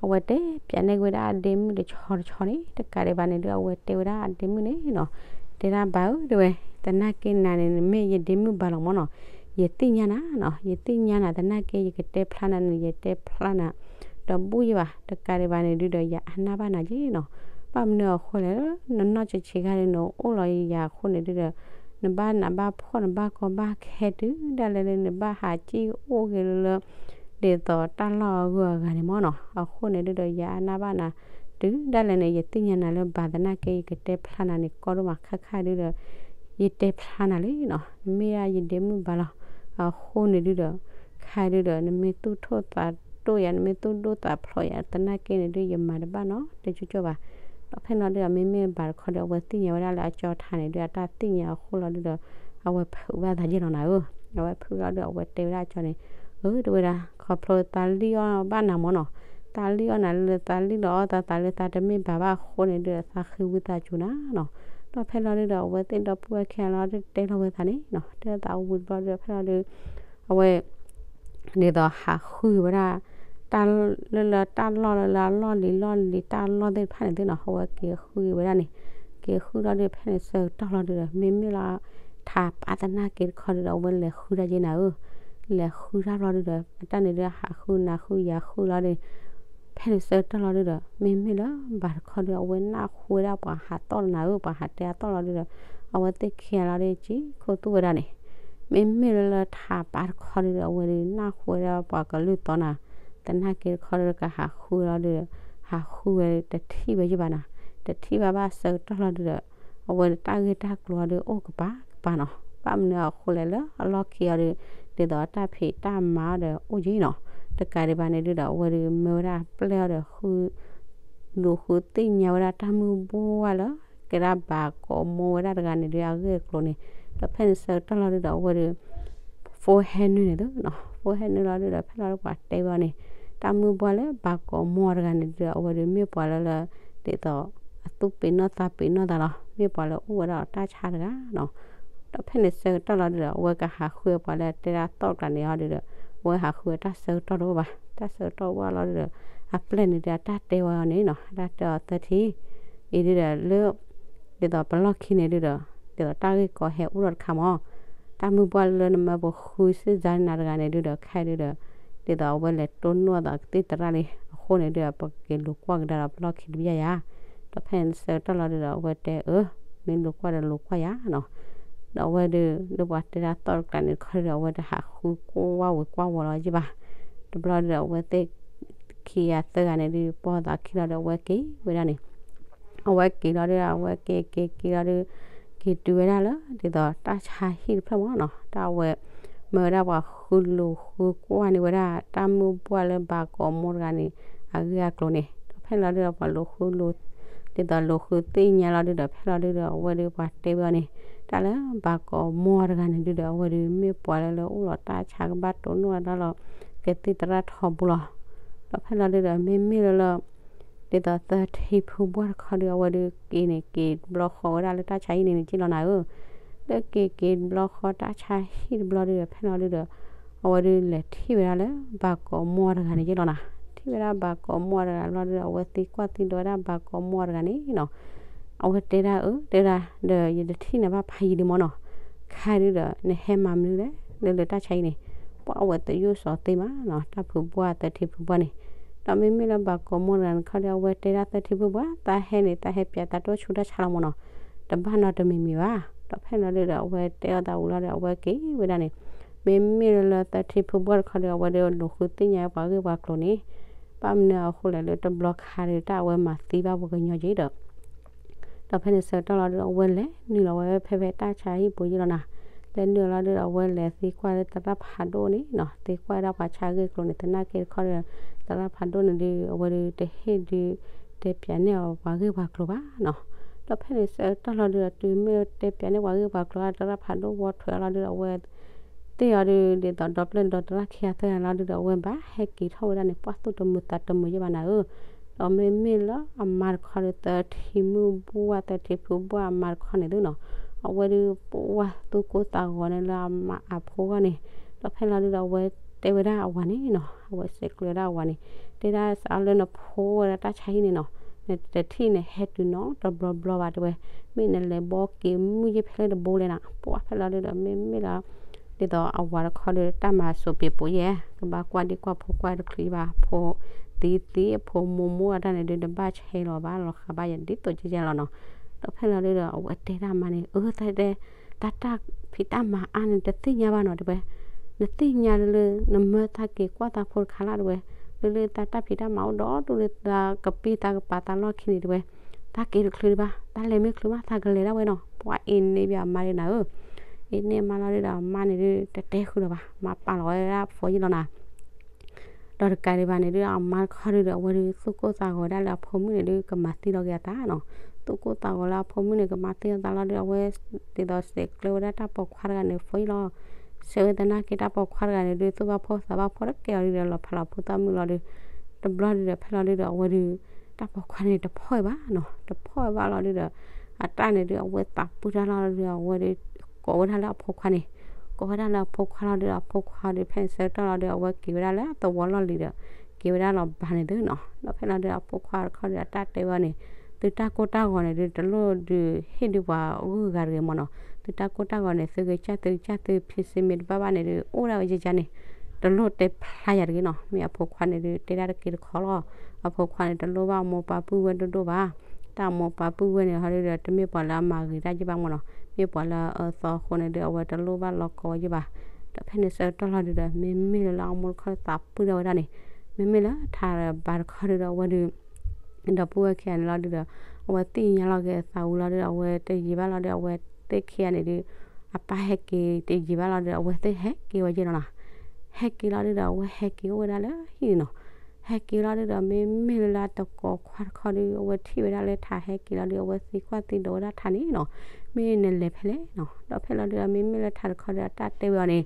အဝဲတဲပျးန့ၢ်က့ၤဝဲဒၣ်အဒ့မုၣ်တဆီတဆီန့ၣ် တကးဒံးဘၣ်န့ၣ်ဒုး အဝဲတဲဝဲဒၣ်အဒ့မုၣ်န့ၣ်နီၤ, တဲဒၣ်ဘၣ်ဧၢ တဲဝဲ, သနာ်က့နၤန့ၣ် နမ့ၢ်ယဒ့မုၣ်ဘၣ်လီၤမးနီၤ, ယသ့ၣ်ညါနၤနီၤ, ယသ့ၣ်ညါနၤ သနာ်က့ ယကတဲဖျါနၤန့ၣ် ယတဲဖျါနၤ ဒီးဘူၣ်ယဘၣ်, တကးဒံးဘၣ်န့ၣ်ဒုးဒီး ယအါနၢ်ဘၣ်နၤက့နီၤ, ဘၣ်မနုၤအဃိလဲၣ်, နနီၢ်ဆံးဆံးခါန့ၣ် နအိၣ်လီၤယၤအဃိန့ၣ်ဒုးဒီး နဘၣ်နးဘၣ်ဖှီၣ် နဘၣ်ကီဘၣ်ခဲတုၤဒၣ်လဲာ်လၢ နဘၣ်ဟးက့ၣ်အိၣ်က့ၤလၢလၢ ဒ်သိးတၢ်လီၢ်အဂုၤအဂၤန့ၣ်မးနီၤ, အဃိန့ၣ်ဒုးဒီး ယအါနၢ်ဘၣ်နၤ တုၤဒၣ်လဲာ်န့ၣ် ယသ့ၣ်ညါနၤလၢဘၣ်သနာ်က့ ယကတဲဖျါနၤန့ၣ် ကီဒိၣ်မးခါခါဒုးဒီး ယတဲဖျါနၤလံနီၤ, နမ့ၢ်ဒၣ်ယဒ့မုၣ်ဘၣ်လီၤ, အဃိန့ၣ်ဒုးဒီး ခါဒုးဒီး နမ့ၢ်သူၣ်ထိၣ်သးတိၣ်ယၤ နမ့ၢ်သူၣ်ဒိၣ်သးဖျိးယၤ သနာ်က့န့ၣ်ဒုး ယမၤတဘၣ်နီတကၠိကၠိဘၣ်, ဒီးဖဲလီၤဒုးဒီး မ့မ့ၢ်ဘၣ်တခီဒီး အဝဲသ့ၣ်ညါဝဲဒၣ်လၢအကၠီထးန့ၣ်ဒုး အတၢ်သ့ၣ်ညါအဃိလီၤဒုးဒီး အဝဲဖုးဘၣ်သးယဲၢ်လီၤနၤဧၢ, အဝဲဖုးလီၤဒုး အဝဲတဲဝဲဒၣ်အကၠီန့ၣ်, အၢ တဲဝဲဒၣ် ခီဖျိသးလံၣ်အီၣ်ဘၣ်နၤမးနီၤ, သးလံၣ်အီၣ်နၤလၢသးလံၣ်လီၤအီၣ်သးသးလၢသးတမ့ၢ်ဘၣ်ဘၣ်အဃိန့ၣ်ဒုး သးဃ့ဝံသးစူၤနၤနီၤ, ဒီးဖဲလီၤဒုးဒီး အဝဲသ့ၣ်ဒီပုၢ်ဝဲၢ်ခဲလီၤဒုး တဲလီၤဝဲသးန့ၣ်နီၤ, တဲသးဝံၤတဘျီဒုး ဖဲလီၤဒုး အဝဲ ဒ်သိးဟးဃုဝဲဒၣ် တၢ်လၢလၢတၢ်လီၢ်လၢလၢအလီၢ်လံၤလီၢ်လံၤ တၢ်လီၢ်သ့ၣ်တဖၣ်န့ၣ်သ့ၣ်နီၤ အဝဲက့ၤဃုဝဲဒၣ်န့ၣ်, က့ၤဃုလီၤဒုး ဖဲန့ၣ်ဆၢကတီၢ်လီၤဒုးဒီး မ့မ့ၢ်လၢ ထးပာ်သနာ်က့တခီဒုးဒီး အဝဲလဲၤဃုတၢ်ယဲၢ်နၤဧၢ, လဲၤဃုတၢ်လီၤဒုးဒီး အတၢ်န့ၣ်ဒုးဟးဃုနၤဃုယၤဃုလီၤဒုး ဖဲန့ၣ်ဆၢကတီၢ်လီၤဒုးဒီး မ့မ့ၢ်လၢဘၣ်တခီဒုး အဝဲနၢ်ဟူဝဲဒၣ်ပှၤဟးသီၣ်နၤဧၢ ပှၤဟးတဲအသီၣ်လီၤဒုးဒီး အဝဲသ့ၣ်ခံဂၤလီၤဒုး ကံၣ်ခိၣ်သူၣ်ဝဲဒၣ်န့ၣ်, မ့မ့ၢ်လၢလၢထးပာ်တခီဒုးဒီး အဝဲဒုးနၢ်ဟူဝဲဒၣ်ပှၤကလုၢ်သီနၤ, သနာ်က့တခီဒုးဒီး ကဟးဃုလီၤဒုးဒီး ဟးဃုဝဲတထံၣ်ဝဲယဘၣ်နၤ, တထံၣ်ဘၣ်ဘၣ်ဆၢကတီၢ်လီၤဒုးဒီး အဝဲတၢ်ဂ့ၢ်တၢ်ကျိၤအီၤဒုးအိၣ်ကပၤကပၤနီၤ, ဘၣ်မနုၤအဃိလဲၣ်လၢအလီၢ်ခံအီၤဒုး ဒ်သိးအတၢ်ဖံးတၢ်မၤအီၤဒီးအိၣ်က့နီၤ, တကးဒံးဘၣ်န့ၣ်ဒုးဒီး အဝဲဒုးမၢဝဲဒၣ်ပျဲၢ်အီၤဒီး ဃု လူၤဃုသ့ၣ်ညါဝဲဒၣ်တၢ်မုၢ်ဘှီးဝဲလၢ ကဲဒၣ်ဘၣ်ကိးမိၢ်ဝဲဒၣ်တဂၤန့ၣ်ဒုး အဂ့ၢ်အကျိၤန့ၣ်, ဒီးဖဲန့ၣ်ဆၢကတီၢ်လီၤဒုးဒီး အဝဲဒုး ဖိဟဲနုာ်န့ၣ်သုနီၤ, ဖိဟဲနုာ်လီၤဒုးဒီး ဖဲလီၤဒုးပှၤတဲဝဲအီၤန့ၣ်, တၢ်မုၢ်ဘှီးလၢဘၣ်ကိးမိၢ်တဂၤန့ၣ်ဒုးဒီး အဝဲဒုးမ့ၢ်ပှၤလၢလၢ ဒ်သိး အသူၣ်ပ့ၤနီၣ်သးပ့ၤနီၣ်သးလီၤ, မ့ၢ်ပှၤလၢအိၣ်ဝဲဒၣ်ဒီးတၢ်ဆါတဂၤနီၤ, ဒီးဖဲန့ၣ်ဆၢကတီၢ်လီၤဒုးဒီး အဝဲကဟးဃုပှၤလၢတဲဒၣ်သီၣ်တဂၤန့ၣ်အီၤဒုးဒီး အဝဲဟးဃုဝဲတၢ်ဆၢကတီၢ်တအိၣ်ဘၣ်, တၢ်ဆၢကတီၢ်အိၣ်ဘၣ်လီၤဒုးဒီး အပျဲၢ်န့ၣ်ဒုး အတၢ်တဲဝဲအီၤန့ၣ်နီၤ, အတၢ်တဲအီၤသၢထံၣ်, အံၤဒုးဒီးလၢ ဒ်သိးပလီၢ်ခံန့ၣ်ဒုးဒီး ဒ်သိးတၢ်ဂ့ၢ်ကီဟဲအိၣ်ထီၣ်တခါမး, တၢ်မုၢ်ပှၢ်လၢနမၢပဃုစ့ၢ်စါနၤတဂၤန့ၣ်ဒုဒီး ခဲဒုဒီး ဒ်သိးအဝဲလဲၤတိၢ်နီၣ်အသးကသံၣ်သရၣ်လံအဃိန့ၣ်ဒုဒီး ပက့ၤလူၤကွၢ်ကဒါဒီးပလီၢ်ခံတဘျီယၤ, ဒီးဖဲန့ၣ်ဆၢကတီၢ်လီၤဒုဒီး အဝဲတဲအၢ, မ့ၢ်လူၤကွၢ်ဒီးလူၤကွၢ်ယၤနီၤ, ဒီးအဝဲဒု လၢပှၤတဲဒၣ်သီၣ်တကျးန့ၣ်တခီဒုဒီး အဝဲတဟးဃုကွၢ်ဝဲကွၢ်ဝီၤလီၤယံၢ်ဘၣ်, တဘျီဒုဒီး အဝဲသ့ၣ်ခံဂၤသၢဂၤန့ၣ်ဒု ပိာ်သးခံလီၤဒီး အဝဲက့ၤဝဲဒၣ်န့ၣ် အဝဲက့ၤလီၤဒုဒီး အဝဲက့ၤက့ၤက့ၤလီၤဒု က့ၤတုၤဝဲဒၣ်လၢ ဒ်သိးတၢ်ဆါဟံၣ်တဖျၢၣ်မးနီၤ, တၢ်အဝဲ မၢဝဲဒၣ်ပှၤဃုလူၤဃုကွၢ်န့ၢ်ဝဲဒၣ် တၢ်မုၢ်ပှၢ်လၢဘၣ်ကိးမိၢ်တဂၤန့ၣ် အဂ့ၢ်အကျိၤန့ၣ်, ဒီးဖဲလီၤဒုဒီး ပှၤလူၤဃုလူၤ ဒ်သိးလူၤဃုသ့ၣ်ညါလီၤဒုဒီး ဖဲလီၤဒုဒီး အဝဲဒုပှၤတဲဝဲအီၤန့ၣ် တၢ်လၢဘၣ်ကိးမိၢ်တဂၤန့ၣ်ဒုဒီး အဝဲဒုမ့ၢ်ပှၤလၢလၢအိၣ်လီၤတၢ်ဆါ ကဘၣ်တိၢ်နီၣ်ဝဲဒၣ်လီၤ ကသံၣ်သရၣ်ထီဘိလီၤ, ဒီးဖဲလီၤဒုဒီး မ့မ့ၢ်လၢလၢ ဒ်သိးသၢထံဖုဘှၢ်တခီဒု အဝဲဒုက့ၤန့ၣ် က့ၤတဘျီဃီဝဲဒၣ်လၢတၢ်ဆါဟံၣ်န့ၣ်န့ၣ်က့ၢ်လီၤနၤဧၢ, လၢက့ၤက့ၤတဘျီဃီတၢ်ဆါဟံၣ်တဘျီဒုဒီး ဖဲလီၤဒုဒီး အဝဲဒုလဲၤထံၣ်ဝဲဒၣ်လၢ ဘၣ်ကိးမိၢ်တဂၤန့ၣ်က့ၢ်လီၤနၤ, ထံၣ်ဝဲဒၣ်ဘၣ်ကိးမိၢ်တဂၤလီၤဒုဒီး အဝဲသံကွၢ်သံဒိးဝဲဒၣ်ဘၣ်ကိးမိၢ်တဂၤန့ၣ်နီၤ, အဝဲတဲဒၣ်အၢ တဲဒၣ် ဒီးယတထံၣ်နၤဘၣ်ဖးယံာ်ဒံးမးနီၤ, ခဲဒုဒီး နဟဲမၤမနုၤလဲၣ် လၢလၢတၢ်ဆါဟံၣ်န့ၣ်, ပှၤအဝဲသယိၣ်စီၤသ့မးနီၤ တၢ်ဖုဘှၢ်သၢထံဖုဘှၢ်န့ၣ်, ဒီးမ့မ့ၢ်လၢဘၣ်ကိးမိၢ်တဂၤန့ၣ်တခီဒီး အဝဲတဲဒၣ်သၢထံဖုဘှၢ် သးဟဲန့ၣ် သးဟဲပၠးသးတိၢ်ဆူတၢ်ဆါလီၤမးနီၤ, တဘၣ်နီတမံၤမံၤဘၣ်, ဒီးဖဲလီၤဒုဒီး အဝဲတဲအီၤသးဝံၤလီၤဒီး အဝဲက့ၤဝဲဒၣ်န့ၣ်, မ့မ့ၢ်လၢလၢသၢထံဖုဘှၢ်တခီဒီး အဝဲဒုလူၤဃုသ့ၣ်ညါပှၤဂ့ၢ်ပှၤကျိၤန့ၣ်, ဘၣ်မနုၤအဃိလဲၣ်လၢတဘျီခါဒီး တၢ်အဝဲမၤသံဘၣ်ပှၤကညီက့ဒီး ဒီးဖဲန့ၣ်ဆၢကတီၢ်လီၤဒုဒီး အဝဲလဲၤနုာ်လီၤဝဲဖဲဖဲတၢ်ဆါဟံၣ်ပူၤယ့ၢ်လီၤနၤ, လဲၤနုာ်လီၤဒုဒီးအဝဲလဲၤသံကွၢ်လၢသရၣ်ဖးဒိၣ်န့ၣ်နီၤ, သံကွၢ်ဒၣ်ပှၤဆါဂ့ၢ်ကျိၤန့ၣ် သနာ်က့တခီဒီး သရၣ်ဖးဒိၣ်န့ၣ်ဒု အဝဲဒုတဟ့ၣ်ဒု တဲပၠးန့ၢ်အီၤပှၤဂ့ၢ်ပှၤကျိၤဘၣ်နီၤ, ဒီးဖဲန့ၣ်ဆၢကတီၢ်လီၤဒုဒီး တုၤမ့ၢ်တဲပၠးန့ၢ်ပှၤဂ့ၢ်ပှၤကျိၤ သရၣ်ဖးဒိၣ်ဝီထွဲအီၤလီၤဒုဒီး အဝဲ သ့ၣ်အီၤဒု ဒ်သိးဒီပျဲၢ်ဒီသရၣ်ခံဂၤသၢဂၤလီၤဒုဒီး အဝဲဘၣ်ဟဲက့ၤထီၣ်ဝဲဒၣ်န့ၣ် ပှၢ်သူၣ်တမုာ်သးတမုာ်ယဲၢ်ဘၣ်နၤဧၢ, ဒီးမ့မ့ၢ်လၢအမါတခီဒီး သၢထံမုၢ်ဘှၢ်သၢထံဖုဘှၢ်အမါတခီန့ၣ်သုနီၤ, အဝဲဒုပှၢ်သူၣ်ကိၢ်သးဂီၤန့ၣ်လၢအမါအဖိဂီၢ်န့ၣ်, ဒီးဖဲလီၤဒုဒီး အဝဲတဲဝဲဒၣ်အဝၤန့ၣ်နီၤ, အဝဲစဲးကျၢဝဲဒၣ်အဝၤန့ၣ်, တဲဒၣ်စးလၢနဖိဝဲဒၣ်တၢ်ဆါဟံၣ်န့ၣ်နီၤ, နတထံၣ်န့ၣ်ဟဲတုၤနီတဘျီဘျီဘၣ်တဲဝဲ, မ့ၢ်နလဲၤဘီက့ၤမုၢ်ယ့ၢ်ဖဲလၢတဘိလဲၣ်နၤ, ပှၢ်ဖဲလီၤဒုဒီး မ့မ့ၢ်လၢ ဒ်သိးအဝၤတခီဒီး တၢ်မၤစိးပ့ၤပိာ်ယဲၢ် ကဘၣ်ကွၢ်ဒံကွၢ်ဖိကွၢ်တချုးဘၣ် ဖိသံသံ အဖိမိၢ်မိၢ်အတၢ်န့ၣ်ဒု တဘၣ်ဆဲးလီၤဘၣ်လီၤဃးဘၣ်ယဲၢ်ဒ်သိးကဲကဲလီၤနီၤ, ဒီးဖဲလီၤဒုဒီး အဝဲတဲဒၣ်မါန့ၣ် အၢ သးတဲ တၢ်တၢ်ဖံးတၢ်မၤအါန့ၣ် တသ့ၣ်ညါဘၣ်နီၤတဲဝဲ, နသ့ၣ်ညါလၢ နမၢသးက့ၤကွၢ်သးဖိတခါလၢ်တဲဝဲ, လၢလၢသးတၢ်ဖံးတၢ်မၤအိၣ်ဒီးတူၢ်လၢသးကပ့ၢ်သးကပၤသးလီၢ်ခံန့ၣ်တဲဝဲ, သးက့ၤတချုးဒံးဘၣ် တၢ်လဲၤမ့ၢ်ချုးဘၣ် သးကလဲၤဒၣ်ဝဲနီၤ, ပှၤအ့န့ၢ်ဘၣ်အမါဒ်နၤဧၢ, အ့န့ၢ်အမါလီၤဒုဒီး အမါန့ၣ်ဒု တတဲဃုာ်လၢၤဘၣ် မၤပာ်လီၤဝဲဒၣ်ဖိယ့ၢ်လီၤနၤ ဒီးတကးဒံးဘၣ်န့ၣ်ဒု အမါတခီဒုဒီး အဝဲဒု သူၣ်ကိၢ်သးဂီၤဝဲဒၣ်လၢအဖိမုၣ်န့ၣ်ဒု ကမၤသံလီၤက့ၤအသးနီၤ, သူၣ်ကိၢ်သးဂီၤလၢအဖိမုၣ်န့ၣ် ကမၤသံအသးလီၤဒု အဝဲ ဒ်သိးစဲးကျၢဝဲဒၣ်တၢ်ပိာ်ခွါတဂၤန့ၣ် ဖိယ့ၢ်လီၤ, ဆၢဝဲသနာ်က့တၢ်ပိာ်ခွါတဂၤန့ၣ်ဒု သူၣ်ဘၣ်ဖှီၣ်သးဘၣ်ဖှီၣ်တကဲအီၤဒုဒီး လီၤဖးလီၤဖိသၣ်မုၣ်လီၤဒု, တဘျီဒုဒီး ဖဲလီၤဒုဒီး အဝဲဒု တၢ်ပိာ်ခွါန့ၣ်တဖှီၣ်ဝဲဘၣ်နီၤ, တဖှီၣ်ဝဲဘၣ်လီၤဒုဒီး အတၢ်န့ၣ်ဒု အဝဲသးပုၢ်တၢ်လီၤဒုဒီး အဝဲဒု ကိးဝဲဒၣ်လၢအဖိခွါန့ၣ်, ကိးဝဲဒၣ်လၢအဖိခွါလီၤဒုဒီး အဖိခွါဒု ဖဲန့ၣ်ဆၢကတီၢ်လီၤဒုဒီး အဝဲက့ၤဝဲဒၣ်လၢသဝီလီၢ်လံၤဒီး က့ၤဝဲဒၣ်လီၤဘၣ်န့ၣ်သုနီၤ, ဒီးဖဲလီၤဒုဒီးအဖိခွါတခီဒုဒီး အတၢ်တဲဝဲန့ၣ်, သုတၢ်ကိၢ်တၢ်ဂီၤန့ၣ်ဒု တလိၣ်ဒုးဟ့ၣ်ဒုပှၤဂုၤဂၤတဂ့ၤမးနီၤ, သုတၢ်ကိၢ်တၢ်ဂီၤန့ၣ် သုကစၢ်သုကစၢ်သုဖံးစ့မ့ၢ်တဘၣ်ဘၣ်န့ၣ်ဒု အိၣ်ဒၣ်ဝဲယကန့ၣ်, တလိၣ်တဲဖျါယၤတဂ့ၤနီၤ, မ့ၢ်အဖိခွါန့ၣ်ဒု တဲဒၣ်တက့ၢ်တခီလီၤ, အဖိခွါန့ၣ် တလိၣ်ဘၣ်အမိၢ်ပၢ်ပုၢ်ဝဲၢ်ဒိၣ်ဒိၣ်ဘၣ် တၢ်အမိၢ်ပၢ်ပုၢ်ဝဲၢ်န့ၣ် ဟီဒုဒီး တမ့ၢ်ပှၤလၢအမၤဂ့ၤတၢ်ယ့ၢ်ဘၣ်မးနီၤ, မ့ၢ်ပှၤလၢအအၢသီအဃိန့ၣ်ဒု အဝဲတလိၣ်ဘၣ်လီၤကီဝဲယ့ၢ်ဘၣ်, ဒီးဖဲန့ၣ်ဆၢကတီၢ်လီၤဒုဒီး မ့မ့ၢ်လၢလၢအမိၢ်တခီသးပုၢ်ဒၣ်ဝဲဒၣ်န့ၣ်, မ့မ့ၢ်လၢထးဘၣ်တခီဒုဒီး အဝဲဒု ဒီပုၢ်ဝဲၢ်ခံဂၤန့ၣ်လီၤဒုဒီး အဝဲသ့ၣ်ညါလီၤက့ၤအသးဝံၤလီၤဒုဒီး အဝဲတယံာ်ဘၣ်လီၤဒုဒီး အဝဲသ့ၣ်ခံဂၤန့ၣ်ဒု အပၢ်ဟဲက့ၤတယံာ်ဘၣ်လီၤဒုဒီး အဝဲသ့ၣ်ဟဲက့ၤဝဲယ့ၢ်လီၤနီၤ, ဟဲက့ၤလီၤဒုဒီး အဝဲဟဲက့ၤအိၣ်ဝဲဒၣ်လၢဟံၣ်န့ၣ်နီၤ, ဟဲက့ၤလီၤဒုဒီး မ့မ့ၢ်လၢလၢတကိးခွါတခီဒု အဝဲထံၣ်ဝဲဒၣ်လၢထးဟဲက့ၤလီၤဒု အဝဲသံကွၢ်သံဒိးဝဲဒၣ်ထးန့ၣ်နီၤ, မ့ၢ်နလဲၤဖဲလဲၣ်နီၤ, ဒီးဖဲလီၤဒုဒီး မ့မ့ၢ်လၢထးတခီဒုဒီး အတၢ်တဲဝဲအီၤန့ၣ်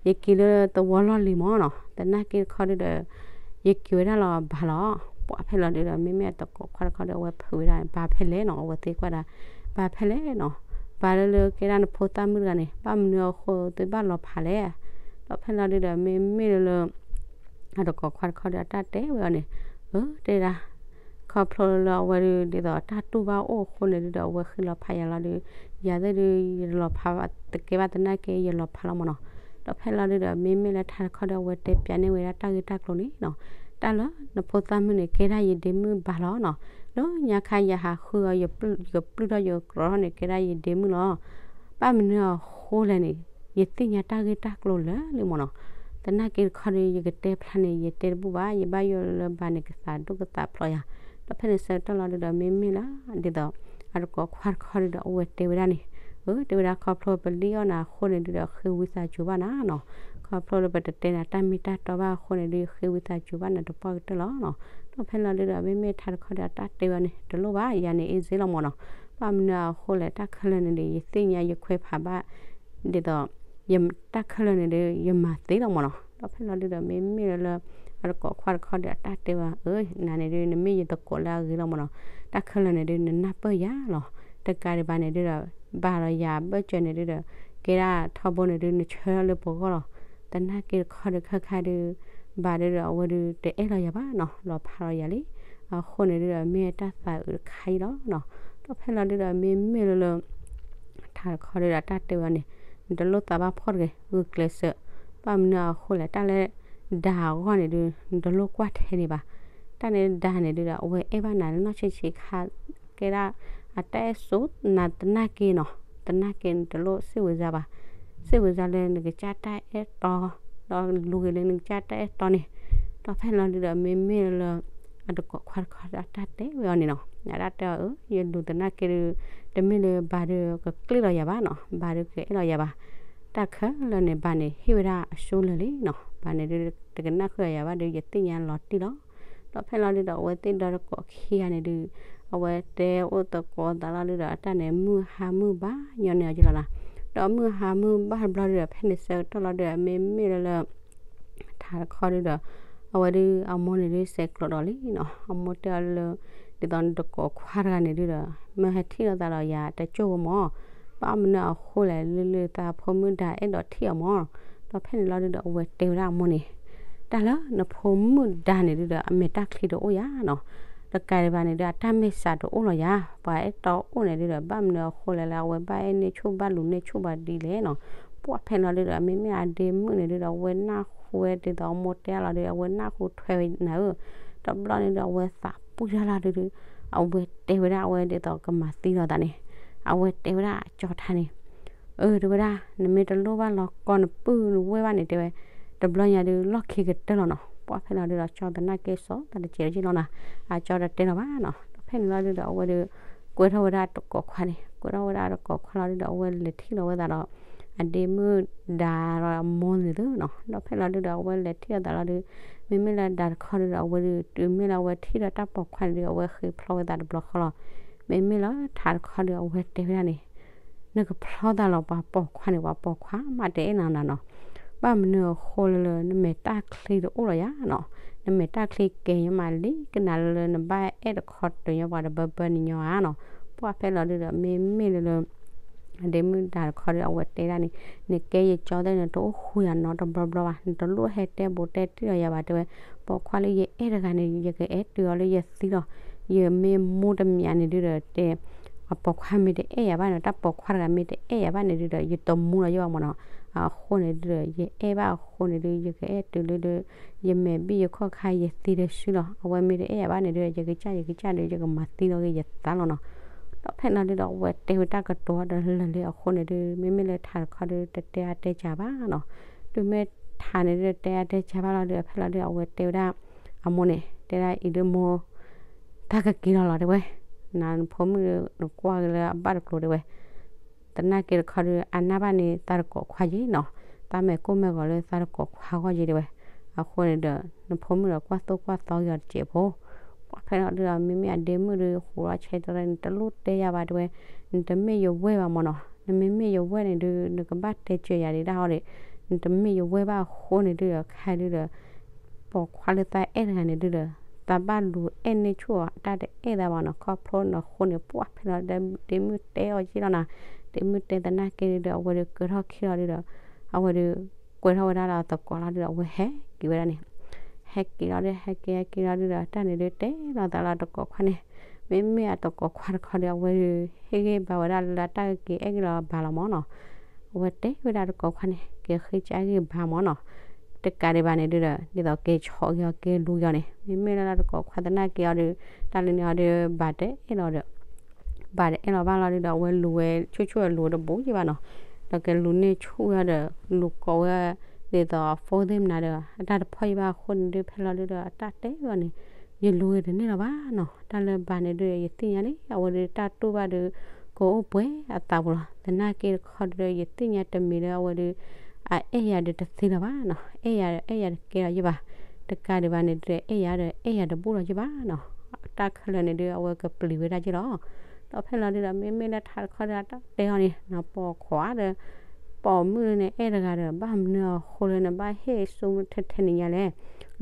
ယက့ၤလၢသဝီလီၢ်လံၤမးနီၤ, သနာ်က့တခီဒုဒီး ယက့ၤဝဲဒၣ်လီၤဘၣ်လီၤ, ပှၤဖဲလီၤဒုဒီး မ့မ့ၢ်အတကိးခွါတခီဒီး အဝဲဖုးဝဲဒၣ်န့ၣ် ဘၣ်ဖဲလဲၣ်နီၤ, အဝဲသံကွၢ်ဒၣ် ဘၣ်ဖဲလဲၣ်နီၤ, ဘၣ်လၢလၢကဲဒၣ်နဖိသၣ်မုၣ်တဂၤန့ၣ် ဘၣ်မနုၤအဃိသုဘၣ်လီၤဖးလဲၣ်, ဒီးဖဲလီၤဒုဒီး မ့မ့ၢ်လၢလၢ အတကိးခွါတခီဒီး အတၢ်တဲဝဲအီၤန့ၣ်, အၢ တဲဒၣ်, ခ ခီဖျိလၢအဝဲဒုး ဒ်သိးတၢ်တူၢ်ဘၣ်အိၣ်အဃိန့ၣ်ဒုးဒီး အဝဲဃ့လီၤဖးယၤလီၤဒုး, ယၤသ့ၣ်ဒုး ယတလီၤဖးဘၣ် တကဲဘၣ်သနာ်က့ ယလီၤဖးလီၤမၢ်နီၤ. ဒီးဖဲလီၤဒုးဒီး မ့မ့ၢ်လၢထးတခီဒီး အဝဲတဲပၠးန့ၢ်ဝဲဒၣ်တၢ်ဂ့ၢ်တၢ်ကျိၤန့ၣ်နီၤ, တၢ်လၢနဖိသၣ်မုၣ်န့ၣ် ကဲဒၣ်ယဒ့မုၣ်ဘၣ်လီၤနီၤ. လၢညါခါယဟးဃုအီၤ ယပျုၢ်ထီၣ်ယကြီထီၣ်န့ၣ် ကဲဒၣ်ယဒ့မုၣ်လီၤ. ဘၣ်မနုၤအဃိလဲၣ်န့ၣ် ယသ့ၣ်ညါတၢ်ဂ့ၢ်တၢ်ကျိၤလၢာ်လံမၢ်နီၤ. သနာ်က့တခီဒီး ယကတဲဖျါန့ၣ် ယတဲတဘူၣ်ဘၣ်, ယဘၣ်ယိၣ်လၢဘၣ်န့ၣ် ကသးဒိၣ်ကသးဖျိးယၤ. ဒီးဖဲန့ၣ်ဆၢကတီၢ်လီၤဒုးဒီး မ့မ့ၢ်လၢ ဒ်သိး အတကိးခွါတခီဒုးဒီး အဝဲတဲဝဲဒၣ်န့ၣ်, အၢ တဲဝဲဒၣ် ခီဖျိပလံၣ်အီၣ်နၤအဃိန့ၣ်ဒုးဒီး ဃ့ဝံသးစူၤဘၣ်နၤနီၤ. ခီဖျိလၢပတတဲနၤတၢ်မ့ၢ်တၢ်တီဘၣ်အဃိန့ၣ်ဒုး ဃ့ဝံသးစူၤဘၣ်နၤတပှၢ်ကတၢၢ်လီၤနီၤ. ဒီးဖဲလီၤဒုးဒီး မ့မ့ၢ်ထးတခီဒီး အတၢ်တဲဝဲန့ၣ် တလိၣ်ဘၣ် ယၤန့ၣ် အ့စ့လီၤမၢ်နီၤ. ဘၣ်မနုၤအဃိလဲၣ် တၢ်ခဲလၢာ်န့ၣ်ဒီး ယသ့ၣ်ညါယခွဲးဖးဘၣ် ဒ်သိး ယတၢ်ခဲလၢာ်န့ၣ်ဒီး ယမၤသ့လီၤမၢ်နီၤ. ဒီးဖဲလီၤဒုးဒီး မ့မ့ၢ်လၢ အတကိးခွါတခီဒီး အတၢ်တဲဝဲ အၢ နၤန့ၣ်ဒုး နမ့ၢ်ယသကိးလၢအဂ့ၤလီၤမၢ်နီၤ. တၢ်ခဲလၢာ်န့ၣ်ဒုး နနၢ်ပၢၢ်ယၤလီၤ. တကးဒံးဘၣ်န့ၣ်ဒုးဒီး ဘၣ်ဒီးယၤဘၢၣ်စၢၤန့ၣ်ဒုးဒီး ကဲဒၣ်ထီဘိန့ၣ်ဒုး နဆၢထၢၣ်လၢပဂီၢ်လီၤ. သနာ်က့တခီဒီး ခဲခါဒုး ဘၣ်ဒုးဒီး အဝဲဒုးတအဲၣ်လီၤယၤဘၣ်နီၤ, လီၤဖးလီၤယၤလံ. အဃိန့ၣ်ဒုးဒီး မ့ၢ်တၢ်သးအုးတခါအံၤလီၤနီၤ. ဒီးဖဲလီၤဒုးဒီး မ့မ့ၢ်လၢလၢ ထးတခီဒုးဒီး တၢ်တဲဝဲန့ၣ် နတလိၣ်သးဘၣ်ဖှီၣ်တဂ့ၤ, ဂုာ်ကျဲးစၢး. ဘၣ်မနုၤအဃိလဲၣ် တၢ်လၢ ဒါအဂီၢ်န့ၣ်ဒုး နတလိၣ်ကွၢ်ထဲန့ၣ်ဘၣ်. တၢ်န့ၣ်ဒါန့ၣ်ဒုးဒီး အဝဲအဲၣ်ဘၣ်နၤလၢနီၢ်ဆံးဆံးခါ ကဲဒၣ် အတၢ်အဲၣ်စိနၤသနာ်က့နီၤ. သနာ်က့နတလိၣ်စံးဝဲစါဘၣ်. စံးဝဲစါလၢနကစၢ်တၢ်အဲၣ်တီ ဒီးလူၤက့ၤလၢနကစၢ်တၢ်အဲၣ်တီန့ၣ်. ဒီးဖဲလီၤဒုးဒီး မ့မ့ၢ်လၢ အတကိးခွါတခီဒီး အတၢ်တဲဝဲအီၤန့ၣ်နီၤ, အတၢ်တဲအီၤ အၢ ယလူၤသနာ်က့ဒုး တမ့ၢ်လၢဘၣ်ဒုးကကျ့ၣ်လီၤယၤဘၣ်နီၤ, ဘၣ်ဒုးကအဲၣ်လီၤယၤဘၣ်. တၢ်ခဲလၢာ်န့ၣ် ဘၣ်န့ၣ်ဟ့ၣ်ဝဲဒၣ်အစိလၢာ်လံနီၤ, ဘၣ်န့ၣ်ဒုး တကနၣ်ဃုာ်ယၤဘၣ်ဒုး ယသ့ၣ်ညါလီၤတံၢ်လီၤ. ဒီးဖဲလီၤဒုးဒီး အဝဲသ့ၣ်ဒီတကိးခံဂၤန့ၣ်ဒုး အဝဲတဲအိၣ်သကိးသးလီၤဒုးဒီး အတၢ်န့ၣ် မုၢ်ဟါမုၢ်ဘၣ်ညီန့ၣ်အီၤကလီၤနီၤ. ဒီးမုၢ်ဟါမုၢ်ဘၣ်တဘျီဒုးဒီး ဖဲန့ၣ်ဆၢကတီၢ်လီၤဒုးဒီး မ့မ့ၢ်လၢလၢ ထးတခီဒုးဒီး အဝဲဒုးအမိၢ်န့ၣ်ဒုး ဆဲးကျိးဒီးလံနီၤ. အမိၢ်တဲအီၤလၢ ဒ်သိးနတကိးခွါတဂၤန့ၣ်ဒုးဒီး မ့ၢ်ဟဲထံၣ်လိာ်သးဒီးယၤတကၠိၢ်ဝဲမၢ်, ဘၣ်မနုၤအဃိလဲၣ် လၢလၢသးဖိမုၣ်ဒါအဲၣ်ဒိးထံၣ်အီၤမၢ်. ဒီးဖဲန့ၣ်လီၤဒုးဒီး အဝဲတဲဝဲဒၣ်အမိၢ်န့ၣ်, တၢ်လၢနဖိမုၣ်ဒါန့ၣ်ဒုးဒီး အမဲာ်တၢ်ချံတအိၣ်ယၤနီၤ. တကးဒံးဘၣ်န့ၣ်ဒုး အတၢ်မဲာ်ဆှးတအိၣ်လီၤယၤ, ပှၤအဲၣ်တီအိၣ်န့ၣ်ဒုးဒီး ဘၣ်မနုၤအဃိလဲၣ်လၢ အဝဲဘၣ်အဲၣ်န့ၢ်ဆူၣ်ဘၣ်လူၤန့ၢ်ဆူၣ်ဘၣ်ဒ်လဲၣ်နီၤ. ပှၢ်ဖဲန့ၣ်လီၤဒုးဒီး မ့မ့ၢ်အဒ့မုၣ်န့ၣ်ဒုးဒီး အဝဲနၢ်ဟူဝဲဒ်သိးအမိၢ်တဲလီၤဒုး အဝဲနၢ်ဟူထွဲဝဲနၤဧၢ, တဘျီန့ၣ်ဒုး အဝဲသးပူၢ်ယါလီၤဒုးဒီး အဝဲတဲဝဲဒၣ်အဝဲဒ်သိးကမၤသံလိာ်သးန့ၣ်, အဝဲတဲဝဲဒၣ်အကၠီထါန့ၣ်, အၢ တဲဝဲဒၣ် နမ့ၢ်တလိၣ်ဘၣ်လီၤကီနပုၢ်နဝဲၢ်ဘၣ်န့ၣ် တဲဝဲ, တဘျီညါဒုး လီၢ်ခံကတၢၢ်လီၤနီၤ. ပှၢ်ဖဲလီၤဒုးဒီး ကၠီသနာ်က့စီၤ တၢ်တစဲးတက့ၢ်လီၤနီၤ, အကၠီတတဲလီၤဘၣ်နီၤ. ဒီးဖဲန့ၣ်လီၤဒုးဒီး အဝဲဒုး ကွဲထီၣ်ဝဲဒၣ်တကိးခွါန့ၣ်, ကွဲထီၣ်ဝဲဒၣ်တကိးခွါလီၤဒုးဒီး အဝဲလဲၤထံၣ်လီၤဝဲသးဒီး အဒ့မုၣ်ဒါဒီးအမိၢ်န့ၣ်သုနီၤ. ဒီးဖဲလီၤဒုးဒီး အဝဲလဲၤထံၣ်လိာ်သးလီၤဒုး, မ့မ့ၢ်လၢဒါတခီဒုးဒီး အဝဲဒုး တုၤမ့ၢ်လၢအဝဲထံၣ်ဒီးတၢ်ပိာ်ခွါန့ၣ်ဒုး အဝဲဃ့ဖျီဝဲသးတဘျီဃီလီၤ. မ့မ့ၢ်လၢထးတခီဒုး အဝဲတဲဝဲဒၣ်န့ၣ် နကဖျီသးလီၤ ပှၤပိာ်ခွါန့ၣ် ပှၤပိာ်ခွါမးတအဲၣ်နၤနၤနီၤ. ဘၣ်မနုၤအဃိလၢလၢ နမဲာ်တၢ်ချံတအိၣ်လီၤယၤနီၤ. နမဲာ်တၢ်ချံကဲၤယမးလံ ကနၣ်လၢလၢနဘၣ်အဲၣ်တခီတညီပှၤတဘၢဘၢန့ၣ်ညီဧါနီၤ. ပှၢ်ဖဲလီၤဒုးဒီး မ့မ့ၢ်လၢလၢ အဒ့မုၣ်ဒါတခီဒုး အဝဲတဲဒၣ်န့ၣ်, နကဲယကၠီသ့ၣ်န့ၣ် တအိၣ်ဃူယၤနီတဘျီဘျီဘၣ်, နတလိၣ်ဟဲတဲဘူးတဲတံၢ်လီၤယၤဘၣ် တဲဝဲ, ပိာ်ခွါလၢယအဲၣ်တဂၤန့ၣ် ယကအဲၣ်တုၤအီၤလၢယသံလီၤ. ယမ့ၢ်မူတမံၤန့ၣ်ဒုးဒီးတဲ အပိာ်ခွါမ့ၢ်တအဲၣ်ယၤဘၣ်န့ၣ် တၢ်ပိာ်ခွါတဂၤမ့ၢ်တအဲၣ်ယၤဘၣ်န့ၣ်ဒုးဒီး ယတမူလီၤယဘၣ်မၢ်နီၤ. အဃိန့ၣ်ဒုးဒီး ယအဲၣ်ဘၣ်အဃိန့ၣ်ဒုး ယကအဲၣ်တုၤလၢဒုး ယမဲာ်ဘံၣ်ယခီၣ်ခါယသံတစုလီၤ. အဝဲမ့ၢ်တအဲၣ်ယၤဘၣ်န့ၣ်ဒုးဒီး ယကစၢ်ယကစၢ်ဒုး ယကမၤသံလီၤဂ့ၤယသးလီၤနီၤ. ဒီးဖဲလီၤဒုးဒီး အဝဲတဲဝဲတၢ်ကတိၤဒီးလၢာ်လံအဃိန့ၣ်ဒုး မ့မ့ၢ်လၢထးတခီဒုး တတဲအါတဲစှၤဘၣ်နီၤ. တုၤမ့ၢ်ထးန့ၣ်ဒုး တဲအါတဲစှၤဘၣ်လီၤဒုး ဖဲလီၤဒုး အဝဲတဲဝဲဒၣ် အမိၢ်န့ၣ် တဲဒၣ်အံၤဒုးမိၢ် တၢ်ကက့ၤလီၤလီၤတဲဝဲ, နဖိမုၣ်ဒုး နကွၢ်က့ၤလၢအဘၣ်တကျိၤတဲဝဲ, သနာ်က့တခီဒုး အနၢ်ဘၣ်န့ၣ် သးတကိးခွါယ့ၣ်နီၤ, သးမဲာ်ကိၢ်မဲာ်ဂီၤလၢသးတကိးခွါဂီၢ်ယ့ၣ်တဲဝဲ, အဃိန့ၣ်ဒီး နဖိမုၣ်ဒီးကွၢ်သိၣ်ကွၢ်သီက့ၤအီၤတစဲးဖိ, ပှၢ်ဖဲလီၤဒုးဒီး မ့မ့ၢ်အဒ့မုၣ်ဒုး ဃိးလီၤဆဲးတရၢန့ၣ် တလိၣ်တဲယၤဘၣ်တဲဝဲ, နတမ့ၢ်ယဝဲၢ်ဘၣ်မၢ်နီၤ, နမ့မ့ၢ်ယဝဲၢ်န့ၣ်ဒုး နကဘၣ်တဲစၢၤယၤဒံးဒၣ်ဟီဒံး, နတမ့ၢ်ယဝဲၢ်ဘၣ်အဃိန့ၣ်ဒုးဒီး ခဲဒုးဒီး ပိာ်ခွါလၢသးအဲၣ်တဂၤန့ၣ်ဒုးဒီး သးဘၣ်လူၤအဲၣ်န့ၢ်ဆူၣ်အီၤ တၢ်တအဲၣ်သးဘၣ်နီၤ, ခီဖျိနဃိန့ၣ် ပှၢ်ဖဲလီၤဒုး ဒ့မုၣ်တဲအီၤက့ၢ်လီၤနၤ, ဒ့မုၣ်တဲသနာ်က့ဒုးဒီး အဝဲဒုးကၢထီၣ်ခံလီၤဒုးဒီး အဝဲဒုး ကွဲထီၣ်ဝဲဒၣ်ဒီးသကိးလီၤဒုးဒီး အဝဲဟဲက့ၤဝဲဒၣ်န့ၣ်, ဟဲက့ၤလီၤဒီး ဟဲက့ၤဟဲက့ၤလီၤဒုဒီး တၢ်န့ၣ်ဒုးတဲလီၤသးလၢအတကိးခွါန့ၣ်, မ့မ့ၢ်အတကိးခွါတခီဒီး အဝဲဒုး ဟ့ၣ်ဂံၢ်ဘါဝဲဒၣ်လၢအတၢ်ကက့ၤအဲၣ်က့ၤလီၤဘၣ်လီၤမၢ်နီၤ. အဝဲတဲဝဲဒၣ်တကိးခွါန့ၣ် က့ၤဃ့ကအဲၣ်ဂံၢ်ဘါမၢ်နီၤ. တကးဒံးဘၣ်န့ၣ်ဒုဒီး ဒ်သိးက့ၤဆီၣ်က့ၤအီၤက့ၤလူၤက့ၤအီၤန့ၣ် မ့မ့ၢ်လၢတကိးခွါသနာ်က့အီၤဒီး တၢ်လၢန့ၣ်အီၤဒီး ဘၣ်တအဲၣ်လီၤဒီး ဘၣ်တအဲၣ်လီၤဘၣ်လီၤဒုဒီး အဝဲလူၤဝဲဆူၣ်ဆူၣ်အလူၤတဘူးယံၤဘၣ်နီၤ. ဒီးကလူၤန့ၢ်ဆူၣ်ဝဲဒီး လူၤကိးဝဲ ဒ်သိး phone သ့ၣ်မနုၤဒီး အတၢ်တဖီၣ်ယံၤဘၣ် အဃိန့ၣ်ဒုး ဖဲလီၤဒုဒီး အတၢ်တဲဝဲန့ၣ် ယလူၤဂ့ၤတန့ၢ်လီၤဘၣ်နီၤ. တၢ်လၢဘၣ်န့ၣ်ဒုး ယသ့ၣ်ညါန့ၣ် အဝဲဒုးတၢ်တူၢ်ဘၣ်ဒုး ကအိၣ်ပှဲၤအသးပူၤလီၤ. သနာ်က့တခီဒုဒီး ယသ့ၣ်ညါတမံၤလၢအဝဲဒုး အအဲၣ်ယၤဒုးတသ့လၢၤဘၣ်နီၤ. အဲၣ်ယၤဒီး အဲၣ်ယၤတကဲလီၤယံၤဘၣ်. တကးဒံးဘၣ်န့ၣ်ဒုး အဲၣ်ယၤဒီး အဲၣ်ယၤတဘူၣ်လီၤယံၤဘၣ်နီၤ. တၢ်ခဲလၢာ်န့ၣ်ဒုး အဝဲကပျံၤဝဲဒၣ်ယံၤလီၤ. ဒီးဖဲလီၤဒုဒီး မ့မ့ၢ်လၢထးတခီဒီး အတၢ်တဲအီၤန့ၣ်နီၤ ပိာ်ခွါဒီး ပိာ်မုၣ်လၢန့ၣ် အဲၣ်တဂၤဒီး ဘၣ်မနုၤအဃိလၢန့ၣ် ဘၣ်ဟ့ၣ်ဆူၣ်ထဲထဲန့ၣ်ညါလဲၣ်.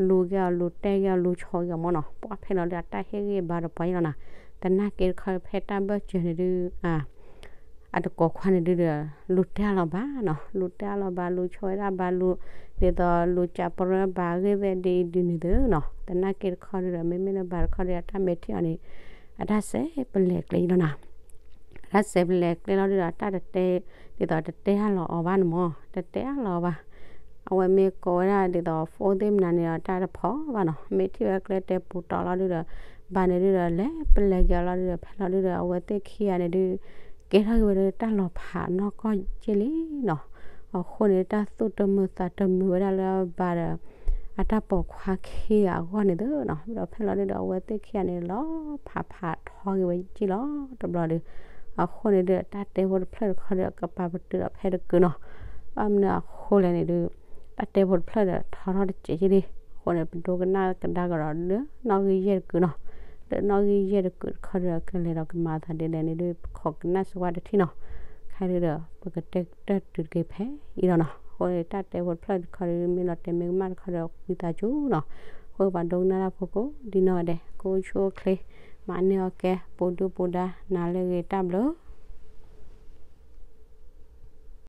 လူၤက့ၤအီၤ လူၤတဲက့ၤအီၤ လူၤဆီၣ်က့ၤအီၤမၢ်နီၤ. ပှၤဖဲလီၤဒုး အတၢ်ဟ့ၣ်ဂံၢ်ဘါတပှၤယံၤလီၤနီၤ. သနာ်က့တခီဖဲတၢ်ဘၢၣ်စၢၤန့ၣ်ဒုး အတကိးခွါန့ၣ်ဒုဒီး လူၤတဲအလီၤဘၣ်နီၤ. လူၤတဲအလီၤဘၣ် လူၤဆီၣ်ဝဲဒၣ်ဘၣ်လူၤ ဒ်သိးလူၤကးပရၢဘၣ်ဂ့ၢ်သဲးဒ်အံၤဒ်န့ၣ်သ့နီၤ. သနာ်က့တခီဒုဒီး မ့မ့ၢ်လၢဘၣ်တခီဒီး အတၢ်မဲာ်ထံအီၤန့ၣ် အတၢ်စဲးပလဲၤကျဲယံၤလီၤနီၤ. အတၢ်စဲးပလဲၤကျဲလီၤဒုဒီး အတၢ်တတဲ ဒ်သိးတတဲအလီၤအီၤဘၣ်န့ၣ်မၢ် တတဲအလီၤအီၤဘၣ်. အဝဲမ့ၢ်ကိးဝဲဒၣ်ဒ်သိး phone သ့ၣ်မနုၤန့ၣ်ဒီး တၢ်တဖီၣ်ဘၣ်နီၤ. မ့ၢ်ထံၣ်ဝဲကျဲတဲပူၤတီလီၤဒုဒီး ဘၣ်န့ၣ်ဒုဒီး လဲၤပလဲၤက့ၤအီၤလီၤဒုဒီး ဖဲလီၤဒုဒီး အဝဲသ့ၣ်ခံဂၤန့ၣ်ဒုး ကဲထီၣ်က့ၤဝဲဒၣ်တၢ်လီၤဖးနီၢ်ကီၢ်က့ၢ်လံ နီၤ. အဃိန့ၣ် တၢ်သူၣ်တမုာ်သးတမုာ်ဝဲဒၣ်လၢဘၣ်ဒီး အတၢ်ပိာ်ခွါခံဂၤအဂီၢ်န့ၣ်သ့နီၤ. ဒီးဖဲလီၤဒုဒီး အဝဲသ့ၣ်ခံဂၤန့ၣ် လီၤဖးဖးထီက့ၤဝဲက့ၢ်လီၤတဘျီဒီး အဃိန့ၣ်ဒုး တၢ်တဲဖိတဖျၢၣ်တခီဒီး ကပာ်ပတုာ်ဒီးဖဲတကုာ်နီၤ. ဘၣ်မနုၤအဃိလဲၣ်န့ၣ်ဒုး တၢ်တဲဖိတဖျၢၣ်ဒီး ထီထီၣ်တစဲးက့ၢ်လံ. အဃိန့ၣ် ပဒိကနၣ်ကဒါကဒီးလၢနီၣ်ဂံၢ်ယဲၢ်တကုာ်နီၤ. လၢနီၣ်ဂံၢ်ယဲၢ်တကုာ်တခီဒီး ကလဲၤဒီးကမၤသးဒ်လဲၣ်န့ၣ်ဒုး ပခိးကနၣ်စ့ၢ်ဝဲတထံၣ်နီၤ. ခဲဒုဒီး ပကတဲတၢ်တုၤတက့ၤဖဲအံၤလီၤနီၤ. အဃိန့ၣ် တၢ်တဲဖိတဖျၢၣ်တခီဒီး မ့ၢ်လီၤတဲာ်မ့ၢ်ကမၣ်တခီဒီး ဝံသးစူၤနီၤ. အဃိပှၤဒိကနၣ်တၢ်ဖိကိးဒ်နီၢ်ဂၤဒဲး ကအိၣ်ဆူၣ်အိၣ်ချ့ မၤန့ၢ်အီၣ်ကဲ ပူၤဒုၣ်ပူၤဒါ နၤလၢအဂ့ၤ တၢ်ဘျုး